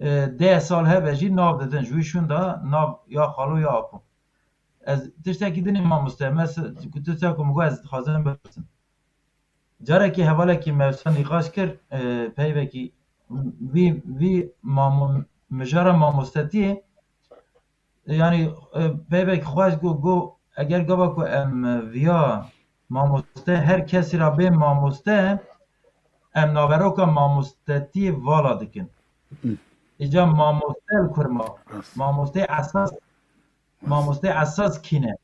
e, deh sal hebe jî nav didin. Ji wî şûn de nav ya xalo ya apo. Ez tiştekî din ê mamoste, me se-, ku tiştek ku min got ez dixwazim bipirsim. Carekî hevalekî me wisa nîqaş kir, e, peyvekî vî, vî mamo-, mijara mamostetiyê, yanî, e, peyvekî xweş got, got, eger gava ku em, e, viya mamoste her kesî ra bê mamoste, em naveroka mamostetiyê vala dikin. Hı. Îca mamoste li kurma, Rast. Mamosteyê esas, Rast. Mamosteyê esas kî ne?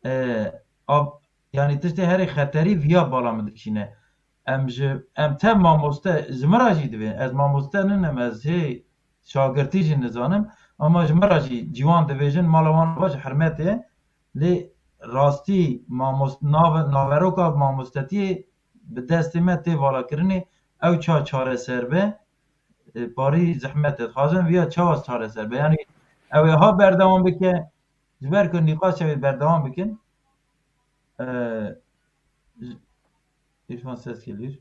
E, av, yanî tiştê herî xeterî viya bala min dikişîne. Em ji, em tev mamoste, ji min re jî divê. Ez mamoste ninim, ez hê şagirtî jî nizanim. Ama ji min re jî ciwan dibêjin, mala wan va ji hurmetê. Lê rastî mamos-, nave-, naveroka mamostetiyê bi destê me tê valakirinê. Ew ça çareser be, e, parî zehmet e. Dixwazin viya çawa çareser be. Yanî ew ê ha berdewam bike, ji ber ku nîqaş ew ê berdewam bikin. Ee, j-, Îrfan ses geliyor.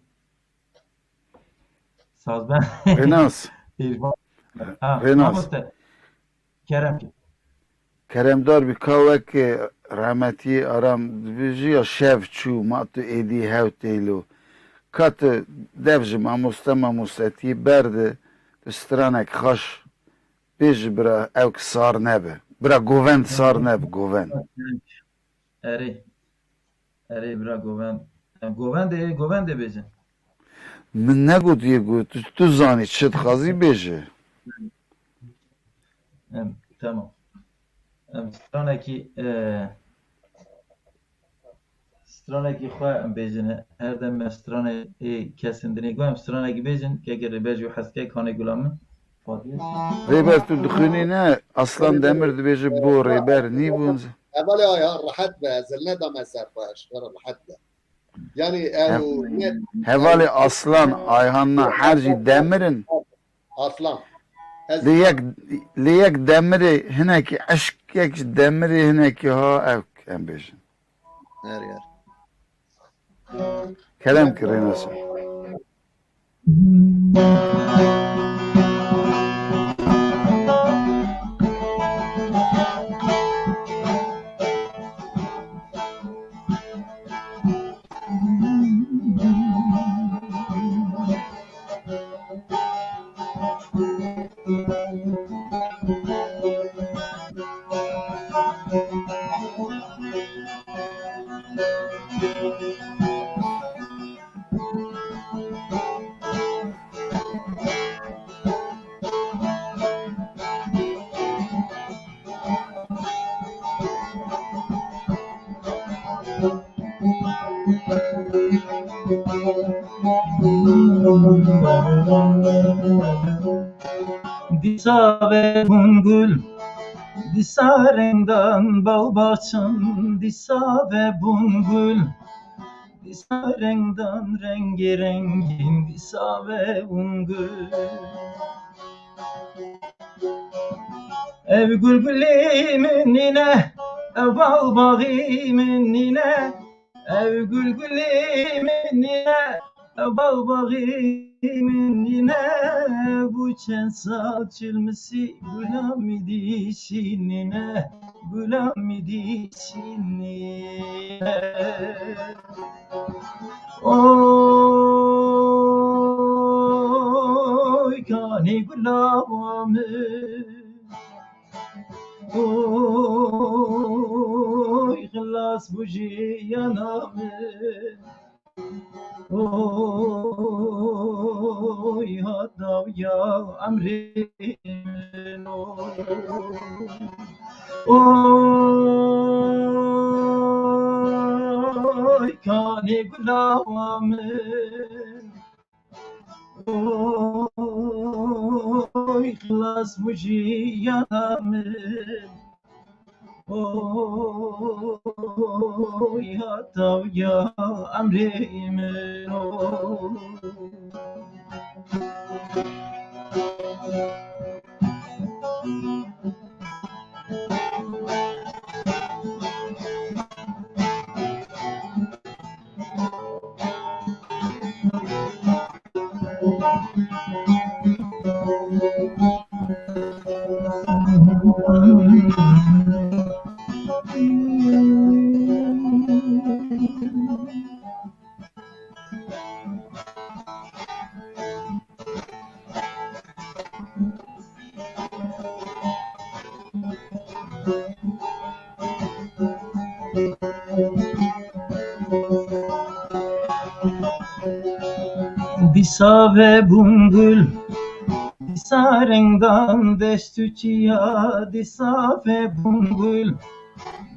Sazben. Rênas. İrfan. Ha, Rênas. Mamoste. Kerem ki. Keremdar bî, ka wek, e, rehmetî Aram dibêjî ya şev çû, ma tu êdî hew têlo. Ka tu dev ji mamoste mamostetiyê berde, tu stranek xweş bêjî bira, ew ki sar nebe. Bira govend sar nebe, govend. Erê. Erê bira govend. Em govendê, govendê bêjin. Min negotiye ku tu, tu zanî çi dixwazî bêje. Em, tamam. Em stranekî, e, stranekî xwe em bêjin. Her dem me stranê ê kesin dinê ku em stranekî bêjin. Keke rêber jî hez ke kanê gula min. Fatih. Rêber tu dixwînî ne? Aslan Demir dibêje bo rêber nîbûn. Hevalê Ayhan rehet be, ez li nedame ser xwe, ji xwe re rehet be. Yani ew Hev-, ne Hevalê Aslan, Ayhanna her jî Demir in. Aslan. Ez Lê yek, lê yek Demirê hinekî eşkek ji Demirê hinekî ha ew em bêjin. Her yer. Kerem ki Rênasa. Dîsa vebûn gul, dîsa rengdan baw bahçan, dîsa vebûn gul, dîsa rengdan rengê rengîn, dîsa vebûn gul. Ev gul gulê min nîne, ev baw baxî min nîne, ev gul gulê min nîne, ev baw baxî min nîne, bû çend sal çil misî gula min dîşînîne, gula min dîşînîne. Oy kanê gula min. Oy xilas bû jiyana min. Oy hat dawiya emrê min. Oy. Oy kanê gula min. Oy xilas bû jiyana min. Oy hata ya emrê min. Oy. Dîsa vebûn gul, dîsa rengdan deşt û çiya, dîsa vebûn gul.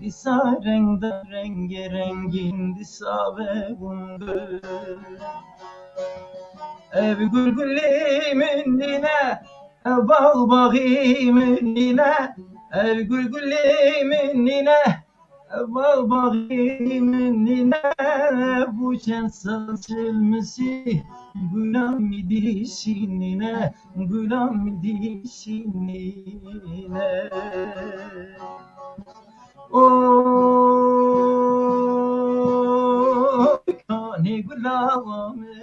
Dîsa rengdan rengê rengîn, dîsa vebûn gul. Ev gul gulê min nîne, ev bax baxî min nîne, ev gul gulê min nîne, ev bax baxî min nîne. Bû çend sal çil misî, gula min dîşînîne, gula min dîşînîne. Oy kanê gula min.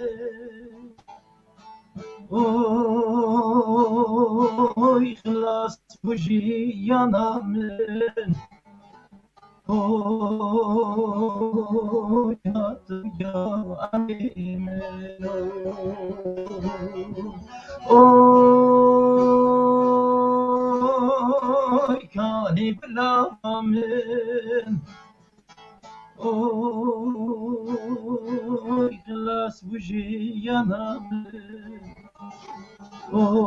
Oy xilas bû jiyana min. Oy, hatiya emrê min. Oy, kanî bila min. Oy, xilas bû jiyana min. Oy,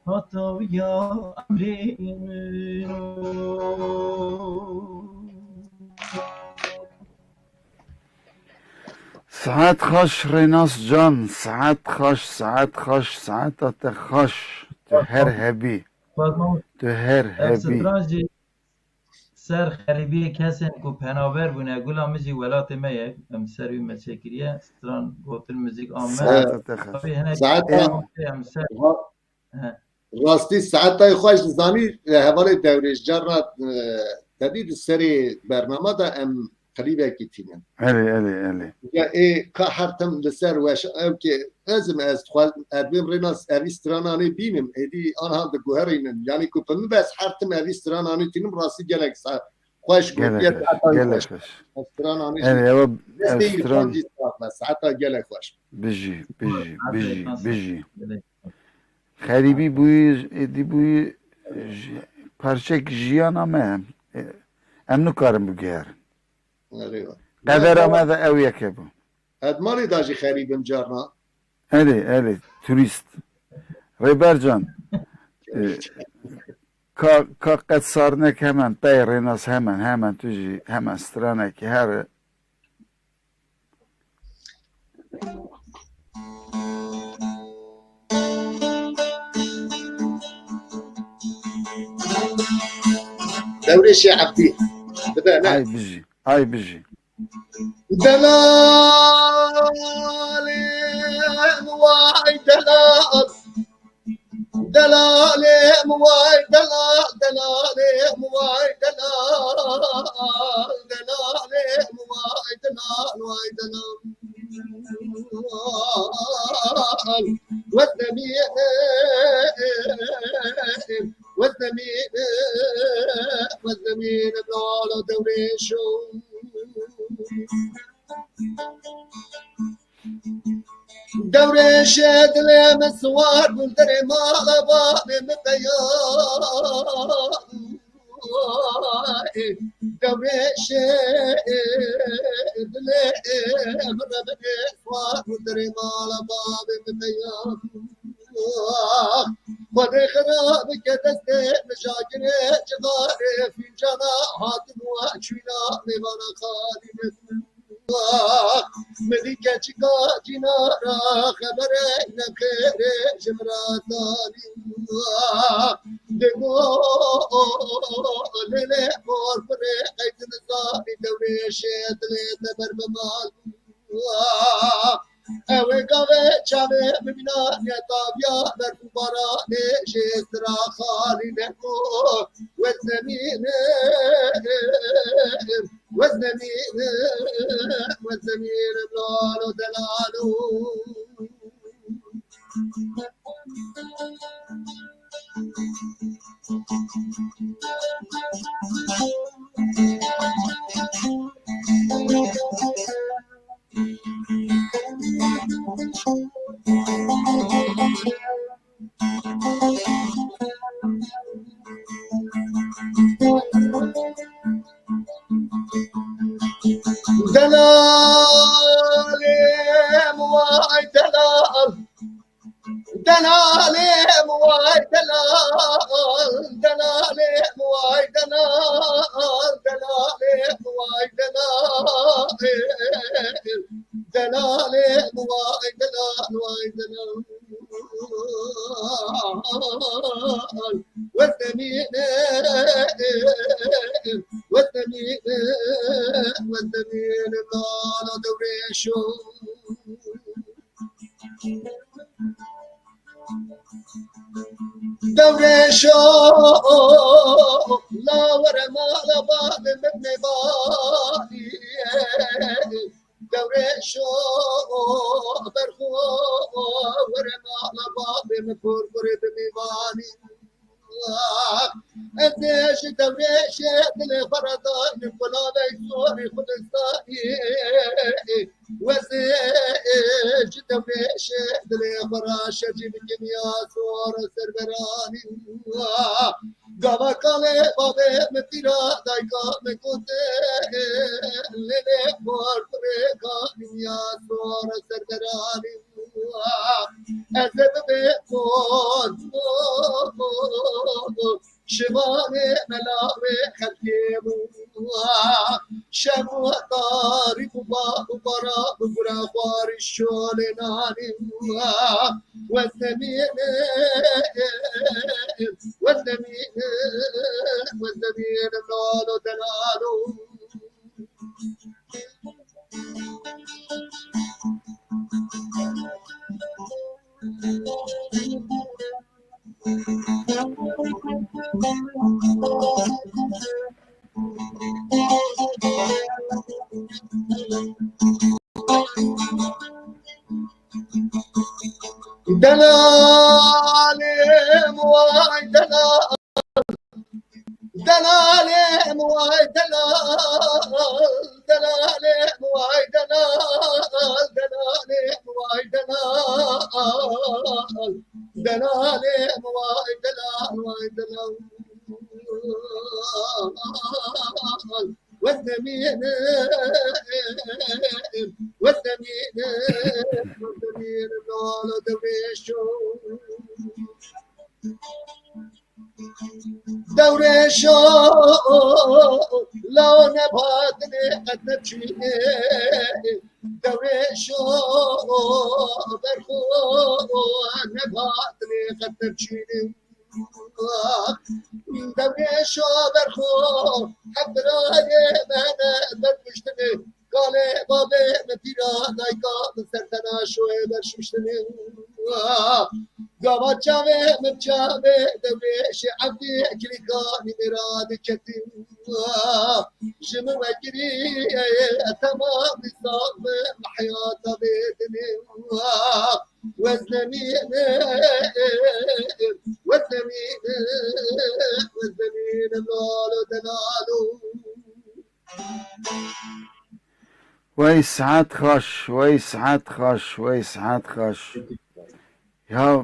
hatawiya emrê min. Saet xweş Rênas can, saet xweş, saet xweş, saeta te xweş. Tu her hebî. Fatma, Tu her ev hebî. Stran jî ser xerîbiyê kesên ku penaber bûne, gula min jî welatê me ye, em ser wî me çêkiriye, stran gotin muzîk a me. Saeta te xweş. Tabii hinek Saeta em ser Ha, He. Rastî saetayê xweş dizanî, e, hevalê Dewrêş, carna, e, tedî di serê bernama de em klîbekî tînin. Erê, erê, erê. Ya ê ka her tim li ser weş, ew ki ez im, ez xwe, Edwin Rênas evî strananê bînim, êdî anha diguherînim. Yanî ku bi min bes her tim evî strananê tînim, rastî gelek sa-, xweş gotiye, Gelek xweş, saetayê gelek xweş. xweş. Ez strananê Erê, jî ew, destê ev Îrfan stran jî sax be, saeta gelek xweş. Bijî, bijî, Hadi bijî, Hasan. bijî. Gelek. Xerîbî bûyî, êdî bûyî ji-, parçek jiyana me em. E, em nikarin biguherin. Erê wa. Qedera me de ew yek hebû. Ez malê de jî xerîb im carna. Erê, erê, turîst. Rêber can, e, ka, ka qet sarnek hemen, tey Rênas hemen, hemen tu jî, hemen stranekî here. Dewrêşê Ebdî. Dibe, ne? Ay bijî, ay bijî. Delalê vay delal. Delalê min vay delal, delalê min vay delal, delalê min vay delal, vay delal. Weznemî, weznemî, weznemî, lalo dewrêşo. Dewrêşê dilê min siwar bû, derê mala bavê min peya. Dewrêşê dilê min re bidê siwar bû, derê mala bavê min peya. Xwedê xira bike destê min jagirê cixarê fîncana hatim we çûyna mêvana xalî min. Min dî keçika cînara xeberek nexêrê ji min re tanî. Digo lê lê mor kurê qey tu nizanî dewrêşê dilê te ber bi mal. Ew ê gavê çavê min mîna netaviya berf û baranê jê sira xalî nebû. Wez nemînim, wez nemînim, wez nemînim, lalo delalo. Delalê min vay delal. Delalê min vay delal, delalê min vay delal, delalê min vay delal, delalê min vay delal, vay delal. Wez nemîne, wez nemîne, wez nemîne, lala dewrêşo. Dewrêşo, la were mala bavê min mêvanî. Dewrêşo, berxo, were mala bavê min kurkurê bi mêvanî. Ez ê ji dewrêşê dilê xwe re daynim kulavek zorî Kurdistanî. Ez ê ji dewrêşê dilê xwe re şercî bikim ya zor serveranî. Gava kalê bavê min pîra dayka min gotin, lê lê xor kurê kanî ya zor serveranî. Ez ê bibê xor şivanê melawê xelkê bû. Şem û tarî bû, ba û bara bi gura xwarî şolê nanî. Wez nemîne, wez nemîne, wez nemîne, nalo delalo. Delalê vay delal. Delalê vay delal, delalê vay delal, delalê vay delal, delalê vay delal, vay delal. Weznemîne, weznemîne, weznemîne, dalo dewrêşo. Dewrêşo, law nebatine qet neçîne. Dewrêşo, berxo, nebatine qet neçîne. Dewrêşo, berxo, hevdirayê me ne berkuştine. Kalê bavê min pîra dayka min ser tena şoyê berşuştinê. Gava çavê min çavê dewrêşê evdî kilîkanî mêra diketin. Ji min wekirî temamî sax min heyata bêdinê. Weznemîne, weznemîne, weznemîne, lalo delalo. Wey sihet xweş, wey sihet xweş, wey sihet xweş. Ya,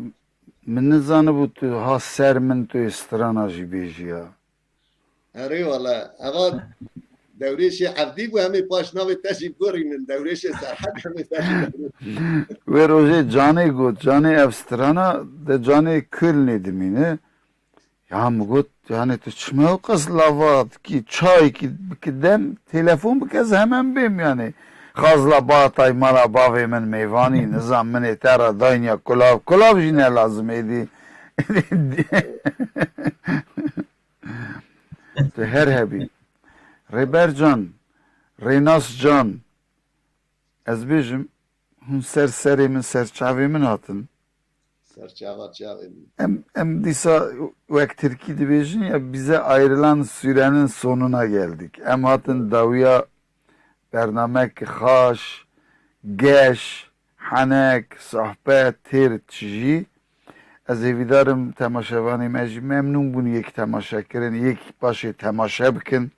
min nizanibû tu ha ser min tu yê strana jî bêjî ya. Erê wele, eva dewrêşê evdî bû, em ê paş navê te jî bigorînin, dewrêşê Serhed, em ê te jî Wê rojê canê got, canê ev strana de canê Kölnê dimîne. Ya min got, yani tu çima ew qas lava dikî, çayekî bike dem, telefon bike ez hemen bêm yani. Xazla Batay mala bavê min mêvanî, nizam min ê te re dayniya kulav, kulav jî ne lazim êdî. Tu her hebî. Rêber can, Rênas can, ez bêjim, hûn ser serê min, ser çavê min hatin. Ser çava çavê min. Em, em dîsa wek tirkî dibêjin ya, bize ayrılan sürenin sonuna geldik. Em hatin dawiya bernamekî xaş, geş, henek, sohbet, têr tijî. Ez hêvîdar im temaşevanê me jî memnûn bûn yek temaşe kirin, yek paşê temaşe bikin.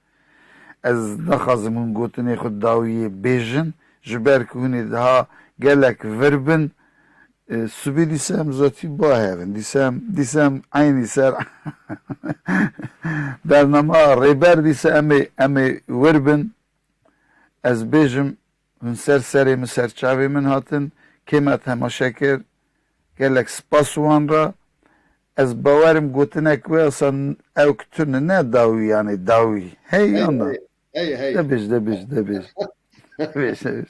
Ez naxwazim hûn gotinê xwe dawiyê bêjin, ji ber ku hûn ê daha gelek vir bin. E, sibê dîse em zatî bahevin, dîse em, dîse em eynî ser bernama Rêber dîse em ê, em ê wir bin. Ez bêjim, hûn ser serê min, ser çavê min hatin, kê me temaşe kir, gelek spas wan re. Ez bawerim gotinek wê asan ew ki tune ne dawî, yani dawî. Hey, hey, yana. Hey, hey, hey. Debij, debij, debij. Debij, debij.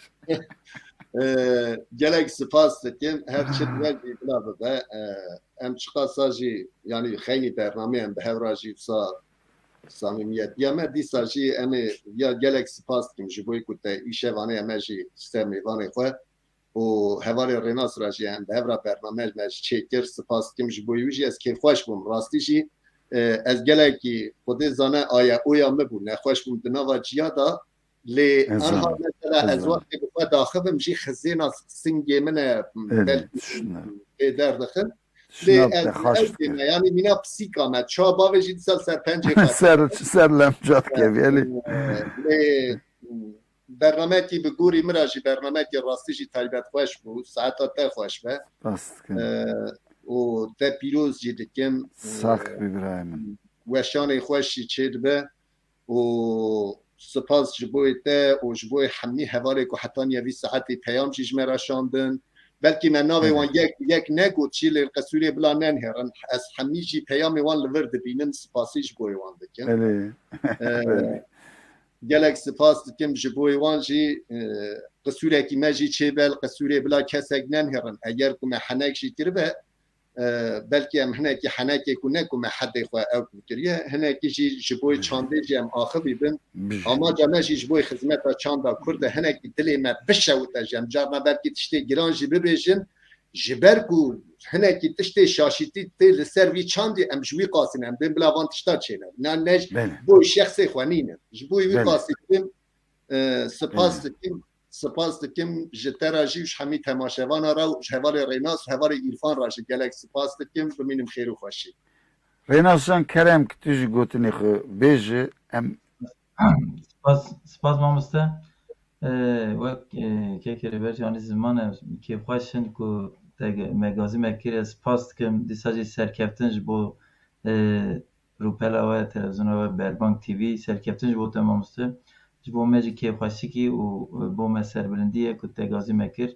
Ee, gelek spas dikim. Her çi wek bila bibe. Ee, em çiqasa jî, yani xeynî bernameyên bi hev re jî wisa samîmiyetiya me. Dîsa jî em ê ya gelek spas dikim ji bo ku te îşevanê me jî ser mêvanê xwe û hevalê Rênas re jî em bi hev re bername me jî çêkir. Spas dikim ji bo wî jî ez kêfxweş bûm. Rastî jî, e, ez gelekî Xwedê zane aya oya min bû. Nexweş bûm di nava ciya de. Lê anha mesela ez wextê bi xwe daxivim jî xizêna singê min e, belkî pê derdixin. Şina te xaş fikir. Yanî mîna pisîka me. Ça bavê jî dîsa ser pencê xwe. Ser, ser lemca dikevî, elî. Lê, bernamekî bi gûrî min re jî, bernamekî rastî jî taybet xweş bû. Saeta te xweş be. Rast dikim. Û te pîroz jî dikim. Sax bî birayê min. Weşanê xweş jî çêdibe. Û spas ji bo te û ji bo hemî hevalê ku hetaniye vî saetê peyam jî ji me re şandin. Belkî me navê wan yek yek negot jî, lê qisûrê bila nenihêrin. Ez hemî jî peyamê wan li vir dibînim, spasî ji bo wan dikim. Belê. Ee, Belê. Gelek spas dikim ji bo wan jî, e, qisûrekî me jî çêbe, li qisûrê bila kesek nenihêrin. Eger ku me henek jî kiribe, e, belkî em hinekî henekê ku ne ku me hedê xwe ew ku kiriye, hinekî jî ji bo çandê jî em axivî bin. Amaca me jî ji bo xizmeta çanda Kurd e, hinekî dilê me bişewite jî. Em carna belkî tiştê giran jî bibêjin, ji ber ku hinekî tiştê şaşîtî tê li ser vî çandî, em ji wî qasî ne, em bên bila van tişta çêne. Na ne ji bo şexsê xwe nîne. Ji bo wî qasî kim, e, spas dikim. Spas dikim ji te re jî û ji hemî temaşevana re û ji hevalê Rênas û hevalê Îrfan re jî gelek spas dikim. Bimînim xêr û xweşî. Rênas can, kerem ki tu jî gotinê xwe bêje, em Spas, spas mamoste. Ee, wek, e, kekê Rêber jî anî ziman e, kêfxweş in ku te ge-, me gazî me kir, ez spas dikim. Dîsa jî serkeftin ji bo, e, rûpela we, televizyona we, Berbang T V, serkeftin ji bo te mamoste. Ji bo me jî kêfxweşikî û, e, bo me serbilindî ye ku te gazî me kir.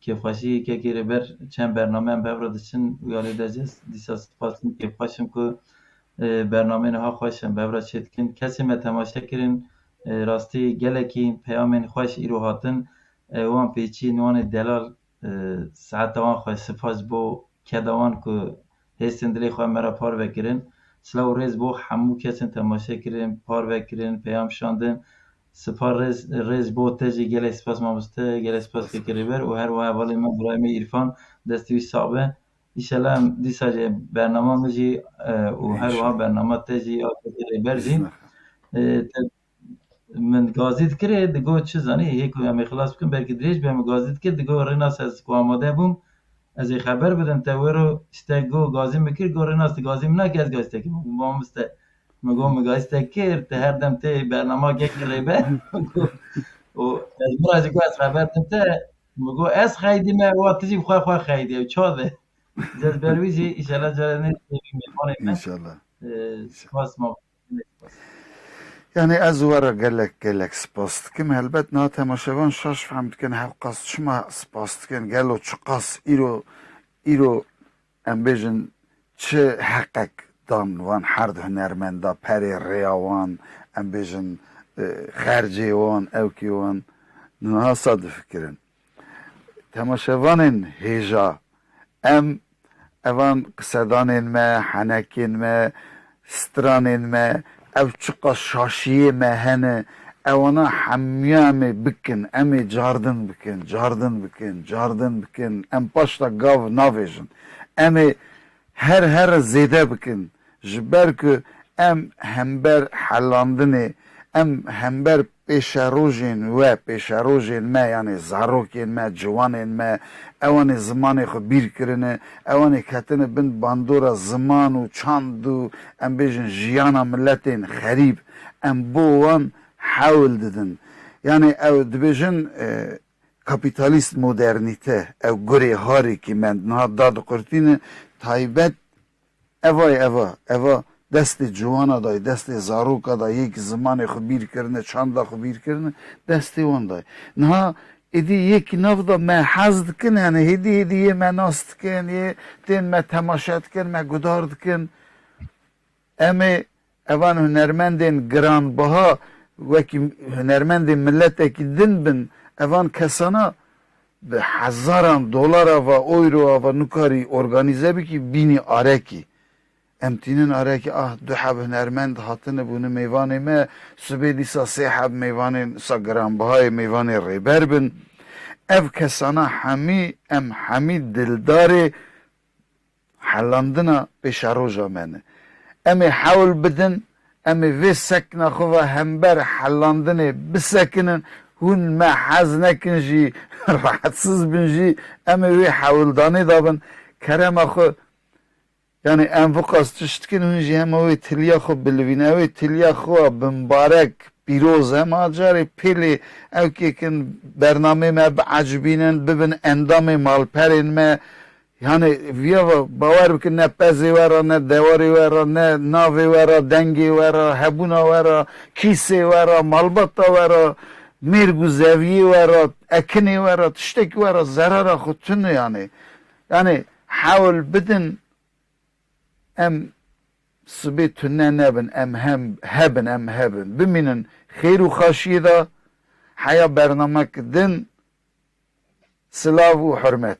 Kêfxweşî kekê Rêber, çend bername em bi hev re diçin, wî alî de jî ez dîsa spas dikim, kêfxweş im ku, e, bernameyê niha xweş em bi hev re çêdikin. Kesê me temaşe kirin, e, rastî gelekî peyamên xweş îro hatin, e, wan pêçî, wan ê delal, e, saeta wan xweş, spas bo keda wan ku hêstên dilê xwe me re parve kirin. Silav û rêz bo hemû kesên temaşe kirin, parve kirin, peyam şandin. Spas, rêz, rêz bo te jî, gelek spas mamoste, gelek spas kekê Rêber û her wiha hevalê me, birayê me Îrfan, destê wî sax be. Înşallah em dîsa jî bernama min jî, e, û her wiha bernama te jî, a kekê Rêber jî. E, te Min gazî dikirê, digot çi zanî, hê ku em ê xilas bikin, belkî dirêj be, min gazî dikir, digot Rênas ez ku amade bûm, ez ê xeber bidim te, wero işte got gazî min kir, got Rênas tu gazî min nakî, ez gazî te kir. Min got mamoste, min got min gazî te kir, tu her dem tê bernama kekê Rêber. Û ez min re jî got ez xeber bidim te, min got ez xeydî me, wa tu jî bi xwe xwe xeydî, ew çav e. Ez ber wî jî, înşallah carê nê mêvanê me. Înşallah. Ee, spas ma. Yani ez we re gelek gelek spas dikim. Helbet niha temaşevan şaş fehm dikin, hewqas çima spas dikin, gelo çiqas îro, îro em bêjin çi heqek dan van her du hunermenda, perê rêya wan, em bêjin, e, xercê wan, ewkê wan. Niha sa difikirin. Temaşevanên hêja, em evan qisedanên me, henekên me, stranên me, ev çiqas şaşiyê me hene, ewana hemiya em ê bikin, em ê cardin bikin, cardin bikin, cardin bikin. Em paşta gav navêjin. Em ê her here zêde bikin. Ji ber ku em hember helandinê, em hember pêşerojên we, pêşerojên me, yanê zarokên me, ciwanên me, ewanê zimanê xwe bîr kirine, ewanê ketine bin bandora ziman û çand û, em bêjin, jiyana miletên xerîb, em bo wan hewl didin. Yanê ew dibêjin, e, kapîtalîst modernîte, ew gurê harîkî me niha dadiqurtîne, taybet Eva ye, eva, eva destê ciwana dayê, destê zaroka dayê, yê ki zimanê xwe bîr kirine, çanda xwe bîr kirine, destê wan dayê. Niha êdî yê ki nav da me hez dikin, yani hêdî hêdî yê me nas dikin, yê tên me temaşe dikin, me gudar dikin. Em ê evan hunermendên giranbiha wekî hunermendên miletekî din bin, evan kesana bi hezaran dolara va, euro va nikarî organîze bikî, bînî arekî. Em tînin arekî, ah, du heb hunermend hatine bûne mêvanê me, sibê dîsa sê heb mêvanên sa giranbihayê mêvanê Rêber bin. Ev kesana hemî, em hemî dildarê helandina pêşeroja me ne. Em ê hewl bidin, em ê vê sekna xwe ve hember helandinê bisekinin, hûn me hez nekin jî, rahetsiz bin jî, em ê wê hewldanê de bin. Kerema xwe Yani em viqas tişt dikin, hûn jî hema wê tiliya xwe bilivîne. Ew ê tiliya xwe bimbarek, pîroz e. Ma carê pêlê ew kêkin bernamê me biecibînin, bibin endamê malperên me. Yani viya ve bawer bikin, ne pezê we re, ne dewarê we re, ne navê we re, dengê we re, hebûna we re, kîsê we re, malbata we re, mêrg û zeviyê we re, ekinê we re, tiştekî we re zerara xwe tune yani. Yani hewl bidin em sibê tune nebin, em hem hebin, em hebin. Bimînin xêr û xaşiyê de. Heya bernamek din, silav û hurmet.